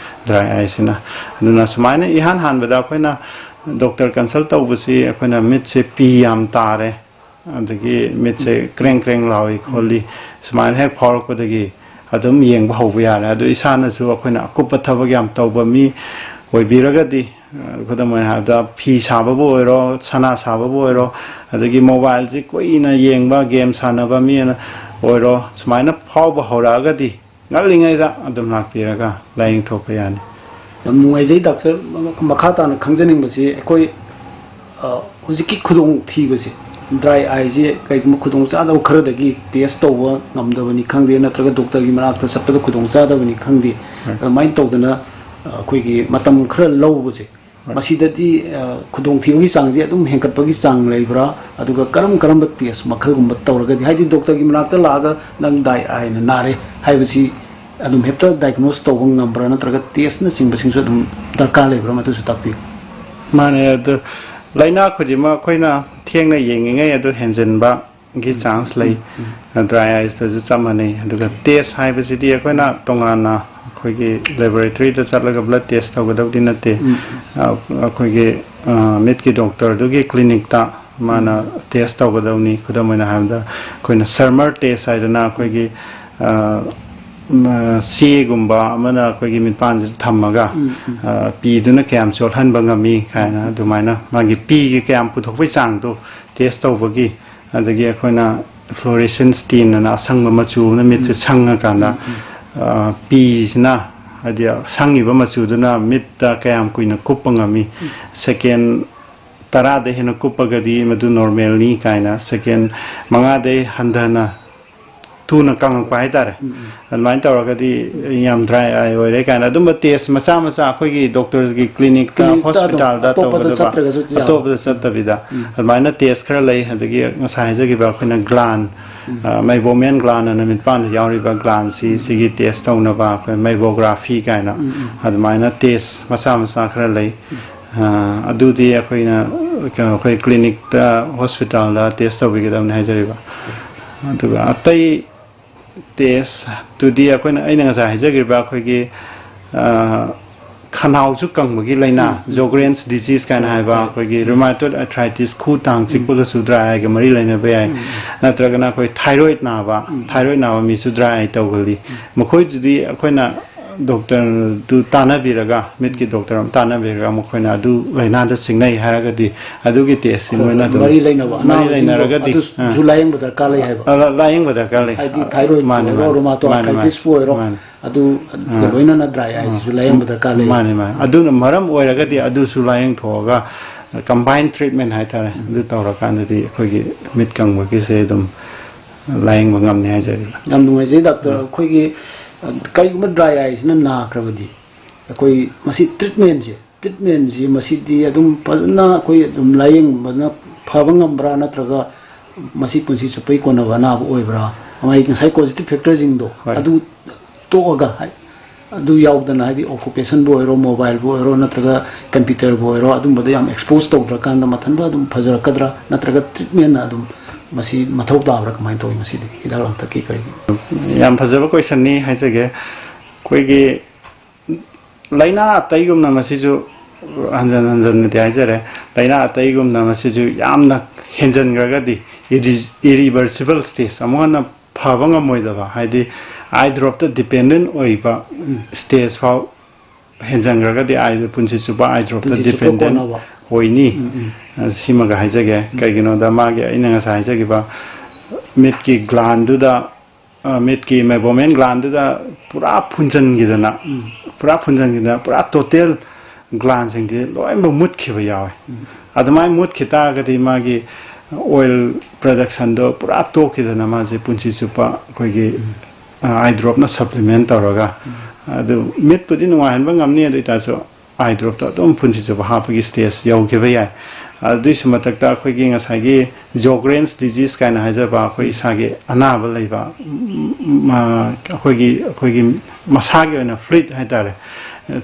ꯗ꯭ꯔꯥꯏ ꯑꯥꯏꯁꯤꯅ꯫ ꯑꯗꯨꯅ ꯁꯨꯃꯥꯏꯅ ꯏꯍꯥꯟ ꯍꯥꯟꯕꯗ ꯑꯩꯈꯣꯏꯅ ꯗꯣꯛꯇꯔ ꯀꯟꯁꯜ ꯇꯧꯕꯁꯤ, ꯑꯩꯈꯣꯏꯅ ꯃꯤꯠꯁꯦ ꯄꯤ ꯌꯥꯝ ꯇꯥꯔꯦ, ꯑꯗꯒꯤ ꯃꯤꯠꯁꯦ ꯀ꯭ꯔꯦꯡ ꯀ꯭ꯔꯦꯡ ꯂꯥꯎꯏ ꯈꯣꯠꯂꯤ, ꯁꯨꯃꯥꯏꯅ ꯍꯦꯛ ꯐꯥꯎꯔꯛꯄꯗꯒꯤ ꯑꯗꯨꯝ ꯌꯦꯡꯕ ꯍꯧꯕ ꯌꯥꯔꯦ꯫ ꯑꯗꯨ ꯏꯁꯥꯅꯁꯨ ꯑꯩꯈꯣꯏꯅ ꯑꯀꯨꯞꯄ ꯊꯕꯛ ꯌꯥꯝ ꯇꯧꯕ ꯃꯤ ꯑꯣꯏꯕꯤꯔꯒꯗꯤ, ꯑ, ꯈꯨꯗꯝ ꯑꯣꯏꯅ ꯍꯥꯏꯔꯕꯗ, ꯐꯤ ꯁꯥꯕꯕꯨ ꯑꯣꯏꯔꯣ, ꯁꯅꯥ ꯁꯥꯕꯕꯨ ꯑꯣꯏꯔꯣ, ꯑꯗꯒꯤ ꯃꯣꯕꯥꯏꯜꯁꯤ ꯀꯨꯏꯅ ꯌꯦꯡꯕ, ꯒꯦꯝ ꯁꯥꯟꯅꯕ ꯃꯤ ꯑꯃ ꯑꯣꯏꯔꯣ, ꯁꯨꯃꯥꯏꯅ ꯐꯥꯎꯕ ꯍꯧꯔꯛꯑꯒꯗꯤ ꯉꯜꯂꯤꯉꯩꯗ ꯑꯗꯨꯝ ꯂꯥꯛꯄꯤꯔꯒ ꯂꯥꯏꯌꯦꯡꯊꯣꯛꯄ ꯌꯥꯅꯤ꯫ ꯌꯥꯝ ꯅꯨꯡꯉꯥꯏꯖꯩ, ꯗꯥꯛꯇꯔ꯫ ꯃꯈꯥ ꯇꯥꯅ ꯈꯪꯖꯅꯤꯡꯕꯁꯤ, ꯑꯩꯈꯣꯏ, ꯑ, ꯍꯧꯖꯤꯛꯀꯤ ꯈꯨꯗꯣꯡꯊꯤꯕꯁꯦ, ꯗ꯭ꯔꯥꯏ ꯑꯥꯏꯁꯦ ꯀꯩꯒꯨꯝꯕ ꯈꯨꯗꯣꯡꯆꯥꯗꯕ ꯈꯔꯗꯒꯤ ꯇꯦꯁ ꯇꯧꯕ ꯉꯝꯗꯕꯅꯤ ꯈꯪꯗꯦ, ꯅꯠꯇ꯭ꯔꯒ ꯗꯣꯛꯇꯔꯒꯤ ꯃꯅꯥꯛꯇ ꯆꯠꯄꯗ ꯈꯨꯗꯣꯡꯆꯥꯗꯕꯅꯤ ꯈꯪꯗꯦ, ꯍꯣꯏ꯫ ꯑꯗꯨꯃꯥꯏꯅ ꯇꯧꯗꯅ, ꯑ, ꯑꯩꯈꯣꯏꯒꯤ ꯃꯇꯝ ꯈꯔ ꯂꯧꯕꯁꯦ, ꯍꯣꯏ꯫ ꯃꯁꯤꯗꯗꯤ, ꯑ, ꯈꯨꯗꯣꯡꯊꯤꯕꯒꯤ ꯆꯥꯡꯁꯦ ꯑꯗꯨꯝ ꯍꯦꯟꯒꯠꯄꯒꯤ ꯆꯥꯡ ꯂꯩꯕ꯭ꯔꯥ? ꯑꯗꯨꯒ ꯀꯔꯝ ꯀꯔꯝꯕ ꯇꯦꯁ ꯃꯈꯜꯒꯨꯝꯕ ꯇꯧꯔꯒꯗꯤ, ꯍꯥꯏꯗꯤ ꯗꯣꯛꯇꯔꯒꯤ ꯃꯅꯥꯛꯇ ꯂꯥꯛꯑꯒ ꯅꯪ ꯗ꯭ꯔꯥꯏ ꯑꯥꯏꯅ ꯅꯥꯔꯦ ꯍꯥꯏꯕꯁꯤ ꯑꯗꯨꯝ ꯍꯦꯛꯇ ꯗꯥꯏꯒꯅꯣꯁ ꯇꯧꯕ ꯉꯝꯕ꯭ꯔꯥ, ꯅꯠꯇ꯭ꯔꯒ ꯇꯦꯁꯅꯆꯤꯡꯕꯁꯤꯡꯁꯨ ꯑꯗꯨꯝ ꯗꯔꯀꯥꯔ ꯂꯩꯕ꯭ꯔꯥ? ꯃꯗꯨꯁꯨ ꯇꯥꯛꯄꯤꯌꯨ꯫ ꯃꯥꯅꯦ, ꯑꯗꯨ ꯂꯥꯏꯅꯥ ꯈꯨꯗꯤꯡꯃꯛ ꯑꯩꯈꯣꯏꯅ ꯊꯦꯡꯅ ꯌꯦꯡꯉꯤꯉꯩ ꯑꯗꯨ ꯍꯦꯟꯖꯤꯟꯕꯒꯤ ꯆꯥꯟꯁ ꯂꯩ꯫ ꯗ꯭ꯔꯥꯏ ꯑꯥꯏꯁꯇꯁꯨ ꯆꯞ ꯃꯥꯟꯅꯩ꯫ ꯑꯗꯨꯒ ꯇꯦꯁ ꯍꯥꯏꯕꯁꯤꯗꯤ ꯑꯩꯈꯣꯏꯅ ꯇꯣꯉꯥꯟꯅ ꯑꯩꯈꯣꯏꯒꯤ ꯂꯦꯕꯣꯔꯦꯇꯔꯤꯗ ꯆꯠꯂꯒ ꯕ꯭ꯂꯗ ꯇꯦꯁ ꯇꯧꯒꯗꯕꯗꯤ ꯅꯠꯇꯦ꯫ ꯑꯩꯈꯣꯏꯒꯤ ꯃꯤꯠꯀꯤ ꯗꯣꯛꯇꯔꯗꯨꯒꯤ ꯀ꯭ꯂꯤꯅꯤꯛꯇ ꯃꯥꯅ ꯇꯦꯁ ꯇꯧꯒꯗꯕꯅꯤ꯫ ꯈꯨꯗꯝ ꯑꯣꯏꯅ ꯍꯥꯏꯔꯕꯗ, ꯑꯩꯈꯣꯏꯅ ꯁꯔꯃꯔ ꯇꯦꯁ ꯍꯥꯏꯗꯅ ꯑꯩꯈꯣꯏꯒꯤ ꯆꯦꯒꯨꯝꯕ ꯑꯃꯅ ꯑꯩꯈꯣꯏꯒꯤ ꯃꯤꯠꯄꯥꯟꯁꯤꯗ ꯊꯝꯃꯒ ꯄꯤꯗꯨꯅ ꯀꯌꯥꯝ ꯆꯣꯠꯍꯟꯕ ꯉꯝꯃꯤ ꯀꯥꯏꯅ, ꯑꯗꯨꯃꯥꯏꯅ ꯃꯥꯒꯤ ꯄꯤꯒꯤ ꯀꯌꯥꯝ ꯄꯨꯊꯣꯛꯄꯒꯤ ꯆꯥꯡꯗꯣ ꯇꯦꯁ ꯇꯧꯕꯒꯤ, ꯑꯗꯒꯤ ꯑꯩꯈꯣꯏꯅ ꯐ꯭ꯂꯣꯔꯦꯁꯦꯟꯁ ꯁ꯭ꯇꯦꯟ ꯑꯅ ꯑꯁꯪꯕ ꯃꯆꯨ ꯑꯃꯅ ꯃꯤꯠꯁꯦ ꯁꯪꯉꯀꯥꯟꯗ ꯄꯤꯁꯤꯅ, ꯍꯥꯏꯗꯤ ꯁꯪꯉꯤꯕ ꯃꯆꯨꯗꯨꯅ ꯃꯤꯠꯇ ꯀꯌꯥꯝ ꯀꯨꯏꯅ ꯀꯨꯞꯄ ꯉꯝꯃꯤ, ꯁꯦꯀꯦꯟ ꯇꯔꯥꯗ ꯍꯦꯟꯅ ꯀꯨꯞꯄꯒꯗꯤ ꯃꯗꯨ ꯅꯣꯔꯃꯦꯜꯅꯤ ꯀꯥꯏꯅ, ꯁꯦꯀꯦꯟ ꯃꯉꯥꯗꯩ ꯍꯟꯊꯅ ꯊꯨꯅ ꯀꯪꯉꯛꯄ ꯍꯥꯏꯇꯥꯔꯦ꯫ ꯑꯗꯨꯃꯥꯏꯅ ꯇꯧꯔꯒꯗꯤ ꯌꯥꯝ ꯗ꯭ꯔꯥꯏ ꯑꯥꯏ ꯑꯣꯏꯔꯦ ꯀꯥꯏꯅ ꯑꯗꯨꯝꯕ ꯇꯦꯁ ꯃꯆꯥ ꯃꯆꯥ ꯑꯩꯈꯣꯏꯒꯤ ꯗꯣꯛꯇꯔꯒꯤ ꯀ꯭ꯂꯤꯅꯤꯛꯇ, ꯀ꯭ꯂꯤꯅꯤꯛꯇ ꯑꯗꯨꯝ ꯍꯣꯁꯄꯤꯇꯥꯜꯗ ꯑꯇꯣꯞꯄꯗ ꯇꯧꯒꯗꯕ, ꯆꯠꯇ꯭ꯔꯒꯁꯨ ꯌꯥꯕ꯫ ꯑꯇꯣꯞꯄꯗ ꯆꯠꯇꯕꯤꯗ ꯑꯗꯨꯃꯥꯏꯅ ꯇꯦꯁ ꯈꯔ ꯂꯩ꯫ ꯑꯗꯒꯤ ꯉꯁꯥꯏ ꯍꯥꯏꯖꯈꯤꯕ ꯑꯩꯈꯣꯏꯅ ꯒ꯭ꯂꯥꯟ, ꯃꯩꯕꯣꯃꯤꯌꯟ ꯒ꯭ꯂꯥꯟ ꯑꯅ ꯃꯤꯠꯄꯥꯟꯗ ꯌꯥꯎꯔꯤꯕ ꯒ꯭ꯂꯥꯟꯁꯤ, ꯁꯤꯒꯤ ꯇꯦꯁ ꯇꯧꯅꯕ ꯑꯩꯈꯣꯏ ꯃꯩꯕꯣꯒ꯭ꯔꯥꯐꯤ ꯀꯥꯏꯅ ꯑꯗꯨꯃꯥꯏꯅ ꯇꯦꯁ ꯃꯆꯥ ꯃꯆꯥ ꯈꯔ ꯂꯩ꯫ ꯑꯗꯨꯗꯤ ꯑꯩꯈꯣꯏꯅ, ꯀꯩꯅꯣ, ꯑꯩꯈꯣꯏ ꯀ꯭ꯂꯤꯅꯤꯛꯇ, ꯍꯣꯁꯄꯤꯇꯥꯜꯗ ꯇꯦꯁ ꯇꯧꯕꯤꯒꯗꯕꯅꯤ ꯍꯥꯏꯖꯔꯤꯕ꯫ ꯑꯗꯨꯒ ꯑꯇꯩ ꯇꯦꯁꯇꯨꯗꯤ ꯑꯩꯈꯣꯏꯅ, ꯑꯩꯅ ꯉꯁꯥꯏ ꯍꯥꯏꯖꯈ꯭ꯔꯤꯕ ꯑꯩꯈꯣꯏꯒꯤ ꯈꯅꯥꯎꯁꯨ ꯀꯪꯕꯒꯤ ꯂꯥꯏꯅꯥ, ꯖꯣꯒ꯭ꯔꯦꯟꯁ ꯗꯤꯖꯤꯁ ꯀꯥꯏꯅ ꯍꯥꯏꯕ, ꯑꯩꯈꯣꯏꯒꯤ ꯔꯨꯃꯥꯇꯣꯏꯗ ꯑꯥꯔꯊ꯭ꯔꯥꯏꯇꯤꯁ, ꯈꯨ ꯇꯥꯡ ꯆꯤꯛꯄꯒꯁꯨ ꯗ꯭ꯔꯥꯏ ꯑꯥꯏꯒ ꯃꯔꯤ ꯂꯩꯅꯕ ꯌꯥꯏ꯫ ꯅꯠꯇ꯭ꯔꯒꯅ ꯑꯩꯈꯣꯏ ꯊꯥꯏꯔꯣꯏꯗ ꯅꯥꯕ, ꯊꯥꯏꯔꯣꯏꯗ ꯅꯥꯕ ꯃꯤꯁꯨ ꯗ꯭ꯔꯥꯏ ꯑꯥꯏ ꯇꯧꯒꯜꯂꯤ꯫ ꯃꯈꯣꯏꯗꯨꯗꯤ ꯑꯩꯈꯣꯏꯅ ꯗꯣꯛꯇꯔꯗꯨ ꯇꯥꯟꯅꯕꯤꯔꯒ, ꯃꯤꯠꯀꯤ ꯗꯣꯛꯇꯔ ꯑꯃ ꯇꯥꯟꯅꯕꯤꯔꯒ, ꯃꯈꯣꯏꯅ ꯑꯗꯨ ꯂꯥꯏꯅꯥꯗ ꯆꯤꯡꯅꯩ ꯍꯥꯏꯔꯒꯗꯤ, ꯑꯗꯨꯒꯤ ꯇꯦꯁꯁꯤ ꯃꯣꯏꯅ ꯑꯗꯨꯝ ꯃꯔꯤ ꯂꯩꯅꯕ ꯃꯔꯤ ꯑꯅꯥꯕꯁꯤꯡꯗꯣ ꯂꯩꯅꯔꯒꯗꯤ, ꯑꯗꯨꯁꯨ ꯑꯥ, ꯂꯥꯌꯦꯡꯕ ꯗꯔꯀꯥꯔ ꯂꯩ ꯍꯥꯏꯕ꯫ ꯑ, ꯂꯥ-, ꯂꯥꯌꯦꯡꯕ ꯗꯔꯀꯥꯔ ꯂꯩ꯫ ꯍꯥꯏꯗꯤ ꯑ, ꯊꯥꯏꯔꯣꯏꯗꯄꯨ ꯃꯥꯅꯦ, ꯑꯣꯏꯔꯣ, ꯃꯥꯅꯦ, ꯔꯨꯃꯥꯇꯣ ꯃꯥꯅꯦ, ꯃꯥꯅꯦ, ꯑꯥꯔꯊ꯭ꯔꯥꯏꯇꯤꯁꯄꯨ ꯑꯣꯏꯔꯣ, ꯃꯥꯅꯦ꯫ ꯑꯗꯨ ꯑꯥ꯫ ꯂꯣꯏꯅꯅ ꯗ꯭ꯔꯥꯏ ꯑꯥꯏꯁꯤꯁꯨ ꯂꯥꯌꯦꯡꯕ ꯗꯔꯀꯥꯔ ꯂꯩ꯫ ꯃꯥꯅꯦ, ꯃꯥꯅꯦ꯫ ꯑꯗꯨꯅ ꯃꯔꯝ ꯑꯣꯏꯔꯒꯗꯤ ꯑꯗꯨꯁꯨ ꯂꯥꯌꯦꯡꯊꯣꯛꯑꯒ, ꯀꯝꯕꯥꯏꯟ ꯇ꯭ꯔꯤꯠꯃꯦꯟ ꯍꯥꯏꯇꯥꯔꯦ, ꯑꯗꯨ ꯇꯧꯔꯀꯥꯟꯗꯗꯤ ꯑꯩꯈꯣꯏꯒꯤ ꯃꯤꯠ ꯀꯪꯕꯒꯤꯁꯦ ꯑꯗꯨꯝ ꯂꯥꯌꯦꯡꯕ ꯉꯝꯅꯤ ꯍꯥꯏꯖꯔꯤ꯫ ꯌꯥꯝ ꯅꯨꯡꯉꯥꯏꯖꯩ, ꯗꯥꯛꯇꯔ꯫ ꯑꯩꯈꯣꯏꯒꯤ, ꯑ, ꯀꯔꯤꯒꯨꯝꯕ ꯗ꯭ꯔꯥꯏ ꯑꯥꯏꯁꯤꯅ ꯅꯥꯈ꯭ꯔꯕꯗꯤ, ꯑꯩꯈꯣꯏ ꯃꯁꯤ ꯇ꯭ꯔꯤꯠꯃꯦꯟꯁꯦ, ꯇ꯭ꯔꯤꯠꯃꯦꯟꯁꯤ ꯃꯁꯤꯗꯤ ꯑꯗꯨꯝ ꯐꯖꯅ ꯑꯩꯈꯣꯏ ꯑꯗꯨꯝ ꯂꯥꯌꯦꯡꯕꯅ ꯐꯕ ꯉꯝꯕ꯭ꯔꯥ, ꯅꯠꯇ꯭ꯔꯒ ꯃꯁꯤ ꯄꯨꯟꯁꯤ ꯆꯨꯞꯄꯒꯤ ꯀꯣꯟꯅꯕ ꯑꯅꯥꯕ ꯑꯣꯏꯕ꯭ꯔꯥ? ꯃꯥꯒꯤ ꯉꯁꯥꯏ ꯀꯣꯖꯤꯇꯤꯚ ꯐꯦꯛꯇꯔꯁꯤꯡꯗꯣ, ꯍꯣꯏ꯫ ꯑꯗꯨ ꯇꯣꯛꯑꯒ, ꯍꯥꯏ-, ꯑꯗꯨ ꯌꯥꯎꯗꯅ, ꯍꯥꯏꯗꯤ, ꯑꯣꯀꯨꯄꯦꯁꯟꯕꯨ ꯑꯣꯏꯔꯣ, ꯃꯣꯕꯥꯏꯜꯕꯨ ꯑꯣꯏꯔꯣ, ꯅꯠꯇ꯭ꯔꯒ ꯀꯝꯄ꯭ꯌꯨꯇꯔꯕꯨ ꯑꯣꯏꯔꯣ, ꯑꯗꯨꯝꯕꯗ ꯌꯥꯝ ꯑꯦꯛꯁꯄꯣꯖ ꯇꯧꯗ꯭ꯔꯀꯥꯟꯗ ꯃꯊꯟꯇ ꯑꯗꯨꯝ ꯐꯖꯔꯛꯀꯗ꯭ꯔꯥ, ꯅꯠꯇ꯭ꯔꯒ ꯇ꯭ꯔꯤꯠꯃꯦꯟꯅ ꯑꯗꯨꯝ ꯃꯁꯤ ꯃꯊꯧ ꯇꯥꯕ꯭ꯔꯥ, ꯀꯃꯥꯏꯅ ꯇꯧꯏ ꯃꯁꯤꯗꯤ, ꯍꯤꯗꯥꯛ ꯂꯥꯡꯊꯛꯀꯤ ꯀꯔꯤꯒꯤ? ꯌꯥꯝ ꯐꯖꯕ ꯀꯣꯏꯁꯟꯅꯤ ꯍꯥꯏꯖꯒꯦ꯫ ꯑꯩꯈꯣꯏꯒꯤ ꯂꯥꯏꯅꯥ ꯑꯇꯩꯒꯨꯝꯅ ꯃꯁꯤꯁꯨ, ꯍꯟꯖꯟ ꯍꯟꯖꯟꯅꯗꯤ ꯍꯥꯏꯖꯔꯦ, ꯂꯥꯏꯅꯥ ꯑꯇꯩꯒꯨꯝꯅ ꯃꯁꯤꯁꯨ ꯌꯥꯝꯅ ꯍꯦꯟꯖꯟꯈ꯭ꯔꯒꯗꯤ, irreversible stage, ꯑꯃꯨꯛ ꯍꯟꯅ ꯐꯕ ꯉꯝꯃꯣꯏꯗꯕ, ꯍꯥꯏꯗꯤ ꯑꯥꯏ ꯗ꯭ꯔꯣꯞꯇ ꯗꯤꯄꯦꯟꯗꯦꯟ ꯑꯣꯏꯕ ꯁ꯭ꯇꯦꯖ ꯐꯥꯎ ꯍꯦꯟꯖꯟꯈ꯭ꯔꯒꯗꯤ, ꯑꯥꯏ ꯄꯨꯟꯁꯤ ꯆꯨꯞꯄ ꯑꯥꯏ ꯗ꯭ꯔꯣꯞꯇ ꯄꯨꯟꯁꯤ ꯆꯨꯞꯄ ꯗꯤꯄꯦꯟꯗꯦꯟ ꯀꯣꯟꯅꯕ꯫ ꯑꯣꯏꯅꯤ꯫ ꯎꯝ, ꯎꯝ꯫ ꯑ, ꯁꯤꯃꯒ ꯍꯥꯏꯖꯒꯦ꯫ ꯎꯝ꯫ ꯀꯩꯒꯤꯅꯣꯗ ꯃꯥꯒꯤ, ꯑꯩꯅ ꯉꯁꯥꯏ ꯍꯥꯏꯖꯈꯤꯕ ꯃꯤꯠꯀꯤ ꯒ꯭ꯂꯥꯟꯗꯨꯗ, ꯑ, ꯃꯤꯠꯀꯤ ꯃꯦꯕꯣꯃꯦꯟ ꯒ꯭ꯂꯥꯟꯗꯨꯗ ꯄꯨꯔꯥ ꯐꯨꯟꯖꯟꯈꯤꯗꯅ, ꯎꯝ꯫ ꯄꯨꯔꯥ ꯐꯨꯟꯖꯟꯈꯤꯗꯅ, ꯄꯨꯔꯥ ꯇꯣꯇꯦꯜ ꯒ꯭ꯂꯥꯟꯁꯤꯡꯁꯦ ꯂꯣꯏꯅꯃꯛ ꯃꯨꯠꯈꯤꯕ ꯌꯥꯎꯋꯦ꯫ ꯎꯝ꯫ ꯑꯗꯨꯃꯥꯏꯅ ꯃꯨꯠꯈꯤ ꯇꯥꯔꯒꯗꯤ ꯃꯥꯒꯤ ꯑꯣꯏꯜ ꯄ꯭ꯔꯗꯛꯁꯟꯗꯣ ꯄꯨꯔꯥ ꯇꯣꯛꯈꯤꯗꯅ ꯃꯥꯁꯦ ꯄꯨꯟꯁꯤ ꯆꯨꯞꯄ ꯑꯩꯈꯣꯏꯒꯤ, ꯎꯝ꯫ ꯑ, ꯑꯥꯏ ꯗ꯭ꯔꯣꯞꯅ ꯁꯄ꯭ꯂꯤꯃꯦꯟ ꯇꯧꯔꯒ, ꯎꯝ꯫ ꯑꯗꯨ ꯃꯤꯠꯄꯨꯗꯤ ꯅꯨꯡꯉꯥꯏꯍꯟꯕ ꯉꯝꯅꯤ, ꯑꯗꯨ ꯑꯣꯏꯇꯥꯔꯁꯨ ꯑꯥꯏ ꯗ꯭ꯔꯣꯞꯇꯣ ꯑꯗꯨꯝ ꯄꯨꯟꯁꯤ ꯆꯨꯞꯄ ꯍꯥꯞꯄꯒꯤ ꯁ꯭ꯇꯦꯖ ꯌꯧꯈꯤꯕ ꯌꯥꯏ꯫ ꯑꯗꯨꯏꯁꯨ ꯃꯊꯛꯇ ꯑꯩꯈꯣꯏꯒꯤ ꯉꯁꯥꯏꯒꯤ ꯖꯣꯒ꯭ꯔꯦꯟꯁ ꯗꯤꯖꯤꯁ ꯀꯥꯏꯅ ꯍꯥꯏꯖꯕ ꯑꯩꯈꯣꯏ ꯏꯁꯥꯒꯤ ꯑꯅꯥꯕ ꯂꯩꯕ, ꯎꯝ, ꯑ, ꯑꯩꯈꯣꯏꯒꯤ, ꯑꯩꯈꯣꯏꯒꯤ ꯃꯁꯥꯒꯤ ꯑꯣꯏꯅ ꯐ꯭ꯂꯨꯏꯗ ꯍꯥꯏꯇꯥꯔꯦ,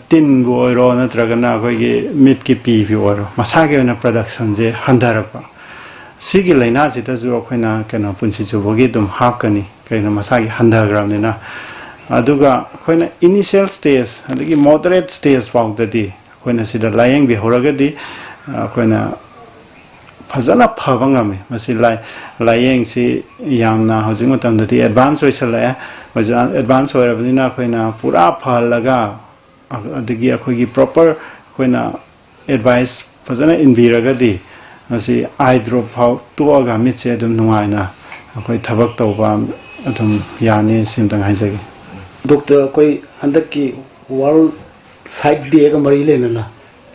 ꯇꯤꯟꯕꯨ ꯑꯣꯏꯔꯣ ꯅꯠꯇ꯭ꯔꯒꯅ ꯑꯩꯈꯣꯏꯒꯤ ꯃꯤꯠꯀꯤ ꯄꯤꯕꯨ ꯑꯣꯏꯔꯣ, ꯃꯁꯥꯒꯤ ꯑꯣꯏꯅ ꯄ꯭ꯔꯗꯛꯁꯟꯁꯦ ꯍꯟꯊꯔꯛꯄ꯫ ꯁꯤꯒꯤ ꯂꯥꯏꯅꯥꯁꯤꯗꯁꯨ ꯑꯩꯈꯣꯏꯅ ꯀꯩꯅꯣ ꯄꯨꯟꯁꯤ ꯆꯨꯞꯄꯒꯤ ꯑꯗꯨꯝ ꯍꯥꯞꯀꯅꯤ, ꯀꯩꯅꯣ ꯃꯁꯥꯒꯤ ꯍꯟꯊꯈ꯭ꯔꯕꯅꯤꯅ꯫ ꯑꯗꯨꯒ ꯑꯩꯈꯣꯏꯅ ꯏꯅꯤꯁꯤꯌꯦꯜ ꯁ꯭ꯇꯦꯖ ꯑꯗꯒꯤ ꯃꯣꯗꯔꯦꯠ ꯁ꯭ꯇꯦꯖ ꯐꯥꯎꯗꯗꯤ ꯑꯩꯈꯣꯏꯅ ꯁꯤꯗ ꯂꯥꯏꯌꯦꯡꯕꯤꯍꯧꯔꯒꯗꯤ, ꯑ, ꯑꯩꯈꯣꯏꯅ ꯐꯖꯅ ꯐꯕ ꯉꯝꯃꯤ꯫ ꯃꯁꯤ ꯂꯥꯏ-, ꯂꯥꯏꯌꯦꯡꯁꯤ ꯌꯥꯝꯅ ꯍꯧꯖꯤꯛ ꯃꯇꯝꯗꯗꯤ ꯑꯦꯗꯚꯥꯟꯁ ꯑꯣꯏꯁꯜꯂꯛꯑꯦ꯫ ꯍꯧꯖꯤꯛ ꯑꯦꯗꯚꯥꯟꯁ ꯑꯣꯏꯔꯕꯅꯤꯅ ꯑꯩꯈꯣꯏꯅ ꯄꯨꯔꯥ ꯐꯍꯜꯂꯒ, ꯑ-, ꯑꯗꯒꯤ ꯑꯩꯈꯣꯏꯒꯤ ꯄ꯭ꯔꯣꯄꯔ ꯑꯩꯈꯣꯏꯅ ꯑꯦꯗꯚꯥꯏꯁ ꯐꯖꯅ ꯏꯟꯕꯤꯔꯒꯗꯤ ꯃꯁꯤ ꯑꯥꯏ ꯗ꯭ꯔꯣꯞ ꯐꯥꯎ ꯇꯣꯛꯑꯒ ꯃꯤꯠꯁꯦ ꯑꯗꯨꯝ ꯅꯨꯡꯉꯥꯏꯅ ꯑꯩꯈꯣꯏ ꯊꯕꯛ ꯇꯧꯕ ꯑꯗꯨꯝ ꯌꯥꯅꯤ꯫ ꯁꯤꯝꯇꯪ ꯍꯥꯏꯖꯒꯦ꯫ ꯗꯣꯛꯇꯔ, ꯑꯩꯈꯣꯏ ꯍꯟꯗꯛꯀꯤ ꯋꯥꯔꯜ ꯁꯥꯏꯠ ꯗꯦꯒ ꯃꯔꯤ ꯂꯩꯅꯅ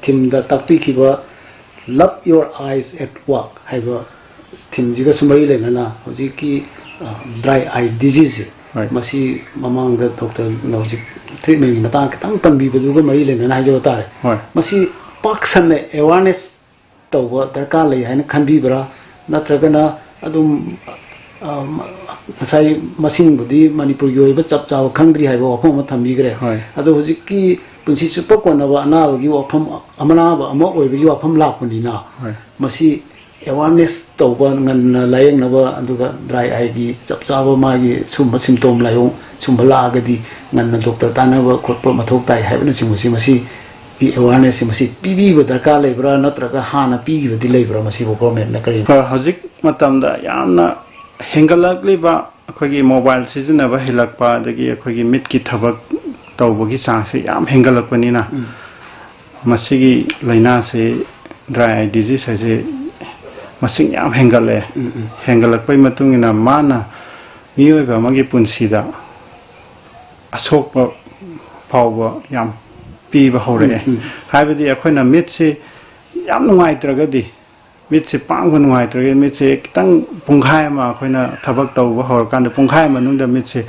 ꯊꯤꯝꯗ ꯇꯥꯛꯄꯤꯈꯤꯕ "Love Your Eyes at Work" ꯍꯥꯏꯕ ꯊꯤꯝꯁꯤꯒꯁꯨ ꯃꯔꯤ ꯂꯩꯅꯅ ꯍꯧꯖꯤꯛꯀꯤ, ꯑ, ꯗ꯭ꯔꯥꯏ ꯑꯥꯏ ꯗꯤꯖꯤꯁꯁꯦ, ꯍꯣꯏ꯫ ꯃꯁꯤ ꯃꯃꯥꯡꯗ ꯗꯣꯛꯇꯔꯅ ꯍꯧꯖꯤꯛ ꯇ꯭ꯔꯤꯠꯃꯦꯟꯒꯤ ꯃꯇꯥꯡ ꯈꯤꯇꯪ ꯄꯟꯕꯤꯕꯗꯨꯒ ꯃꯔꯤ ꯂꯩꯅꯅ ꯍꯥꯏꯖꯕ ꯇꯥꯔꯦ꯫ ꯍꯣꯏ꯫ ꯃꯁꯤ ꯄꯥꯛ ꯁꯟꯅ ꯑꯦꯋꯥꯔꯅꯦꯁ ꯇꯧꯕ ꯗꯔꯀꯥꯔ ꯂꯩ ꯍꯥꯏꯅ ꯈꯟꯕꯤꯕ꯭ꯔꯥ? ꯅꯠꯇ꯭ꯔꯒꯅ ꯑꯗꯨꯝ, ꯑ, ꯉꯁꯥꯏ ꯃꯁꯤꯡꯕꯨꯗꯤ ꯃꯅꯤꯄꯨꯔꯒꯤ ꯑꯣꯏꯕ ꯆꯞ ꯆꯥꯕ ꯈꯪꯗ꯭ꯔꯤ ꯍꯥꯏꯕ ꯋꯥꯐꯝ ꯑꯃ ꯊꯝꯕꯤꯈ꯭ꯔꯦ꯫ ꯍꯣꯏ꯫ ꯑꯗꯣ ꯍꯧꯖꯤꯛꯀꯤ ꯄꯨꯟꯁꯤ ꯆꯨꯞꯄ ꯀꯣꯟꯅꯕ ꯑꯅꯥꯕꯒꯤ ꯋꯥꯐꯝ, ꯑꯅꯥꯕ ꯑꯃ ꯑꯣꯏꯕꯒꯤ ꯋꯥꯐꯝ ꯂꯥꯛꯄꯅꯤꯅ, ꯍꯣꯏ꯫ ꯃꯁꯤ ꯑꯦꯋꯥꯔꯅꯦꯁ ꯇꯧꯕ, ꯉꯟꯅ ꯂꯥꯏꯌꯦꯡꯅꯕ, ꯑꯗꯨꯒ ꯗ꯭ꯔꯥꯏ ꯑꯥꯏꯒꯤ ꯆꯞ ꯆꯥꯕ ꯃꯥꯒꯤ ꯁꯨꯝꯕ ꯁꯤꯝꯇꯣꯝ ꯂꯥꯏꯑꯣꯡ ꯁꯨꯝꯕ ꯂꯥꯛꯑꯒꯗꯤ ꯉꯟꯅ ꯗꯣꯛꯇꯔ ꯇꯥꯟꯅꯕ ꯈꯣꯠꯄ ꯃꯊꯧ ꯇꯥꯏ ꯍꯥꯏꯕꯅꯆꯤꯡꯕꯁꯤ, ꯃꯁꯤꯒꯤ ꯑꯦꯋꯥꯔꯅꯦꯁꯁꯤ ꯃꯁꯤ ꯄꯤꯕꯤꯕ ꯗꯔꯀꯥꯔ ꯂꯩꯕ꯭ꯔꯥ, ꯅꯠꯇ꯭ꯔꯒ ꯍꯥꯟꯅ ꯄꯤꯈꯤꯕꯗꯤ ꯂꯩꯕ꯭ꯔꯥ? ꯃꯁꯤꯕꯨ ꯒꯣꯔꯃꯦꯟꯅ ꯀꯔꯤ? ꯍꯣꯏ, ꯍꯧꯖꯤꯛ ꯃꯇꯝꯗ ꯌꯥꯝꯅ ꯍꯦꯟꯒꯠꯂꯛꯂꯤꯕ ꯑꯩꯈꯣꯏꯒꯤ ꯃꯣꯕꯥꯏꯜ ꯁꯤꯖꯤꯟꯅꯕ ꯍꯦꯜꯂꯛꯄ, ꯑꯗꯒꯤ ꯑꯩꯈꯣꯏꯒꯤ ꯃꯤꯠꯀꯤ ꯊꯕꯛ ꯇꯧꯕꯒꯤ ꯆꯥꯡꯁꯦ ꯌꯥꯝ ꯍꯦꯟꯒꯠꯂꯛꯄꯅꯤꯅ, ꯎꯝ꯫ ꯃꯁꯤꯒꯤ ꯂꯥꯏꯅꯥꯁꯤ, ꯗ꯭ꯔꯥꯏ ꯑꯥꯏ ꯗꯤꯖꯤꯁ ꯍꯥꯏꯁꯦ, ꯃꯁꯤꯡ ꯌꯥꯝ ꯍꯦꯟꯒꯠꯂꯛꯑꯦ꯫ ꯎꯝ, ꯎꯝ꯫ ꯍꯦꯟꯒꯠꯂꯛꯄꯒꯤ ꯃꯇꯨꯡ ꯏꯟꯅ ꯃꯥꯅ ꯃꯤꯑꯣꯏꯕ ꯑꯃꯒꯤ ꯄꯨꯟꯁꯤꯗ ꯑꯁꯣꯛꯄ ꯐꯥꯎꯕ ꯌꯥꯝ ꯄꯤꯕ ꯍꯧꯔꯛꯑꯦ꯫ ꯎꯝ, ꯎꯝ꯫ ꯍꯥꯏꯕꯗꯤ ꯑꯩꯈꯣꯏꯅ ꯃꯤꯠꯁꯤ ꯌꯥꯝ ꯅꯨꯡꯉꯥꯏꯇ꯭ꯔꯒꯗꯤ, ꯃꯤꯠꯁꯦ ꯄꯥꯡꯕ ꯅꯨꯡꯉꯥꯏꯇ꯭ꯔꯒꯗꯤ, ꯃꯤꯠꯁꯦ ꯈꯤꯇꯪ ꯄꯨꯡꯈꯥꯏ ꯑꯃ ꯑꯩꯈꯣꯏꯅ ꯊꯕꯛ ꯇꯧꯕ ꯍꯧꯔꯀꯥꯟꯗ, ꯄꯨꯡꯈꯥꯏ ꯃꯅꯨꯡꯗ ꯃꯤꯠꯁꯦ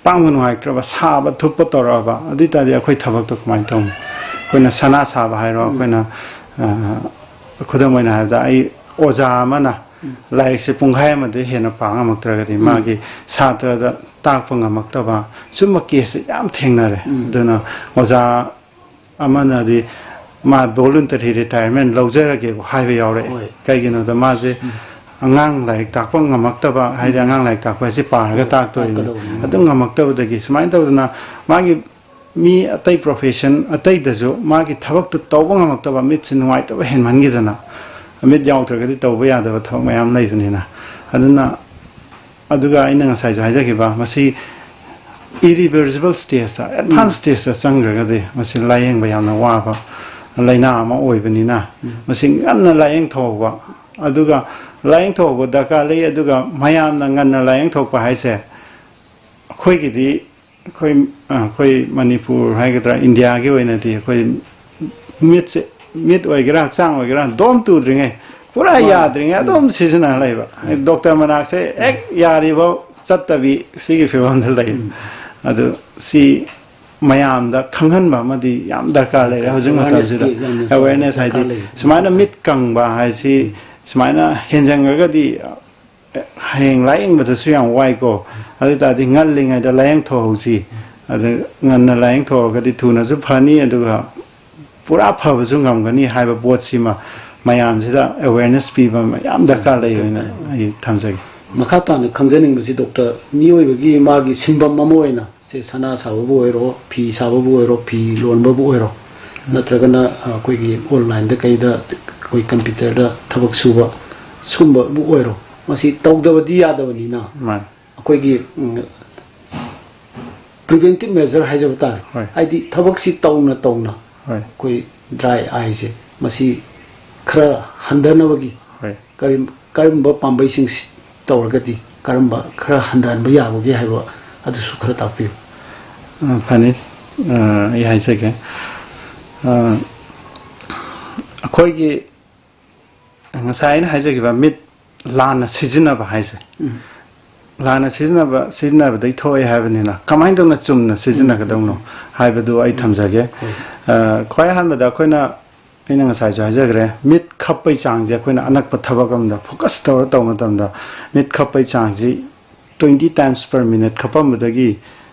ꯄꯥꯡꯕ ꯅꯨꯡꯉꯥꯏꯇ꯭ꯔꯕ, ꯁꯥꯕ ꯊꯨꯞꯄ ꯇꯧꯔꯛꯑꯕ, ꯑꯗꯨ ꯑꯣꯏ ꯇꯥꯔꯗꯤ ꯑꯩꯈꯣꯏ ꯊꯕꯛꯇꯣ ꯀꯃꯥꯏꯅ ꯇꯧꯅꯤ? ꯑꯩꯈꯣꯏꯅ ꯁꯅꯥ ꯁꯥꯕ ꯍꯥꯏꯔꯣ, ꯎꯝ꯫ ꯑꯩꯈꯣꯏꯅ, ꯑ, ꯈꯨꯗꯝ ꯑꯣꯏꯅ ꯍꯥꯏꯔꯕꯗ, ꯑꯩ ꯑꯣꯖꯥ ꯑꯃꯅ ꯎꯝ꯫ ꯂꯥꯏꯔꯤꯛꯁꯦ ꯄꯨꯡꯈꯥꯏ ꯑꯃꯗꯒꯤ ꯍꯦꯟꯅ ꯄꯥ ꯉꯝꯃꯛꯇ꯭ꯔꯒꯗꯤ, ꯎꯝ꯫ ꯃꯥꯒꯤ ꯁꯥꯇ꯭ꯔꯗ ꯇꯥꯛꯄ ꯉꯝꯃꯛꯇꯕ, ꯁꯨꯝꯕ ꯀꯦꯁꯁꯦ ꯌꯥꯝ ꯊꯦꯡꯅꯔꯦ꯫ ꯎꯝ꯫ ꯑꯗꯨꯅ ꯑꯣꯖꯥ ꯑꯃꯅꯗꯤ ꯃꯥ voluntary retirement ꯂꯧꯖꯔꯒꯦꯕꯨ ꯍꯥꯏꯕ ꯌꯥꯎꯔꯛꯑꯦ꯫ ꯍꯣꯏ꯫ ꯀꯩꯒꯤꯅꯣꯗ ꯃꯥꯁꯦ ꯎꯝ꯫ ꯑꯉꯥꯡ ꯂꯥꯏꯔꯤꯛ ꯇꯥꯛꯄ ꯉꯝꯃꯛꯇꯕ, ꯍꯥꯏꯗꯤ ꯎꯝ꯫ ꯑꯉꯥꯡ ꯂꯥꯏꯔꯤꯛ ꯇꯥꯛꯄ ꯍꯥꯏꯁꯦ ꯄꯥꯔꯒ ꯍꯣꯏ, ꯇꯥꯛꯇꯣꯏꯅꯤ꯫ ꯇꯥꯛꯀꯗꯧꯕꯅꯤ꯫ ꯑꯗꯨ ꯉꯝꯃꯛꯇꯕꯗꯒꯤ ꯁꯨꯃꯥꯏꯅ ꯇꯧꯗꯅ ꯃꯥꯒꯤ ꯃꯤ ꯑꯇꯩ profession ꯑꯇꯩꯗꯁꯨ ꯃꯥꯒꯤ ꯊꯕꯛꯇꯨ ꯇꯧꯕ ꯉꯝꯃꯛꯇꯕ, ꯃꯤꯠꯁꯦ ꯅꯨꯡꯉꯥꯏꯇꯕ ꯍꯦꯟꯃꯟꯈꯤꯗꯅ, ꯃꯤꯠ ꯌꯥꯎꯗ꯭ꯔꯒꯗꯤ ꯇꯧꯕ ꯌꯥꯗꯕ ꯊꯕꯛ ꯃꯌꯥꯝ ꯂꯩꯕꯅꯤꯅ꯫ ꯑꯗꯨꯅ, ꯑꯗꯨꯒ ꯑꯩꯅ ꯉꯁꯥꯏꯁꯨ ꯍꯥꯏꯖꯈꯤꯕ, ꯃꯁꯤ irreversible stageꯇ, advanced ꯎꯝ꯫ stageꯇ ꯆꯪꯈ꯭ꯔꯒꯗꯤ ꯃꯁꯤ ꯂꯥꯏꯌꯦꯡꯕ ꯌꯥꯝꯅ ꯋꯥꯕ ꯂꯥꯏꯅꯥ ꯑꯃ ꯑꯣꯏꯕꯅꯤꯅ, ꯎꯝ꯫ ꯃꯁꯤ ꯉꯟꯅ ꯂꯥꯏꯌꯦꯡꯊꯣꯛꯍꯧꯕ, ꯑꯗꯨꯒ ꯂꯥꯏꯌꯦꯡꯊꯣꯛꯍꯧꯕ ꯗꯔꯀꯥꯔ ꯂꯩ꯫ ꯑꯗꯨꯒ ꯃꯌꯥꯝꯅ ꯉꯟꯅ ꯂꯥꯏꯌꯦꯡꯊꯣꯛꯄ ꯍꯥꯏꯁꯦ, ꯑꯩꯈꯣꯏꯒꯤꯗꯤ, ꯑꯩꯈꯣꯏ, ꯑ, ꯑꯩꯈꯣꯏ ꯃꯅꯤꯄꯨꯔ ꯍꯥꯏꯒꯗ꯭ꯔꯥ, ꯏꯟꯗꯤꯌꯥꯒꯤ ꯑꯣꯏꯅꯗꯤ ꯑꯩꯈꯣꯏ ꯃꯤꯠꯁꯦ, ꯃꯤꯠ ꯑꯣꯏꯒꯦꯔꯥ, ꯍꯛꯆꯥꯡ ꯑꯣꯏꯒꯦꯔꯥ, ꯗꯣꯝ ꯇꯨꯗ꯭ꯔꯤꯉꯩ, ꯄꯨꯔꯥ ꯃꯥꯅꯤ꯫ ꯌꯥꯗ꯭ꯔꯤꯉꯩ ꯎꯝ꯫ ꯑꯗꯨꯝ ꯁꯤꯖꯤꯟꯅ ꯂꯩꯕ꯫ ꯎꯝ꯫ ꯗꯣꯛꯇꯔ ꯃꯅꯥꯛꯁꯦ ꯍꯦꯛ ꯌꯥꯔꯤꯕ ꯆꯠꯇꯕꯤ, ꯁꯤꯒꯤ ꯐꯤꯕꯝꯗ ꯂꯩ꯫ ꯎꯝ꯫ ꯑꯗꯨ ꯁꯤ ꯃꯌꯥꯝꯗ ꯈꯪꯍꯟꯕ ꯑꯃꯗꯤ ꯌꯥꯝ ꯗꯔꯀꯥꯔ ꯂꯩꯔꯦ ꯍꯧꯖꯤꯛ ꯃꯇꯝꯁꯤꯗ꯫ ꯑꯦꯋꯦꯔꯅꯦꯁꯀꯤ ꯌꯥꯝꯅ ꯑꯦꯋꯦꯔꯅꯦꯁ ꯍꯥꯏꯗꯤ ꯗꯔꯀꯥꯔ ꯂꯩ꯫ ꯁꯨꯃꯥꯏꯅ ꯃꯤꯠ ꯀꯪꯕ ꯍꯥꯏꯁꯤ, ꯁꯨꯃꯥꯏꯅ ꯍꯦꯟꯖꯟꯈ꯭ꯔꯒꯗꯤ ꯍꯌꯦꯡ ꯂꯥꯏꯌꯦꯡꯕꯗꯁꯨ ꯌꯥꯝ ꯋꯥꯏꯀꯣ꯫ ꯑꯗꯨ ꯑꯣꯏ ꯇꯥꯔꯗꯤ ꯉꯜꯂꯤꯉꯩꯗ ꯂꯥꯏꯌꯦꯡ ꯊꯣꯛꯍꯧꯁꯤ꯫ ꯑꯗꯨ ꯉꯟꯅ ꯂꯥꯏꯌꯦꯡ ꯊꯣꯛꯑꯒꯗꯤ ꯊꯨꯅꯁꯨ ꯐꯅꯤ, ꯑꯗꯨꯒ ꯄꯨꯔꯥ ꯐꯕꯁꯨ ꯉꯝꯒꯅꯤ ꯍꯥꯏꯕ ꯄꯣꯠꯁꯤꯃ ꯃꯌꯥꯝꯁꯤꯗ ꯑꯦꯋꯦꯔꯅꯦꯁ ꯄꯤꯕ ꯑꯃ ꯌꯥꯝ ꯗꯔꯀꯥꯔ ꯂꯩ ꯑꯣꯏꯅ ꯑꯩ ꯊꯝꯖꯒꯦ꯫ ꯃꯈꯥ ꯇꯥꯅ ꯈꯪꯖꯅꯤꯡꯕꯁꯤ, ꯗꯣꯛꯇꯔ, ꯃꯤꯑꯣꯏꯕꯒꯤ ꯃꯥꯒꯤ ꯁꯤꯟꯐꯝ ꯑꯃ ꯑꯣꯏꯅ, ꯁꯦ ꯁꯅꯥ ꯁꯥꯕꯕꯨ ꯑꯣꯏꯔꯣ, ꯐꯤ ꯁꯥꯕꯕꯨ ꯑꯣꯏꯔꯣ, ꯐꯤ ꯂꯣꯟꯕꯕꯨ ꯑꯣꯏꯔꯣ, ꯅꯠꯇ꯭ꯔꯒꯅ ꯑꯩꯈꯣꯏꯒꯤ ꯑꯣꯟꯂꯥꯏꯟꯗ ꯀꯩꯗ ꯑꯩꯈꯣꯏ ꯀꯝꯄ꯭ꯌꯨꯇꯔꯗ ꯊꯕꯛ ꯁꯨꯕ, ꯁꯨꯝꯕꯕꯨ ꯑꯣꯏꯔꯣ, ꯃꯁꯤ ꯇꯧꯗꯕꯗꯤ ꯌꯥꯗꯕꯅꯤꯅ, ꯃꯥꯅꯤ꯫ ꯑꯩꯈꯣꯏꯒꯤ ꯄ꯭ꯔꯤꯚꯦꯟꯇꯤꯞ ꯃꯦꯖꯔ ꯍꯥꯏꯖꯕ ꯇꯥꯔꯦ꯫ ꯍꯣꯏ꯫ ꯍꯥꯏꯗꯤ ꯊꯕꯛꯁꯤ ꯇꯧꯅ ꯇꯧꯅ ꯍꯣꯏ꯫ ꯑꯩꯈꯣꯏ ꯗ꯭ꯔꯥꯏ ꯑꯥꯏꯁꯦ ꯃꯁꯤ ꯈꯔ ꯍꯟꯊꯅꯕꯒꯤ ꯍꯣꯏ꯫ ꯀꯔꯤ, ꯀꯔꯝꯕ ꯄꯥꯝꯕꯩꯁꯤꯡ ꯁꯤ-, ꯇꯧꯔꯒꯗꯤ ꯀꯔꯝꯕ ꯈꯔ ꯍꯟꯊꯍꯟꯕ ꯌꯥꯕꯒꯦ ꯍꯥꯏꯕ ꯑꯗꯨꯁꯨ ꯈꯔ ꯇꯥꯛꯄꯤꯌꯨ꯫ ꯑ, ꯐꯅꯤ꯫ ꯑ, ꯑꯩ ꯍꯥꯏꯖꯒꯦ꯫ ꯑ, ꯑꯩꯈꯣꯏꯒꯤ ꯉꯁꯥꯏ ꯑꯩꯅ ꯍꯥꯏꯖꯈꯤꯕ ꯃꯤꯠ ꯂꯥꯟꯅ ꯁꯤꯖꯤꯟꯅꯕ ꯍꯥꯏꯁꯦ, ꯎꯝ꯫ ꯂꯥꯟꯅ ꯁꯤꯖꯤꯟꯅꯕ, ꯁꯤꯖꯤꯟꯅꯕꯗꯒꯤ ꯊꯣꯛꯑꯦ ꯍꯥꯏꯕꯅꯤꯅ, ꯀꯃꯥꯏꯅ ꯇꯧꯅ ꯆꯨꯝꯅ ꯁꯤꯖꯤꯟꯅꯒꯗꯧꯅꯣ ꯍꯥꯏꯕꯗꯨ ꯑꯩ ꯊꯝꯖꯒꯦ꯫ ꯍꯣꯏ꯫ ꯑ, ꯈ꯭ꯋꯥꯏ ꯑꯍꯥꯟꯕꯗ ꯑꯩꯈꯣꯏꯅ, ꯑꯩꯅ ꯉꯁꯥꯏꯁꯨ ꯍꯥꯏꯖꯈ꯭ꯔꯦ, ꯃꯤꯠ ꯈꯞꯄꯩ ꯆꯥꯡꯁꯦ ꯑꯩꯈꯣꯏꯅ ꯑꯅꯛꯄ ꯊꯕꯛ ꯑꯃꯗ ꯐꯣꯀꯁ ꯇꯧꯔ ꯇꯧꯕ ꯃꯇꯝꯗ ꯃꯤꯠ ꯈꯞꯄꯩ ꯆꯥꯡꯁꯤ twenty times per minute ꯈꯞꯄꯝꯕꯗꯒꯤ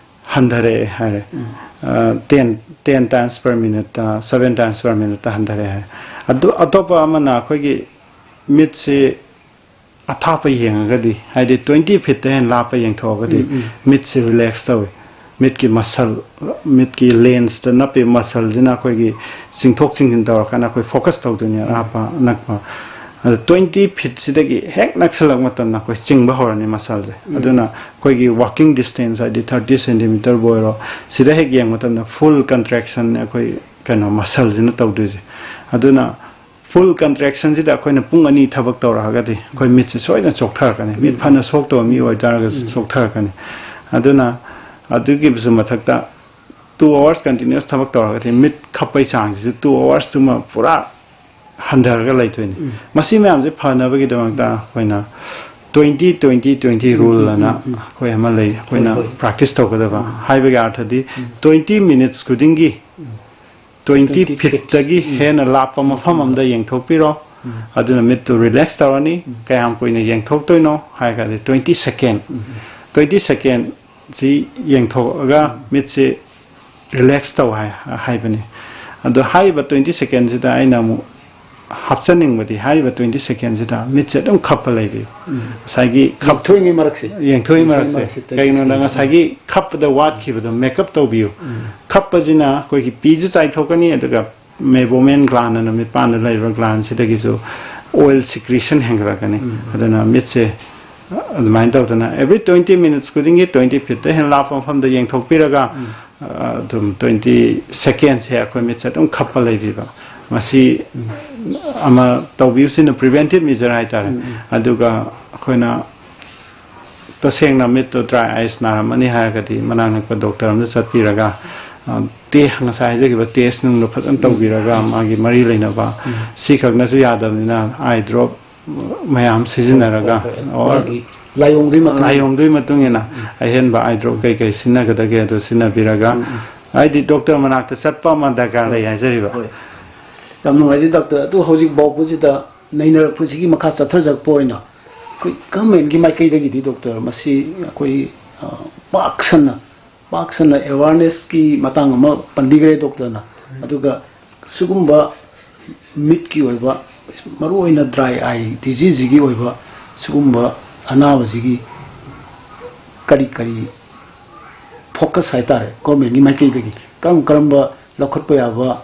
ꯍꯟꯊꯔꯛꯑꯦ ꯍꯥꯏꯔꯦ꯫ ꯎꯝ꯫ ꯑ, ten, ten times per minute, ꯑ, seven times per minute ꯍꯟꯊꯔꯛꯑꯦ ꯍꯥꯏꯔꯦ꯫ ꯑꯗꯨ ꯑꯇꯣꯞꯄ ꯑꯃꯅ ꯑꯩꯈꯣꯏꯒꯤ ꯃꯤꯠꯁꯤ ꯑꯊꯥꯞꯄ ꯌꯦꯡꯉꯒꯗꯤ, ꯍꯥꯏꯗꯤ twenty feetꯇ ꯍꯦꯟꯅ ꯂꯥꯞꯄ ꯌꯦꯡꯊꯣꯛꯑꯒꯗꯤ ꯎꯝ, ꯎꯝ꯫ ꯃꯤꯠꯁꯤ ꯔꯤꯂꯦꯛꯁ ꯇꯧꯏ꯫ ꯃꯤꯠꯀꯤ ꯃꯁꯜ, ꯃꯤꯠꯀꯤ ꯂꯦꯟꯁꯇ ꯅꯞꯄꯤꯕ ꯃꯁꯜꯁꯤꯅ ꯑꯩꯈꯣꯏꯒꯤ ꯆꯤꯡꯊꯣꯛ ꯆꯤꯡꯁꯤꯟ ꯇꯧꯔꯀꯥꯟꯗ ꯑꯩꯈꯣꯏ ꯐꯣꯀꯁ ꯇꯧꯗꯣꯏꯅꯦ ꯑꯔꯥꯞꯄ ꯑꯅꯛꯄ꯫ ꯑꯗꯣ twenty feetꯁꯤꯗꯒꯤ ꯍꯦꯛ ꯅꯛꯁꯜꯂꯛꯄ ꯃꯇꯝꯗ ꯑꯩꯈꯣꯏ ꯆꯤꯡꯕ ꯍꯧꯔꯅꯤ ꯃꯁꯜꯁꯦ꯫ ꯑꯗꯨꯅ ꯑꯩꯈꯣꯏꯒꯤ ꯋꯥꯀꯤꯡ ꯗꯤꯁꯇꯦꯟꯁ, ꯍꯥꯏꯗꯤ thirty centimeterꯕꯨ ꯑꯣꯏꯔꯣ, ꯁꯤꯗ ꯍꯦꯛ ꯌꯦꯡꯕ ꯃꯇꯝꯗ ꯐꯨꯜ ꯀꯟꯇ꯭ꯔꯦꯛꯁꯟꯅꯦ ꯑꯩꯈꯣꯏ ꯀꯩꯅꯣ ꯃꯁꯜꯁꯤꯅ ꯇꯧꯗꯣꯏꯁꯦ꯫ ꯑꯗꯨꯅ ꯐꯨꯜ ꯀꯟꯇ꯭ꯔꯦꯛꯁꯟꯁꯤꯗ ꯑꯩꯈꯣꯏꯅ ꯄꯨꯡ ꯑꯅꯤ ꯊꯕꯛ ꯇꯧꯔꯛꯑꯒꯗꯤ ꯑꯩꯈꯣꯏ ꯃꯤꯠꯁꯦ ꯁꯣꯏꯗꯅ ꯆꯣꯛꯊꯔꯛꯀꯅꯤ꯫ ꯃꯤꯠ ꯐꯅ ꯁꯣꯛꯇꯕ ꯃꯤ ꯑꯣꯏꯇꯥꯔꯒꯁꯨ ꯆꯣꯛꯊꯔꯛꯀꯅꯤ꯫ ꯑꯗꯨꯅ ꯑꯗꯨꯒꯤꯁꯨ ꯃꯊꯛꯇ two hours continuous ꯊꯕꯛ ꯇꯧꯔꯒꯗꯤ ꯃꯤꯠ ꯈꯞꯄꯩ ꯆꯥꯡꯁꯤꯁꯨ two hoursꯇꯨꯃ ꯄꯨꯔꯥ ꯍꯟꯊꯔꯒ ꯂꯩꯗꯣꯏꯅꯤ꯫ ꯃꯁꯤ ꯃꯌꯥꯝꯁꯦ ꯐꯅꯕꯒꯤꯗꯃꯛꯇ ꯑꯩꯈꯣꯏꯅ twenty twenty twenty rule ꯑꯅ ꯑꯩꯈꯣꯏ ꯑꯃ ꯂꯩ, ꯑꯩꯈꯣꯏꯅ ꯍꯣꯏ, ꯍꯣꯏ꯫ ꯄ꯭ꯔꯥꯛꯇꯤꯁ ꯇꯧꯒꯗꯕ꯫ ꯍꯥꯏꯕꯒꯤ ꯑꯥꯔꯊꯗꯤ twenty minutes ꯈꯨꯗꯤꯡꯒꯤ twenty feetꯇꯒꯤ ꯍꯦꯟꯅ ꯂꯥꯞꯄ ꯃꯐꯝ ꯑꯃꯗ ꯌꯦꯡꯊꯣꯛꯄꯤꯔꯣ꯫ ꯑꯗꯨꯅ ꯃꯤꯠꯇꯨ ꯔꯤꯂꯦꯛꯁ ꯇꯧꯔꯅꯤ꯫ ꯀꯌꯥꯝ ꯀꯨꯏꯅ ꯌꯦꯡꯊꯣꯛꯇꯣꯏꯅꯣ ꯍꯥꯏꯔꯒꯗꯤ twenty second, twenty secondꯁꯤ ꯌꯦꯡꯊꯣꯛꯑꯒ ꯃꯤꯠꯁꯤ ꯔꯤꯂꯦꯛꯁ ꯇꯧ ꯍꯥꯏ, ꯍꯥꯏꯕꯅꯤ꯫ ꯑꯗꯣ ꯍꯥꯏꯔꯤꯕ twenty secondꯁꯤꯗ ꯑꯩꯅ ꯑꯃꯨꯛ ꯍꯥꯞꯆꯅꯤꯡꯕꯗꯤ ꯍꯥꯏꯔꯤꯕ ꯇ꯭ꯋꯦꯟꯇꯤ ꯁꯦꯀꯦꯟꯁꯤꯗ ꯃꯤꯠꯁꯦ ꯑꯗꯨꯝ ꯈꯞꯄ ꯂꯩꯕꯤꯌꯨ꯫ ꯉꯁꯥꯏꯒꯤ ꯈꯞ ꯌꯦꯡꯊꯣꯛꯏꯉꯩ ꯃꯔꯛꯁꯦ ꯌꯦꯡꯊꯣꯛꯏ ꯃꯔꯛꯁꯦ ꯀꯩꯒꯤꯅꯣꯗ ꯉꯁꯥꯏꯒꯤ ꯈꯞꯄꯗ ꯋꯥꯠꯈꯤꯕꯗꯣ ꯃꯦꯀꯞ ꯇꯧꯕꯤꯌꯨ꯫ ꯈꯞꯄꯁꯤꯅ ꯑꯩꯈꯣꯏꯒꯤ ꯄꯤꯁꯨ ꯆꯥꯏꯊꯣꯛꯀꯅꯤ, ꯑꯗꯨꯒ ꯃꯦꯕꯣꯃꯦꯟ ꯒ꯭ꯂꯥꯟ ꯑꯅ ꯃꯤꯠꯄꯥꯟꯗ ꯂꯩꯔꯤꯕ ꯒ꯭ꯂꯥꯟꯁꯤꯗꯒꯤꯁꯨ ꯑꯣꯏꯜ ꯁꯤꯀ꯭ꯔꯤꯁꯟ ꯍꯦꯟꯒꯠꯂꯛꯀꯅꯤ꯫ ꯑꯗꯨꯅ ꯃꯤꯠꯁꯦ ꯑꯗꯨꯃꯥꯏꯅ ꯇꯧꯗꯅ ꯑꯦꯕ꯭ꯔꯤ ꯇ꯭ꯋꯦꯟꯇꯤ ꯃꯤꯅꯤꯠꯁ ꯈꯨꯗꯤꯡꯒꯤ ꯇ꯭ꯋꯦꯟꯇꯤ ꯐꯤꯠꯇ ꯍꯦꯟꯅ ꯂꯥꯞꯄ ꯃꯐꯝꯗ ꯌꯦꯡꯊꯣꯛꯄꯤꯔꯒ ꯑꯗꯨꯝ ꯇ꯭ꯋꯦꯟꯇꯤ ꯁꯦꯀꯦꯟꯁꯦ ꯑꯩꯈꯣꯏ ꯃꯤꯠꯁꯦ ꯑꯗꯨꯝ ꯈꯞꯄ ꯂꯩꯕꯤꯕ꯫ ꯃꯁꯤ ꯑꯃ ꯇꯧꯕꯤꯕꯁꯤꯅ ꯄ꯭ꯔꯤꯚꯦꯟꯇꯤꯞ ꯃꯤꯖꯔ ꯍꯥꯏꯇꯥꯔꯦ꯫ ꯑꯗꯨꯒ ꯑꯩꯈꯣꯏꯅ ꯇꯁꯦꯡꯅ ꯃꯤꯠꯇꯣ ꯗ꯭ꯔꯥꯏ ꯑꯥꯏꯁ ꯅꯥꯔꯝꯃꯅꯤ ꯍꯥꯏꯔꯒꯗꯤ ꯃꯅꯥꯛ ꯅꯛꯄ ꯗꯣꯛꯇꯔ ꯑꯃꯗ ꯆꯠꯄꯤꯔꯒ, ꯑ, ꯇꯦ-, ꯉꯁꯥꯏ ꯍꯥꯏꯖꯈꯤꯕ ꯇꯦꯁ ꯅꯨꯡꯗꯣ ꯐꯖꯅ ꯇꯧꯕꯤꯔꯒ, ꯃꯥꯒꯤ ꯃꯔꯤ ꯂꯩꯅꯕ, ꯁꯤꯈꯛꯅꯁꯨ ꯌꯥꯗꯕꯅꯤꯅ ꯑꯥꯏ ꯗ꯭ꯔꯣꯞ ꯃꯌꯥꯝ ꯁꯤꯖꯤꯟꯅꯔꯒ, ꯑꯣꯔ ꯃꯥꯒꯤ ꯂꯥꯏꯑꯣꯡꯗꯨꯒꯤ ꯃꯇꯨꯡ ꯏꯟꯅ꯫ ꯂꯥꯏꯑꯣꯡꯗꯨꯒꯤ ꯃꯇꯨꯡ ꯏꯟꯅ ꯑꯍꯦꯟꯕ ꯑꯥꯏ ꯗ꯭ꯔꯣꯞ ꯀꯩꯀꯩ ꯁꯤꯖꯤꯟꯅꯒꯗꯒꯦ ꯑꯗꯨ ꯁꯤꯖꯤꯟꯅꯕꯤꯔꯒ, ꯍꯥꯏꯗꯤ ꯗꯣꯛꯇꯔ ꯃꯅꯥꯛꯇ ꯆꯠꯄ ꯑꯃ ꯗꯔꯀꯥꯔ ꯂꯩ ꯍꯥꯏꯖꯔꯤꯕ꯫ ꯍꯣꯏ꯫ ꯌꯥꯝ ꯅꯨꯡꯉꯥꯏꯖꯩ ꯗꯥꯛꯇꯔ꯫ ꯑꯗꯨ ꯍꯧꯖꯤꯛ ꯐꯥꯎꯕꯁꯤꯗ ꯅꯩꯅꯔꯛꯄꯁꯤꯒꯤ ꯃꯈꯥ ꯆꯠꯊꯖꯔꯛꯄ ꯑꯣꯏꯅ ꯑꯩꯈꯣꯏ ꯒꯚꯔꯟꯃꯦꯟꯒꯤ ꯃꯥꯏꯀꯩꯗꯒꯤꯗꯤ ꯗꯣꯛꯇꯔ ꯃꯁꯤ ꯑꯩꯈꯣꯏ, ꯑ, ꯄꯥꯛ ꯁꯟꯅ, ꯄꯥꯛ ꯁꯟꯅ ꯑꯦꯋꯥꯔꯅꯦꯁꯀꯤ ꯃꯇꯥꯡ ꯑꯃ ꯄꯟꯕꯤꯈ꯭ꯔꯦ ꯗꯣꯛꯇꯔꯅ꯫ ꯑꯗꯨꯒ ꯁꯤꯒꯨꯝꯕ ꯃꯤꯠꯀꯤ ꯑꯣꯏꯕ, ꯃꯔꯨꯑꯣꯏꯅ ꯗ꯭ꯔꯥꯏ ꯑꯥꯏ ꯗꯤꯖꯤꯁꯁꯤꯒꯤ ꯑꯣꯏꯕ ꯁꯤꯒꯨꯝꯕ ꯑꯅꯥꯕꯁꯤꯒꯤ ꯀꯔꯤ ꯀꯔꯤ ꯐꯣꯀꯁ ꯍꯥꯏꯇꯥꯔꯦ, ꯒꯣꯔꯃꯦꯟꯒꯤ ꯃꯥꯏꯀꯩꯗꯒꯤ ꯀꯔꯝ ꯀꯔꯝꯕ ꯂꯧꯈꯠꯄ ꯌꯥꯕ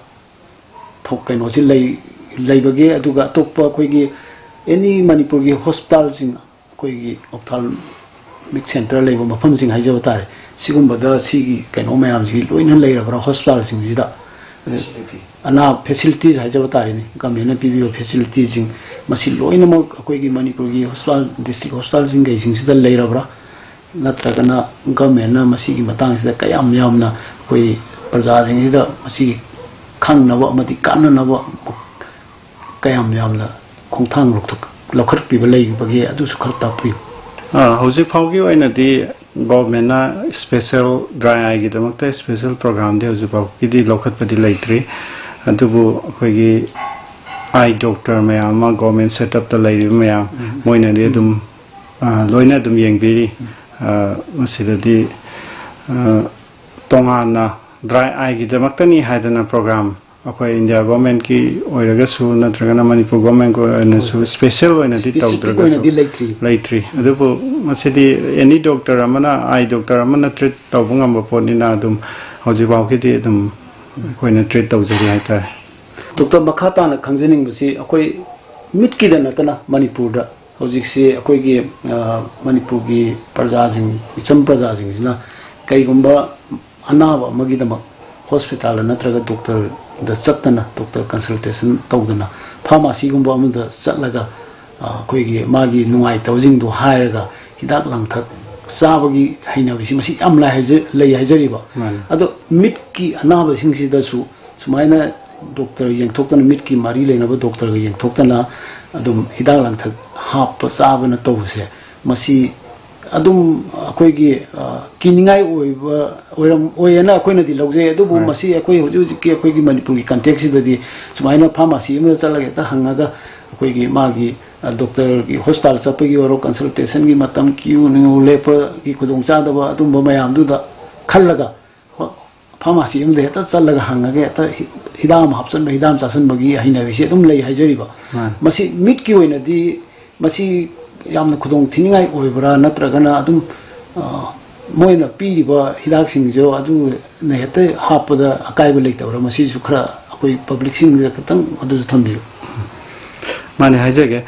ꯊꯧ-, ꯀꯩꯅꯣꯁꯤ ꯂꯩ-, ꯂꯩꯕꯒꯦ? ꯑꯗꯨꯒ ꯑꯇꯣꯞꯄ ꯑꯩꯈꯣꯏꯒꯤ ꯑꯦꯅꯤ ꯃꯅꯤꯄꯨꯔꯒꯤ ꯍꯣꯁꯄꯤꯇꯥꯜꯁꯤꯡ, ꯑꯩꯈꯣꯏꯒꯤ ꯑꯣꯞꯊꯥꯜꯃꯤꯛ ꯁꯦꯟꯇꯔ ꯂꯩꯕ ꯃꯐꯝꯁꯤꯡ ꯍꯥꯏꯖꯕ ꯇꯥꯔꯦ, ꯁꯤꯒꯨꯝꯕꯗ ꯁꯤꯒꯤ ꯀꯩꯅꯣ ꯃꯌꯥꯝꯁꯤ ꯂꯣꯏꯅ ꯂꯩꯔꯕ꯭ꯔꯥ ꯍꯣꯁꯄꯤꯇꯥꯜꯁꯤꯡꯁꯤꯗ? ꯑꯅꯥ ꯐꯦꯁꯤꯂꯤꯇꯤꯁ ꯍꯥꯏꯖꯕ ꯇꯥꯔꯦꯅꯦ, ꯒꯃꯦꯟꯅ ꯄꯤꯕꯤꯕ ꯐꯦꯁꯤꯂꯤꯇꯤꯁꯤꯡ, ꯃꯁꯤ ꯂꯣꯏꯅꯃꯛ ꯑꯩꯈꯣꯏꯒꯤ ꯃꯅꯤꯄꯨꯔꯒꯤ ꯍꯣꯁꯄꯤꯇꯥꯜ, ꯗꯤꯁꯇ꯭ꯔꯤꯛ ꯍꯣꯁꯄꯤꯇꯥꯜꯁꯤꯡꯈꯩꯁꯤꯡꯁꯤꯗ ꯂꯩꯔꯕ꯭ꯔꯥ? ꯅꯠꯇ꯭ꯔꯒꯅ ꯒꯃꯦꯟꯅ ꯃꯁꯤꯒꯤ ꯃꯇꯥꯡꯁꯤꯗ ꯀꯌꯥꯝ ꯌꯥꯝꯅ ꯑꯩꯈꯣꯏ ꯄ꯭ꯔꯖꯥꯁꯤꯡꯁꯤꯗ ꯃꯁꯤꯒꯤ ꯈꯪꯅꯕ ꯑꯃꯗꯤ ꯀꯥꯟꯅꯅꯕ ꯀꯌꯥꯝ ꯌꯥꯝꯅ ꯈꯣꯡꯊꯥꯡ ꯂꯧꯊꯣꯛ-, ꯂꯧꯈꯠꯄꯤꯕ ꯂꯩꯕꯒꯦ? ꯑꯗꯨꯁꯨ ꯈꯔ ꯇꯥꯛꯄꯤꯌꯨ꯫ ꯑ, ꯍꯧꯖꯤꯛ ꯐꯥꯎꯒꯤ ꯑꯣꯏꯅꯗꯤ ꯒꯣꯔꯃꯦꯟꯅ ꯏꯁꯄꯦꯁꯦꯜ ꯗ꯭ꯔꯥꯏ ꯑꯥꯏꯒꯤꯗꯃꯛꯇ ꯏꯁꯄꯦꯁꯦꯜ ꯄ꯭ꯔꯣꯒ꯭ꯔꯥꯝꯗꯤ ꯍꯧꯖꯤꯛ ꯐꯥꯎꯒꯤꯗꯤ ꯂꯧꯈꯠꯄꯗꯤ ꯂꯩꯇ꯭ꯔꯤ꯫ ꯑꯗꯨꯕꯨ ꯑꯩꯈꯣꯏꯒꯤ ꯑꯥꯏ ꯗꯣꯛꯇꯔ ꯃꯌꯥꯝ ꯑꯃ ꯒꯣꯔꯃꯦꯟ ꯁꯦꯠꯑꯞꯇ ꯂꯩꯔꯤꯕ ꯃꯌꯥꯝ, ꯃꯣꯏꯅꯗꯤ ꯑꯗꯨꯝ, ꯑ, ꯂꯣꯏꯅ ꯑꯗꯨꯝ ꯌꯦꯡꯕꯤꯔꯤ꯫ ꯑ, ꯃꯁꯤꯗꯗꯤ, ꯑ, ꯇꯣꯉꯥꯟꯅ ꯗ꯭ꯔꯥꯏ ꯑꯥꯏꯒꯤꯗꯃꯛꯇꯅꯤ ꯍꯥꯏꯗꯅ ꯄ꯭ꯔꯣꯒ꯭ꯔꯥꯝ ꯑꯩꯈꯣꯏ ꯏꯟꯗꯤꯌꯥ ꯒꯣꯔꯃꯦꯟꯀꯤ ꯑꯣꯏꯔꯒꯁꯨ ꯅꯠꯇ꯭ꯔꯒꯅ ꯃꯅꯤꯄꯨꯔ ꯒꯣꯔꯃꯦꯟꯒꯤ ꯑꯣꯏꯅꯁꯨ ꯁ꯭ꯄꯦꯁꯦꯜ ꯑꯣꯏꯅꯗꯤ ꯁ꯭ꯄꯦꯁꯤꯐꯤꯛ ꯇꯧꯗ꯭ꯔꯒꯁꯨ ꯑꯣꯏꯅꯗꯤ ꯂꯩꯇ꯭ꯔꯤ꯫ ꯂꯩꯇ꯭ꯔꯤ꯫ ꯑꯗꯨꯕꯨ ꯃꯁꯤꯗꯤ ꯑꯦꯅꯤ ꯗꯣꯛꯇꯔ ꯑꯃꯅ, ꯑꯥꯏ ꯗꯣꯛꯇꯔ ꯑꯃꯅ ꯇ꯭ꯔꯤꯠ ꯇꯧꯕ ꯉꯝꯕ ꯄꯣꯠꯅꯤꯅ ꯑꯗꯨꯝ ꯍꯧꯖꯤꯛꯐꯥꯎꯒꯤꯗꯤ ꯑꯗꯨꯝ ꯑꯩꯈꯣꯏꯅ ꯇ꯭ꯔꯤꯠ ꯇꯧꯖꯔꯤ ꯍꯥꯏꯇꯥꯔꯦ꯫ ꯗꯣꯛꯇꯔ, ꯃꯈꯥ ꯇꯥꯅ ꯈꯪꯖꯅꯤꯡꯕꯁꯤ ꯑꯩꯈꯣꯏ ꯃꯤꯠꯀꯤꯗ ꯅꯠꯇꯅ ꯃꯅꯤꯄꯨꯔꯗ ꯍꯧꯖꯤꯛꯁꯤ ꯑꯩꯈꯣꯏꯒꯤ, ꯑ, ꯃꯅꯤꯄꯨꯔꯒꯤ ꯄ꯭ꯔꯖꯥꯁꯤꯡ, ꯏꯆꯝ ꯄ꯭ꯔꯖꯥꯁꯤꯡꯁꯤꯅ ꯀꯩꯒꯨꯝꯕ ꯑꯅꯥꯕ ꯑꯃꯒꯤꯗꯃꯛ ꯍꯣꯁꯄꯤꯇꯥꯜꯗ ꯅꯠꯇ꯭ꯔꯒ ꯗꯣꯛꯇꯔꯗ ꯆꯠꯇꯅ, ꯗꯣꯛꯇꯔ ꯀꯟꯁꯜꯇꯦꯁꯟ ꯇꯧꯗꯅ, ꯐꯥꯔꯃꯥꯁꯤꯒꯨꯝꯕ ꯑꯃꯗ ꯆꯠꯂꯒ, ꯑ, ꯑꯩꯈꯣꯏꯒꯤ ꯃꯥꯒꯤ ꯅꯨꯡꯉꯥꯏꯇꯕꯁꯤꯡꯗꯣ ꯍꯥꯏꯔꯒ ꯍꯤꯗꯥꯛ ꯂꯥꯡꯊꯛ ꯆꯥꯕꯒꯤ ꯍꯩꯅꯕꯤꯁꯤ ꯃꯁꯤ ꯌꯥꯝ ꯂꯥꯏ ꯍꯥꯏꯖ-, ꯂꯩ ꯍꯥꯏꯖꯔꯤꯕ꯫ ꯃꯥꯅꯤ꯫ ꯑꯗꯣ ꯃꯤꯠꯀꯤ ꯑꯅꯥꯕꯁꯤꯡꯁꯤꯗꯁꯨ ꯁꯨꯃꯥꯏꯅ ꯗꯣꯛꯇꯔ ꯌꯦꯡꯊꯣꯛꯇꯅ, ꯃꯤꯠꯀꯤ ꯃꯔꯤ ꯂꯩꯅꯕ ꯗꯣꯛꯇꯔꯒ ꯌꯦꯡꯊꯣꯛꯇꯅ ꯑꯗꯨꯝ ꯍꯤꯗꯥꯛ ꯂꯥꯡꯊꯛ ꯍꯥꯞꯄ ꯆꯥꯕꯅ ꯇꯧꯕꯁꯦ, ꯃꯁꯤ ꯑꯗꯨꯝ ꯑꯩꯈꯣꯏꯒꯤ, ꯑ, ꯀꯤꯅꯤꯡꯉꯥꯏ ꯑꯣꯏꯕ ꯑꯣꯏꯔꯝ-, ꯑꯣꯏꯌꯦꯅ ꯑꯩꯈꯣꯏꯅꯗꯤ ꯂꯧꯖꯩ꯫ ꯑꯗꯨꯕꯨ ꯍꯣꯏ꯫ ꯃꯁꯤ ꯑꯩꯈꯣꯏ ꯍꯧꯖꯤꯛ ꯍꯧꯖꯤꯛꯀꯤ ꯑꯩꯈꯣꯏꯒꯤ ꯃꯅꯤꯄꯨꯔꯒꯤ ꯀꯟꯇꯦꯛꯁꯁꯤꯗꯗꯤ ꯁꯨꯃꯥꯏꯅ ꯐꯥꯔꯃꯥꯁꯤ ꯑꯃꯗ ꯆꯠꯂꯒ ꯍꯦꯛꯇ ꯍꯪꯉꯒ ꯑꯩꯈꯣꯏꯒꯤ ꯃꯥꯒꯤ, ꯑ, ꯗꯣꯛꯇꯔꯒꯤ ꯍꯣꯁꯄꯤꯇꯥꯜ ꯆꯠꯄꯒꯤ ꯑꯣꯏꯔꯣ, ꯀꯟꯁꯜꯇꯦꯁꯟꯒꯤ ꯃꯇꯝ, ꯀ꯭ꯌꯨ ꯅꯨꯡ ꯂꯦꯞꯄꯒꯤ ꯈꯨꯗꯣꯡꯆꯥꯗꯕ ꯑꯗꯨꯝꯕ ꯃꯌꯥꯝꯗꯨꯗ ꯈꯜꯂꯒ ꯍꯣ-, ꯐꯥꯔꯃꯥꯁꯤ ꯑꯃꯗ ꯍꯦꯛꯇ ꯆꯠꯂꯒ ꯍꯪꯉꯒ ꯍꯦꯛꯇ ꯍꯤ-, ꯍꯤꯗꯥꯛ ꯑꯃ ꯍꯥꯞꯆꯤꯟꯕ, ꯍꯤꯗꯥꯛ ꯑꯃ ꯆꯥꯁꯤꯟꯕꯒꯤ ꯍꯩꯅꯕꯤꯁꯤ ꯑꯗꯨꯝ ꯂꯩ ꯍꯥꯏꯖꯔꯤꯕ꯫ ꯃꯥꯅꯤ꯫ ꯃꯁꯤ ꯃꯤꯠꯀꯤ ꯑꯣꯏꯅꯗꯤ ꯃꯁꯤ ꯌꯥꯝꯅ ꯈꯨꯗꯣꯡ ꯊꯤꯅꯤꯡꯉꯥꯏ ꯑꯣꯏꯕ꯭ꯔꯥ, ꯅꯠꯇ꯭ꯔꯒꯅ ꯑꯗꯨꯝ, ꯑ, ꯃꯣꯏꯅ ꯄꯤꯔꯤꯕ ꯍꯤꯗꯥꯛꯁꯤꯡꯁꯨ ꯑꯗꯨꯅ ꯍꯦꯛꯇ ꯍꯥꯞꯄꯗ ꯑꯀꯥꯏꯕ ꯂꯩꯇꯕ꯭ꯔꯥ? ꯃꯁꯤꯁꯨ ꯈꯔ ꯑꯩꯈꯣꯏ ꯄꯕ꯭ꯂꯤꯛꯁꯤꯡꯗ ꯈꯤꯇꯪ ꯑꯗꯨꯁꯨ ꯊꯝꯕꯤꯌꯨ꯫ ꯃꯥꯅꯦ, ꯍꯥꯏꯖꯒꯦ꯫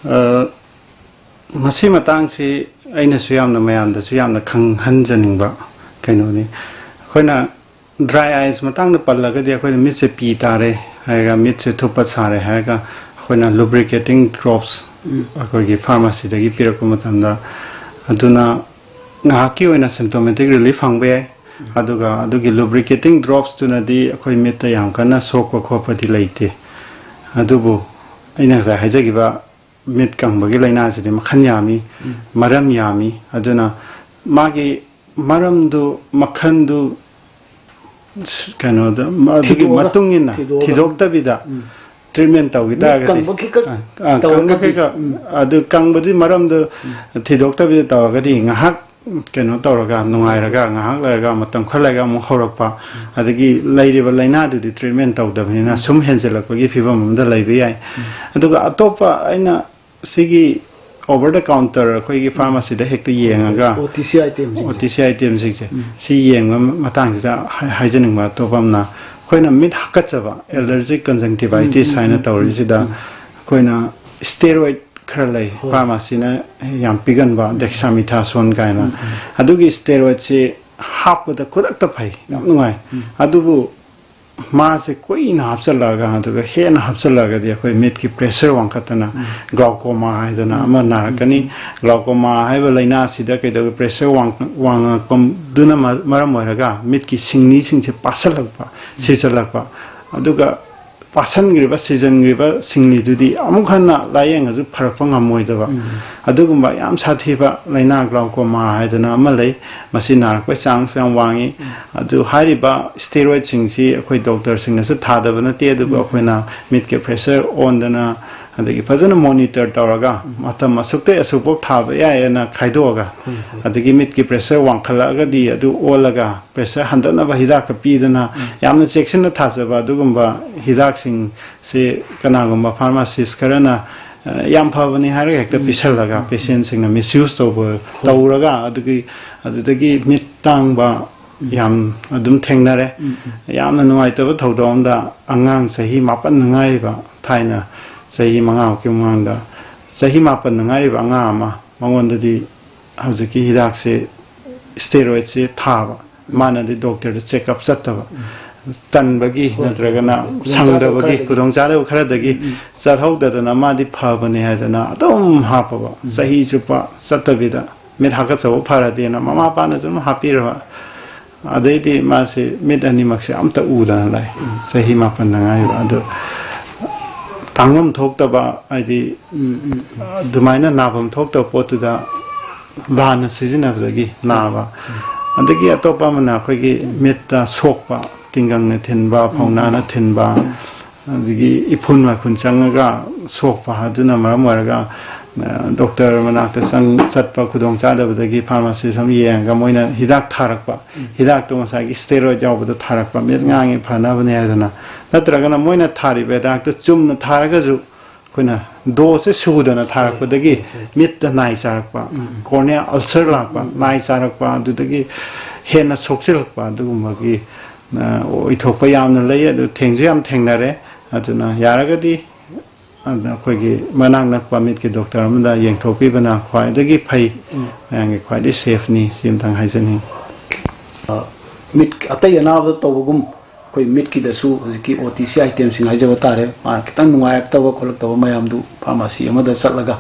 ꯑ, ꯃꯁꯤ ꯃꯇꯥꯡꯁꯤ ꯑꯩꯅꯁꯨ ꯌꯥꯝꯅ ꯃꯌꯥꯝꯗꯁꯨ ꯌꯥꯝꯅ ꯈꯪꯍꯟꯖꯅꯤꯡꯕ ꯀꯩꯅꯣꯅꯤ꯫ ꯑꯩꯈꯣꯏꯅ ꯗ꯭ꯔꯥꯏ ꯑꯥꯏꯁ ꯃꯇꯥꯡꯗ ꯄꯜꯂꯒꯗꯤ, ꯑꯩꯈꯣꯏꯅ ꯃꯤꯠꯁꯦ ꯄꯤ ꯇꯥꯔꯦ ꯍꯥꯏꯔꯒ, ꯃꯤꯠꯁꯦ ꯊꯨꯞꯄ ꯁꯥꯔꯦ ꯍꯥꯏꯔꯒ, ꯑꯩꯈꯣꯏꯅ ꯂꯨꯕ꯭ꯔꯤꯀꯦꯇꯤꯡ ꯗ꯭ꯔꯣꯞꯁ, ꯎꯝ꯫ ꯑꯩꯈꯣꯏꯒꯤ ꯐꯥꯔꯃꯥꯁꯤꯗꯒꯤ ꯄꯤꯔꯛꯄ ꯃꯇꯝꯗ, ꯑꯗꯨꯅ ꯉꯥꯏꯍꯥꯛꯀꯤ ꯑꯣꯏꯅ ꯁꯤꯝꯇꯣꯃꯦꯇꯤꯛ ꯔꯤꯂꯤꯐ ꯐꯪꯕ ꯌꯥꯏ꯫ ꯎꯝ꯫ ꯑꯗꯨꯒ ꯑꯗꯨꯒꯤ ꯂꯨꯕ꯭ꯔꯤꯀꯦꯇꯤꯡ ꯗ꯭ꯔꯣꯞꯁꯇꯨꯅꯗꯤ ꯑꯩꯈꯣꯏ ꯃꯤꯠꯇ ꯌꯥꯝ ꯀꯟꯅ ꯁꯣꯛꯄ ꯈꯣꯠꯄꯗꯤ ꯂꯩꯇꯦ꯫ ꯑꯗꯨꯕꯨ ꯑꯩꯅ ꯉꯁꯥꯏ ꯍꯥꯏꯖꯈꯤꯕ ꯃꯤꯠ ꯀꯪꯕꯒꯤ ꯂꯥꯏꯅꯥꯁꯤꯗꯤ ꯃꯈꯜ ꯌꯥꯝꯃꯤ, ꯎꯝ꯫ ꯃꯔꯝ ꯌꯥꯝꯃꯤ꯫ ꯑꯗꯨꯅ ꯃꯥꯒꯤ ꯃꯔꯝꯗꯨ, ꯃꯈꯜꯗꯨ, ꯀꯩꯅꯣꯗ, ꯑꯗꯨꯒꯤ ꯊꯤꯗꯣꯛꯑꯒ, ꯃꯇꯨꯡ ꯏꯟꯅ ꯊꯤꯗꯣꯛꯑꯒ꯫ ꯊꯤꯗꯣꯛꯇꯕꯤꯗ ꯎꯝ꯫ ꯇ꯭ꯔꯤꯠꯃꯦꯟ ꯇꯧꯈꯤ ꯃꯤꯠ ꯇꯥꯔꯒꯗꯤ, ꯀꯪꯕ ꯈꯤꯈꯛ ꯑ, ꯑ, ꯀꯪꯕ ꯇꯧꯔꯒꯗꯤ, ꯈꯤꯈꯛ, ꯎꯝ꯫ ꯑꯗꯨ ꯀꯪꯕꯗꯨꯒꯤ ꯃꯔꯝꯗꯨ ꯎꯝ꯫ ꯊꯤꯗꯣꯛꯇꯕꯤꯗ ꯇꯧꯔꯒꯗꯤ ꯉꯥꯏꯍꯥꯛ ꯀꯩꯅꯣ ꯇꯧꯔꯒ, ꯅꯨꯡꯉꯥꯏꯔꯒ, ꯉꯥꯏꯍꯥꯛ ꯂꯩꯔꯒ, ꯃꯇꯝ ꯈꯔ ꯂꯩꯔꯒ ꯑꯃꯨꯛ ꯍꯧꯔꯛꯄ, ꯑꯗꯒꯤ ꯂꯩꯔꯤꯕ ꯂꯥꯏꯅꯥꯗꯨꯗꯤ treatment ꯇꯧꯗꯕꯅꯤꯅ ꯁꯨꯝ ꯍꯦꯟꯖꯜꯂꯛꯄꯒꯤ ꯐꯤꯕꯝ ꯑꯃꯗ ꯂꯩꯕ ꯌꯥꯏ꯫ ꯑꯗꯨꯒ ꯑꯇꯣꯞꯄ ꯑꯩꯅ ꯁꯤꯒꯤ over the counter ꯑꯩꯈꯣꯏꯒꯤ pharmacyꯗ ꯍꯦꯛꯇ ꯌꯦꯡꯉꯒ, O T C ꯑꯥꯏꯇꯦꯝꯁꯤꯡꯁꯦ꯫ O T C ꯑꯥꯏꯇꯦꯝꯁꯤꯡꯁꯦ ꯁꯤ ꯌꯦꯡꯕ ꯃꯇꯥꯡꯁꯤꯗ ꯍꯥꯏ- ꯍꯥꯏꯖꯅꯤꯡꯕ ꯑꯇꯣꯞꯄ ꯑꯃꯅ, ꯑꯩꯈꯣꯏꯅ ꯃꯤꯠ ꯍꯥꯀꯠꯆꯕ, allergic conjunctivitis ꯍꯥꯏꯅ ꯇꯧꯔꯤꯁꯤꯗ, ꯑꯩꯈꯣꯏꯅ steroid ꯈꯔ ꯂꯩ, pharmacyꯅ ꯌꯥꯝ ꯄꯤꯒꯟꯕ dexamethasone ꯀꯥꯏꯅ, ꯑꯗꯨꯒꯤ steroidꯁꯤ ꯍꯥꯞꯄꯗ ꯈꯨꯗꯛꯇ ꯐꯩ, ꯌꯥꯝ ꯅꯨꯡꯉꯥꯏ꯫ ꯑꯗꯨꯕꯨ ꯃꯥꯁꯦ ꯀꯨꯏꯅ ꯍꯥꯞꯆꯤꯜꯂꯛꯑꯒ, ꯑꯗꯨꯒ ꯍꯦꯟꯅ ꯍꯥꯞꯆꯤꯜꯂꯛꯑꯒꯗꯤ ꯑꯩꯈꯣꯏ ꯃꯤꯠꯀꯤ pressure ꯋꯥꯡꯈꯠꯇꯅ glaucoma ꯍꯥꯏꯗꯅ ꯑꯃ ꯅꯥꯔꯛꯀꯅꯤ꯫ Glaucoma ꯍꯥꯏꯕ ꯂꯥꯏꯅꯥꯁꯤꯗ ꯀꯩꯗꯧꯏ, pressure ꯋꯥꯡ- ꯋꯥꯡꯉꯛꯄꯗꯨꯅ ꯃ- ꯃꯔꯝ ꯑꯣꯏꯔꯒ ꯃꯤꯠꯀꯤ ꯁꯤꯡꯂꯤꯁꯤꯡꯁꯦ ꯄꯥꯁꯜꯂꯛꯄ, ꯁꯤꯖꯜꯂꯛꯄ, ꯑꯗꯨꯒ ꯄꯥꯁꯟꯈ꯭ꯔꯤꯕ, ꯁꯤꯖꯟꯈ꯭ꯔꯤꯕ ꯁꯤꯡꯂꯤꯗꯨꯗꯤ ꯑꯃꯨꯛ ꯍꯟꯅ ꯂꯥꯏꯌꯦꯡꯉꯁꯨ ꯐꯔꯛꯄ ꯉꯝꯃꯣꯏꯗꯕ, ꯑꯗꯨꯒꯨꯝꯕ ꯌꯥꯝ ꯁꯥꯊꯤꯕ ꯂꯥꯏꯅꯥ glaucoma ꯍꯥꯏꯗꯅ ꯑꯃ ꯂꯩ꯫ ꯃꯁꯤ ꯅꯥꯔꯛꯄꯒꯤ ꯆꯥꯡꯁ ꯌꯥꯝ ꯋꯥꯡꯉꯤ꯫ ꯑꯗꯨ ꯍꯥꯏꯔꯤꯕ steroidꯁꯤꯡꯁꯤ ꯑꯩꯈꯣꯏ doctorꯁꯤꯡꯅꯁꯨ ꯊꯥꯗꯕ ꯅꯠꯇꯦ, ꯑꯗꯨꯕꯨ ꯑꯩꯈꯣꯏꯅ ꯃꯤꯠꯀꯤ pressure ꯑꯣꯟꯗꯅ, ꯑꯗꯒꯤ ꯐꯖꯅ monitor ꯇꯧꯔꯒ, ꯃꯇꯝ ꯑꯁꯨꯛꯇꯩ ꯑꯁꯨꯛꯐꯥꯎ ꯊꯥꯕ ꯌꯥꯏꯌꯦꯅ ꯈꯥꯏꯗꯣꯛꯑꯒ, ꯑꯗꯒꯤ ꯃꯤꯠꯀꯤ pressure ꯋꯥꯡꯈꯠꯂꯛꯑꯒꯗꯤ ꯑꯗꯨ ꯑꯣꯜꯂꯒ pressure ꯍꯟꯊꯅꯕ ꯍꯤꯗꯥꯛꯀ ꯄꯤꯗꯅ, ꯌꯥꯝꯅ ꯆꯦꯛꯁꯤꯟꯅ ꯊꯥꯖꯕ ꯑꯗꯨꯒꯨꯝꯕ ꯍꯤꯗꯥꯛꯁꯤꯡꯁꯦ ꯀꯅꯥꯒꯨꯝꯕ pharmacist ꯈꯔꯅ, ꯑ, ꯌꯥꯝ ꯐꯕꯅꯤ ꯍꯥꯏꯔꯒ ꯍꯦꯛꯇ ꯄꯤꯁꯜꯂꯒ, patientꯁꯤꯡꯅ misuse ꯇꯧꯕ, ꯇꯧꯔꯒ, ꯑꯗꯨꯒꯤ, ꯑꯗꯨꯗꯒꯤ ꯃꯤꯠ ꯇꯥꯡꯕ ꯌꯥꯝ ꯑꯗꯨꯝ ꯊꯦꯡꯅꯔꯦ꯫ ꯌꯥꯝꯅ ꯅꯨꯡꯉꯥꯏꯇꯕ ꯊꯧꯗꯣꯛ ꯑꯃꯗ, ꯑꯉꯥꯡ ꯆꯍꯤ ꯃꯥꯄꯟꯗ ꯉꯥꯏꯔꯤꯕ, ꯊꯥꯏꯅ ꯆꯍꯤ ꯃꯉꯥꯃꯨꯛꯀꯤ ꯃꯃꯥꯡꯗ, ꯆꯍꯤ ꯃꯥꯄꯟꯗ ꯉꯥꯏꯔꯤꯕ ꯑꯉꯥꯡ ꯑꯃ, ꯃꯉꯣꯟꯗꯗꯤ ꯍꯧꯖꯤꯛꯀꯤ ꯍꯤꯗꯥꯛꯁꯦ, steroidꯁꯦ ꯊꯥꯕ꯫ ꯃꯥꯅꯗꯤ doctorꯗ check up ꯆꯠꯇꯕ, ꯇꯟꯕꯒꯤ ꯅꯠꯇ꯭ꯔꯒꯅ ꯁꯪꯗꯕꯒꯤ, ꯈꯨꯗꯣꯡꯆꯥꯗꯕ ꯈꯔꯗꯒꯤ ꯆꯠꯍꯧꯗꯗꯅ, ꯃꯥꯗꯤ ꯐꯕꯅꯦ ꯍꯥꯏꯗꯅ ꯑꯗꯨꯝ ꯍꯥꯞꯄꯕ, ꯆꯍꯤ ꯆꯨꯞꯄ ꯆꯠꯇꯕꯤꯗ꯫ ꯃꯤꯠ ꯍꯥꯀꯠꯆꯕ ꯐꯔꯗꯤꯅ ꯃꯃꯥ ꯃꯄꯥꯅ ꯁꯨꯝ ꯍꯥꯞꯄꯤꯔꯕ꯫ ꯑꯗꯩꯗꯤ ꯃꯥꯁꯦ ꯃꯤꯠ ꯑꯅꯤꯃꯛꯁꯦ ꯑꯝꯇ ꯎꯗꯅ ꯂꯩ, ꯆꯍꯤ ꯃꯥꯄꯟꯗ ꯉꯥꯏꯔꯤꯕ꯫ ꯑꯗꯨ ꯇꯥꯡꯐꯝ ꯊꯣꯛꯇꯕ, ꯍꯥꯏꯗꯤ ꯑꯗꯨꯃꯥꯏꯅ ꯅꯥꯐꯝ ꯊꯣꯛꯇꯕ ꯄꯣꯠꯇꯨꯗ ꯂꯥꯟꯅ ꯁꯤꯖꯤꯟꯅꯕꯗꯒꯤ ꯅꯥꯕ꯫ ꯑꯗꯒꯤ ꯑꯇꯣꯞꯄ ꯑꯃꯅ ꯑꯩꯈꯣꯏꯒꯤ ꯃꯤꯠꯇ ꯁꯣꯛꯄ, ꯇꯤꯡꯒꯪꯅ ꯊꯤꯟꯕ, ꯐꯧꯅꯥꯅ ꯊꯤꯟꯕ, ꯑꯗꯒꯤ ꯏꯐꯨꯟ ꯃꯥꯏꯐꯨꯟ ꯆꯪꯉꯒ ꯁꯣꯛꯄ, ꯑꯗꯨꯅ ꯃꯔꯝ ꯑꯣꯏꯔꯒ ꯗꯣꯛꯇꯔ ꯃꯅꯥꯛꯇ ꯆꯪ ꯆꯠꯄ ꯈꯨꯗꯣꯡ ꯆꯥꯗꯕꯗꯒꯤ ꯐꯥꯔꯃꯥꯁꯤꯁ ꯑꯃ ꯌꯦꯡꯉꯒ ꯃꯣꯏꯅ ꯍꯤꯗꯥꯛ ꯊꯥꯔꯛꯄ, ꯍꯤꯗꯥꯛꯇꯣ ꯉꯁꯥꯏꯒꯤ ꯁ꯭ꯇꯦꯔꯣꯏꯗ ꯌꯥꯎꯕꯗꯣ ꯊꯥꯔꯛꯄ, ꯃꯤꯠ ꯉꯥꯡꯉꯤ ꯐꯅꯕꯅꯦ ꯍꯥꯏꯗꯅ, ꯅꯠꯇ꯭ꯔꯒꯅ ꯃꯣꯏꯅ ꯊꯥꯔꯤꯕ ꯍꯤꯗꯥꯛꯇꯣ ꯆꯨꯝꯅ ꯊꯥꯔꯒꯁꯨ ꯑꯩꯈꯣꯏꯅ ꯗꯣꯁꯁꯦ ꯁꯨꯗꯅ ꯊꯥꯔꯛꯄꯗꯒꯤ ꯃꯤꯠꯇ ꯅꯥꯏ ꯆꯥꯔꯛꯄ, ꯀꯣꯔꯅꯤꯌꯥ ꯑꯜꯁꯔ ꯂꯥꯛꯄ, ꯅꯥꯏ ꯆꯥꯔꯛꯄ, ꯑꯗꯨꯗꯒꯤ ꯍꯦꯟꯅ ꯁꯣꯛꯆꯤꯜꯂꯛꯄ ꯑꯗꯨꯒꯨꯝꯕꯒꯤ ꯑꯣꯏꯊꯣꯛꯄ ꯌꯥꯝꯅ ꯂꯩ꯫ ꯑꯗꯨ ꯊꯦꯡꯁꯨ ꯌꯥꯝ ꯊꯦꯡꯅꯔꯦ꯫ ꯑꯗꯨꯅ ꯌꯥꯔꯒꯗꯤ ꯑꯗꯨꯅ ꯑꯩꯈꯣꯏꯒꯤ ꯃꯅꯥꯛ ꯅꯛꯄ ꯃꯤꯠꯀꯤ ꯗꯣꯛꯇꯔ ꯑꯃꯗ ꯌꯦꯡꯊꯣꯛꯄꯤꯕꯅ ꯈ꯭ꯋꯥꯏꯗꯒꯤ ꯐꯩ, ꯃꯌꯥꯝꯒꯤ ꯈ꯭ꯋꯥꯏꯗꯒꯤ ꯁꯦꯐꯅꯤ꯫ ꯁꯤ ꯑꯃꯇꯪ ꯍꯥꯏꯖꯅꯤꯡꯉꯤ꯫ ꯃꯤꯠ ꯑꯇꯩ ꯑꯅꯥꯕꯗ ꯇꯧꯕꯒꯨꯝ ꯑꯩꯈꯣꯏ ꯃꯤꯠꯀꯤꯗꯁꯨ ꯍꯧꯖꯤꯛꯀꯤ ꯑꯣ ꯇꯤ ꯁꯤ ꯑꯥꯏꯇꯦꯝꯁꯤꯡ ꯍꯥꯏꯖꯕ ꯇꯥꯔꯦ, ꯃꯥꯅ ꯈꯤꯇꯪ ꯅꯨꯡꯉꯥꯏꯔꯛꯇꯕ ꯈꯣꯠꯂꯛꯇꯕ ꯃꯌꯥꯝꯗꯨ ꯐꯥꯔꯃꯥꯁꯤ ꯑꯃꯗ ꯆꯠꯂꯒ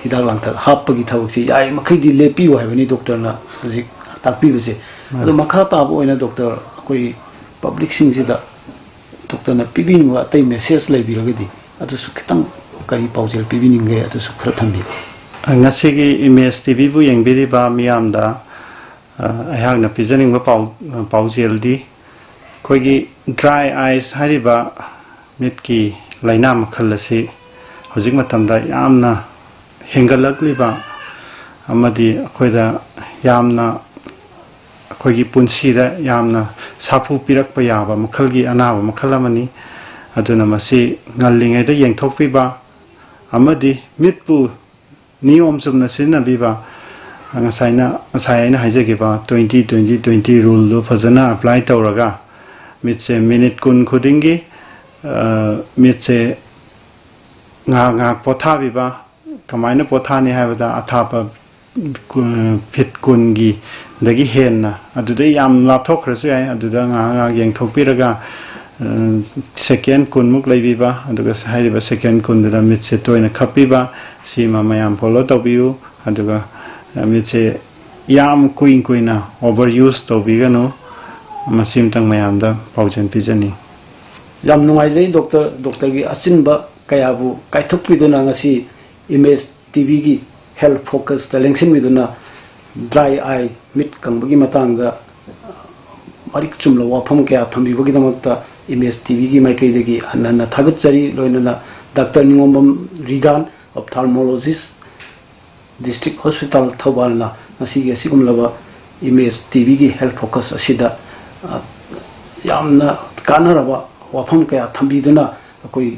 ꯍꯤꯗꯥꯛ ꯂꯥꯡꯊꯛ ꯍꯥꯞꯄꯒꯤ ꯊꯕꯛꯁꯤ ꯌꯥꯔꯤꯃꯈꯩꯗꯤ ꯂꯦꯞꯄꯤꯌꯨ ꯍꯥꯏꯕꯅꯤ ꯗꯣꯛꯇꯔꯅ ꯍꯧꯖꯤꯛ ꯇꯥꯛꯄꯤꯕꯁꯦ꯫ ꯑꯗꯣ ꯃꯈꯥ ꯇꯥꯕ ꯑꯣꯏꯅ ꯗꯣꯛꯇꯔ, ꯑꯩꯈꯣꯏ ꯄꯕ꯭ꯂꯤꯛꯁꯤꯡꯁꯤꯗ ꯗꯣꯛꯇꯔꯅ ꯄꯤꯕꯤꯅꯤꯡꯕ ꯑꯇꯩ ꯃꯦꯁꯦꯖ ꯂꯩꯕꯤꯔꯒꯗꯤ ꯑꯗꯨꯁꯨ ꯈꯤꯇꯪ ꯀꯔꯤ ꯄꯥꯎꯖꯦꯜ ꯄꯤꯕꯤꯅꯤꯡꯒꯦ ꯑꯗꯨꯁꯨ ꯈꯔ ꯊꯝꯕꯤꯌꯨ꯫ ꯉꯁꯤꯒꯤ ꯏꯃꯦꯖ ꯇꯤ ꯚꯤꯕꯨ ꯌꯦꯡꯕꯤꯔꯤꯕ ꯃꯤꯌꯥꯝꯗ ꯑꯩꯍꯥꯛꯅ ꯄꯤꯖꯅꯤꯡꯕ ꯄꯥꯎ ꯄꯥꯎꯖꯦꯜꯗꯤ ꯑꯩꯈꯣꯏꯒꯤ ꯗ꯭ꯔꯥꯏ ꯑꯥꯏꯁ ꯍꯥꯏꯔꯤꯕ ꯃꯤꯠꯀꯤ ꯂꯥꯏꯅꯥ ꯃꯈꯜ ꯑꯁꯤ ꯍꯧꯖꯤꯛ ꯃꯇꯝꯗ ꯌꯥꯝꯅ ꯍꯦꯟꯒꯠꯂꯛꯂꯤꯕ ꯑꯃꯗꯤ ꯑꯩꯈꯣꯏꯗ ꯌꯥꯝꯅ ꯑꯩꯈꯣꯏꯒꯤ ꯄꯨꯟꯁꯤꯗ ꯌꯥꯝꯅ ꯁꯥꯐꯨ ꯄꯤꯔꯛꯄ ꯌꯥꯕ ꯃꯈꯜꯒꯤ ꯑꯅꯥꯕ ꯃꯈꯜ ꯑꯃꯅꯤ꯫ ꯑꯗꯨꯅ ꯃꯁꯤ ꯉꯜꯂꯤꯉꯩꯗ ꯌꯦꯡꯊꯣꯛꯄꯤꯕ ꯑꯃꯗꯤ ꯃꯤꯠꯄꯨ ꯅꯤꯌꯣꯝ ꯆꯨꯝꯅ ꯁꯤꯖꯤꯟꯅꯕꯤꯕ, ꯉꯁꯥꯏꯅ ꯉꯁꯥꯏ ꯑꯩꯅ ꯍꯥꯏꯖꯈꯤꯕ twenty twenty twenty ruleꯗꯨ ꯐꯖꯅ apply ꯇꯧꯔꯒ ꯃꯤꯠꯁꯦ ꯃꯤꯅꯤꯠ ꯀꯨꯟ ꯈꯨꯗꯤꯡꯒꯤ ꯃꯤꯠꯁꯦ ꯉꯥꯏꯍꯥꯛ ꯉꯥꯏꯍꯥꯛ ꯄꯣꯊꯥꯕꯤꯕ꯫ ꯀꯃꯥꯏꯅ ꯄꯣꯊꯥꯅꯤ ꯍꯥꯏꯕꯗ ꯑꯊꯥꯞꯄ ꯐꯤꯠ ꯀꯨꯟꯒꯤ ꯗꯒꯤ ꯍꯦꯟꯅ, ꯑꯗꯨꯗꯩ ꯌꯥꯝ ꯂꯥꯞꯊꯣꯛꯈ꯭ꯔꯁꯨ ꯌꯥꯏ, ꯑꯗꯨꯗ ꯉꯥꯏꯍꯥꯛ ꯉꯥꯏꯍꯥꯛ ꯌꯦꯡꯊꯣꯛꯄꯤꯔꯒ ꯁꯦꯀꯦꯟ ꯀꯨꯟꯃꯨꯛ ꯂꯩꯕꯤꯕ, ꯑꯗꯨꯒ ꯍꯥꯏꯔꯤꯕ ꯁꯦꯀꯦꯟ ꯀꯨꯟꯗꯨꯗ ꯃꯤꯠꯁꯦ ꯇꯣꯏꯅ ꯈꯞꯄꯤꯕ, ꯁꯤꯃ ꯃꯌꯥꯝ ꯐꯣꯂꯣ ꯇꯧꯕꯤꯌꯨ꯫ ꯑꯗꯨꯒ ꯃꯤꯠꯁꯦ ꯌꯥꯝ ꯀꯨꯏ ꯀꯨꯏꯅ ꯑꯣꯚꯔ ꯌꯨꯁ ꯇꯧꯕꯤꯒꯅꯨ꯫ ꯃꯁꯤꯃꯇꯪ ꯃꯌꯥꯝꯗ ꯄꯥꯎꯖꯦꯜ ꯄꯤꯖꯅꯤꯡꯏ꯫ ꯌꯥꯝ ꯅꯨꯡꯉꯥꯏꯖꯩ ꯗꯣꯛꯇꯔ, ꯗꯣꯛꯇꯔꯒꯤ ꯑꯆꯤꯟꯕ ꯀꯌꯥꯕꯨ ꯀꯥꯏꯊꯣꯛꯄꯤꯗꯨꯅ ꯉꯁꯤ ꯏꯃꯦꯖ ꯇꯤ ꯚꯤꯒꯤ ꯍꯦꯜꯊ ꯐꯣꯀꯁꯇ ꯂꯦꯡꯁꯤꯟꯕꯤꯗꯨꯅ ꯗ꯭ꯔꯥꯏ ꯑꯥꯏ, ꯃꯤꯠ ꯀꯪꯕꯒꯤ ꯃꯇꯥꯡꯗ ꯃꯔꯤꯛ ꯆꯨꯝꯂꯕ ꯋꯥꯐꯝ ꯀꯌꯥ ꯊꯝꯕꯤꯕꯒꯤꯗꯃꯛꯇ ꯏꯃꯦꯖ ꯇꯤ ꯚꯤꯒꯤ ꯃꯥꯏꯀꯩꯗꯒꯤ ꯍꯟꯅ ꯍꯟꯅ ꯊꯥꯒꯠꯆꯔꯤ꯫ ꯂꯣꯏꯅꯅ ꯗꯥꯛꯇꯔ ꯅꯤꯉꯣꯝꯕꯝ ꯔꯤꯒꯥꯟ, ꯑꯣꯞꯊꯥꯜꯃꯣꯂꯣꯖꯤꯁ, ꯗꯤꯁꯇ꯭ꯔꯤꯛ ꯍꯣꯁꯄꯤꯇꯥꯜ ꯊꯧꯕꯥꯜꯅ ꯉꯁꯤꯒꯤ ꯑꯁꯤꯒꯨꯝꯂꯕ ꯏꯃꯦꯖ ꯇꯤꯚꯤꯒꯤ ꯍꯦꯜꯊ ꯐꯣꯀꯁ ꯑꯁꯤꯗ, ꯑ, ꯌꯥꯝꯅ ꯀꯥꯟꯅꯔꯕ ꯋꯥꯐꯝ ꯀꯌꯥ ꯊꯝꯕꯤꯗꯨꯅ ꯑꯩꯈꯣꯏ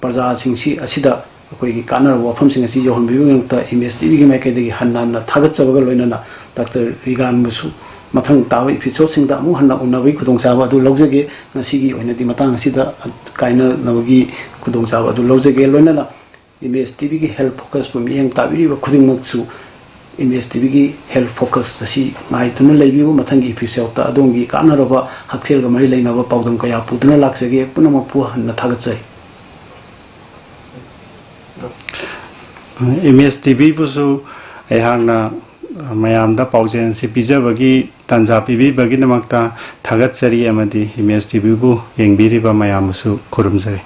ꯄ꯭ꯔꯖꯥꯁꯤꯡꯁꯤ ꯑꯁꯤꯗ ꯑꯩꯈꯣꯏꯒꯤ ꯀꯥꯟꯅꯔꯕ ꯋꯥꯐꯝꯁꯤꯡ ꯑꯁꯤ ꯌꯧꯍꯟꯕꯤꯕꯒꯤꯗꯃꯛꯇ ꯏꯃꯦꯖ ꯇꯤꯚꯤꯒꯤ ꯃꯥꯏꯀꯩꯗꯒꯤ ꯍꯟꯅ ꯍꯟꯅ ꯊꯥꯒꯠꯆꯕꯒ ꯂꯣꯏꯅꯅ ꯗꯥꯛꯇꯔ ꯔꯤꯒꯥꯟꯕꯨꯁꯨ ꯃꯊꯪ ꯇꯥꯕ ꯏꯄꯤꯁꯣꯗꯁꯤꯡꯗ ꯑꯃꯨꯛ ꯍꯟꯅ ꯎꯅꯕꯒꯤ ꯈꯨꯗꯣꯡꯆꯥꯕ ꯑꯗꯨ ꯂꯧꯖꯒꯦ꯫ ꯉꯁꯤꯒꯤ ꯑꯣꯏꯅꯗꯤ ꯃꯇꯥꯡ ꯑꯁꯤꯗ ꯀꯥꯏꯅꯅꯕꯒꯤ ꯈꯨꯗꯣꯡꯆꯥꯕ ꯑꯗꯨ ꯂꯧꯖꯒꯦ꯫ ꯂꯣꯏꯅꯅ ꯏꯃꯦꯖ ꯇꯤꯚꯤꯒꯤ ꯍꯦꯜꯊ ꯐꯣꯀꯁꯄꯨ ꯃꯤꯠꯌꯦꯡ ꯇꯥꯕꯤꯔꯤꯕ ꯈꯨꯗꯤꯡꯃꯛꯁꯨ ꯏꯃꯦꯖ ꯇꯤꯚꯤꯒꯤ ꯍꯦꯜꯊ ꯐꯣꯀꯁ ꯑꯁꯤ ꯉꯥꯏꯗꯨꯅ ꯂꯩꯕꯤꯌꯨ꯫ ꯃꯊꯪꯒꯤ ꯏꯄꯤꯁꯣꯗꯇ ꯑꯗꯣꯝꯒꯤ ꯀꯥꯟꯅꯔꯕ ꯍꯛꯁꯦꯜꯒ ꯃꯔꯤ ꯂꯩꯅꯕ ꯄꯥꯎꯗꯝ ꯀꯌꯥ ꯄꯨꯗꯨꯅ ꯂꯥꯛꯆꯒꯦ꯫ ꯄꯨꯝꯅꯃꯛꯄꯨ ꯍꯟꯅ ꯊꯥꯒꯠꯆꯔꯤ꯫ ꯏꯃꯦꯖ ꯇꯤꯚꯤꯕꯨꯁꯨ ꯑꯩꯍꯥꯛꯅ ꯃꯌꯥꯝꯗ ꯄꯥꯎꯖꯦꯜ ꯑꯁꯤ ꯄꯤꯖꯕꯒꯤ ꯇꯥꯟꯖꯥ ꯄꯤꯕꯤꯕꯒꯤꯗꯃꯛꯇ ꯊꯥꯒꯠꯆꯔꯤ ꯑꯃꯗꯤ ꯏꯃꯦꯖ ꯇꯤꯚꯤꯕꯨ ꯌꯦꯡꯕꯤꯔꯤꯕ ꯃꯌꯥꯝꯕꯨꯁꯨ ꯈꯨꯔꯨꯝꯖꯔꯤ꯫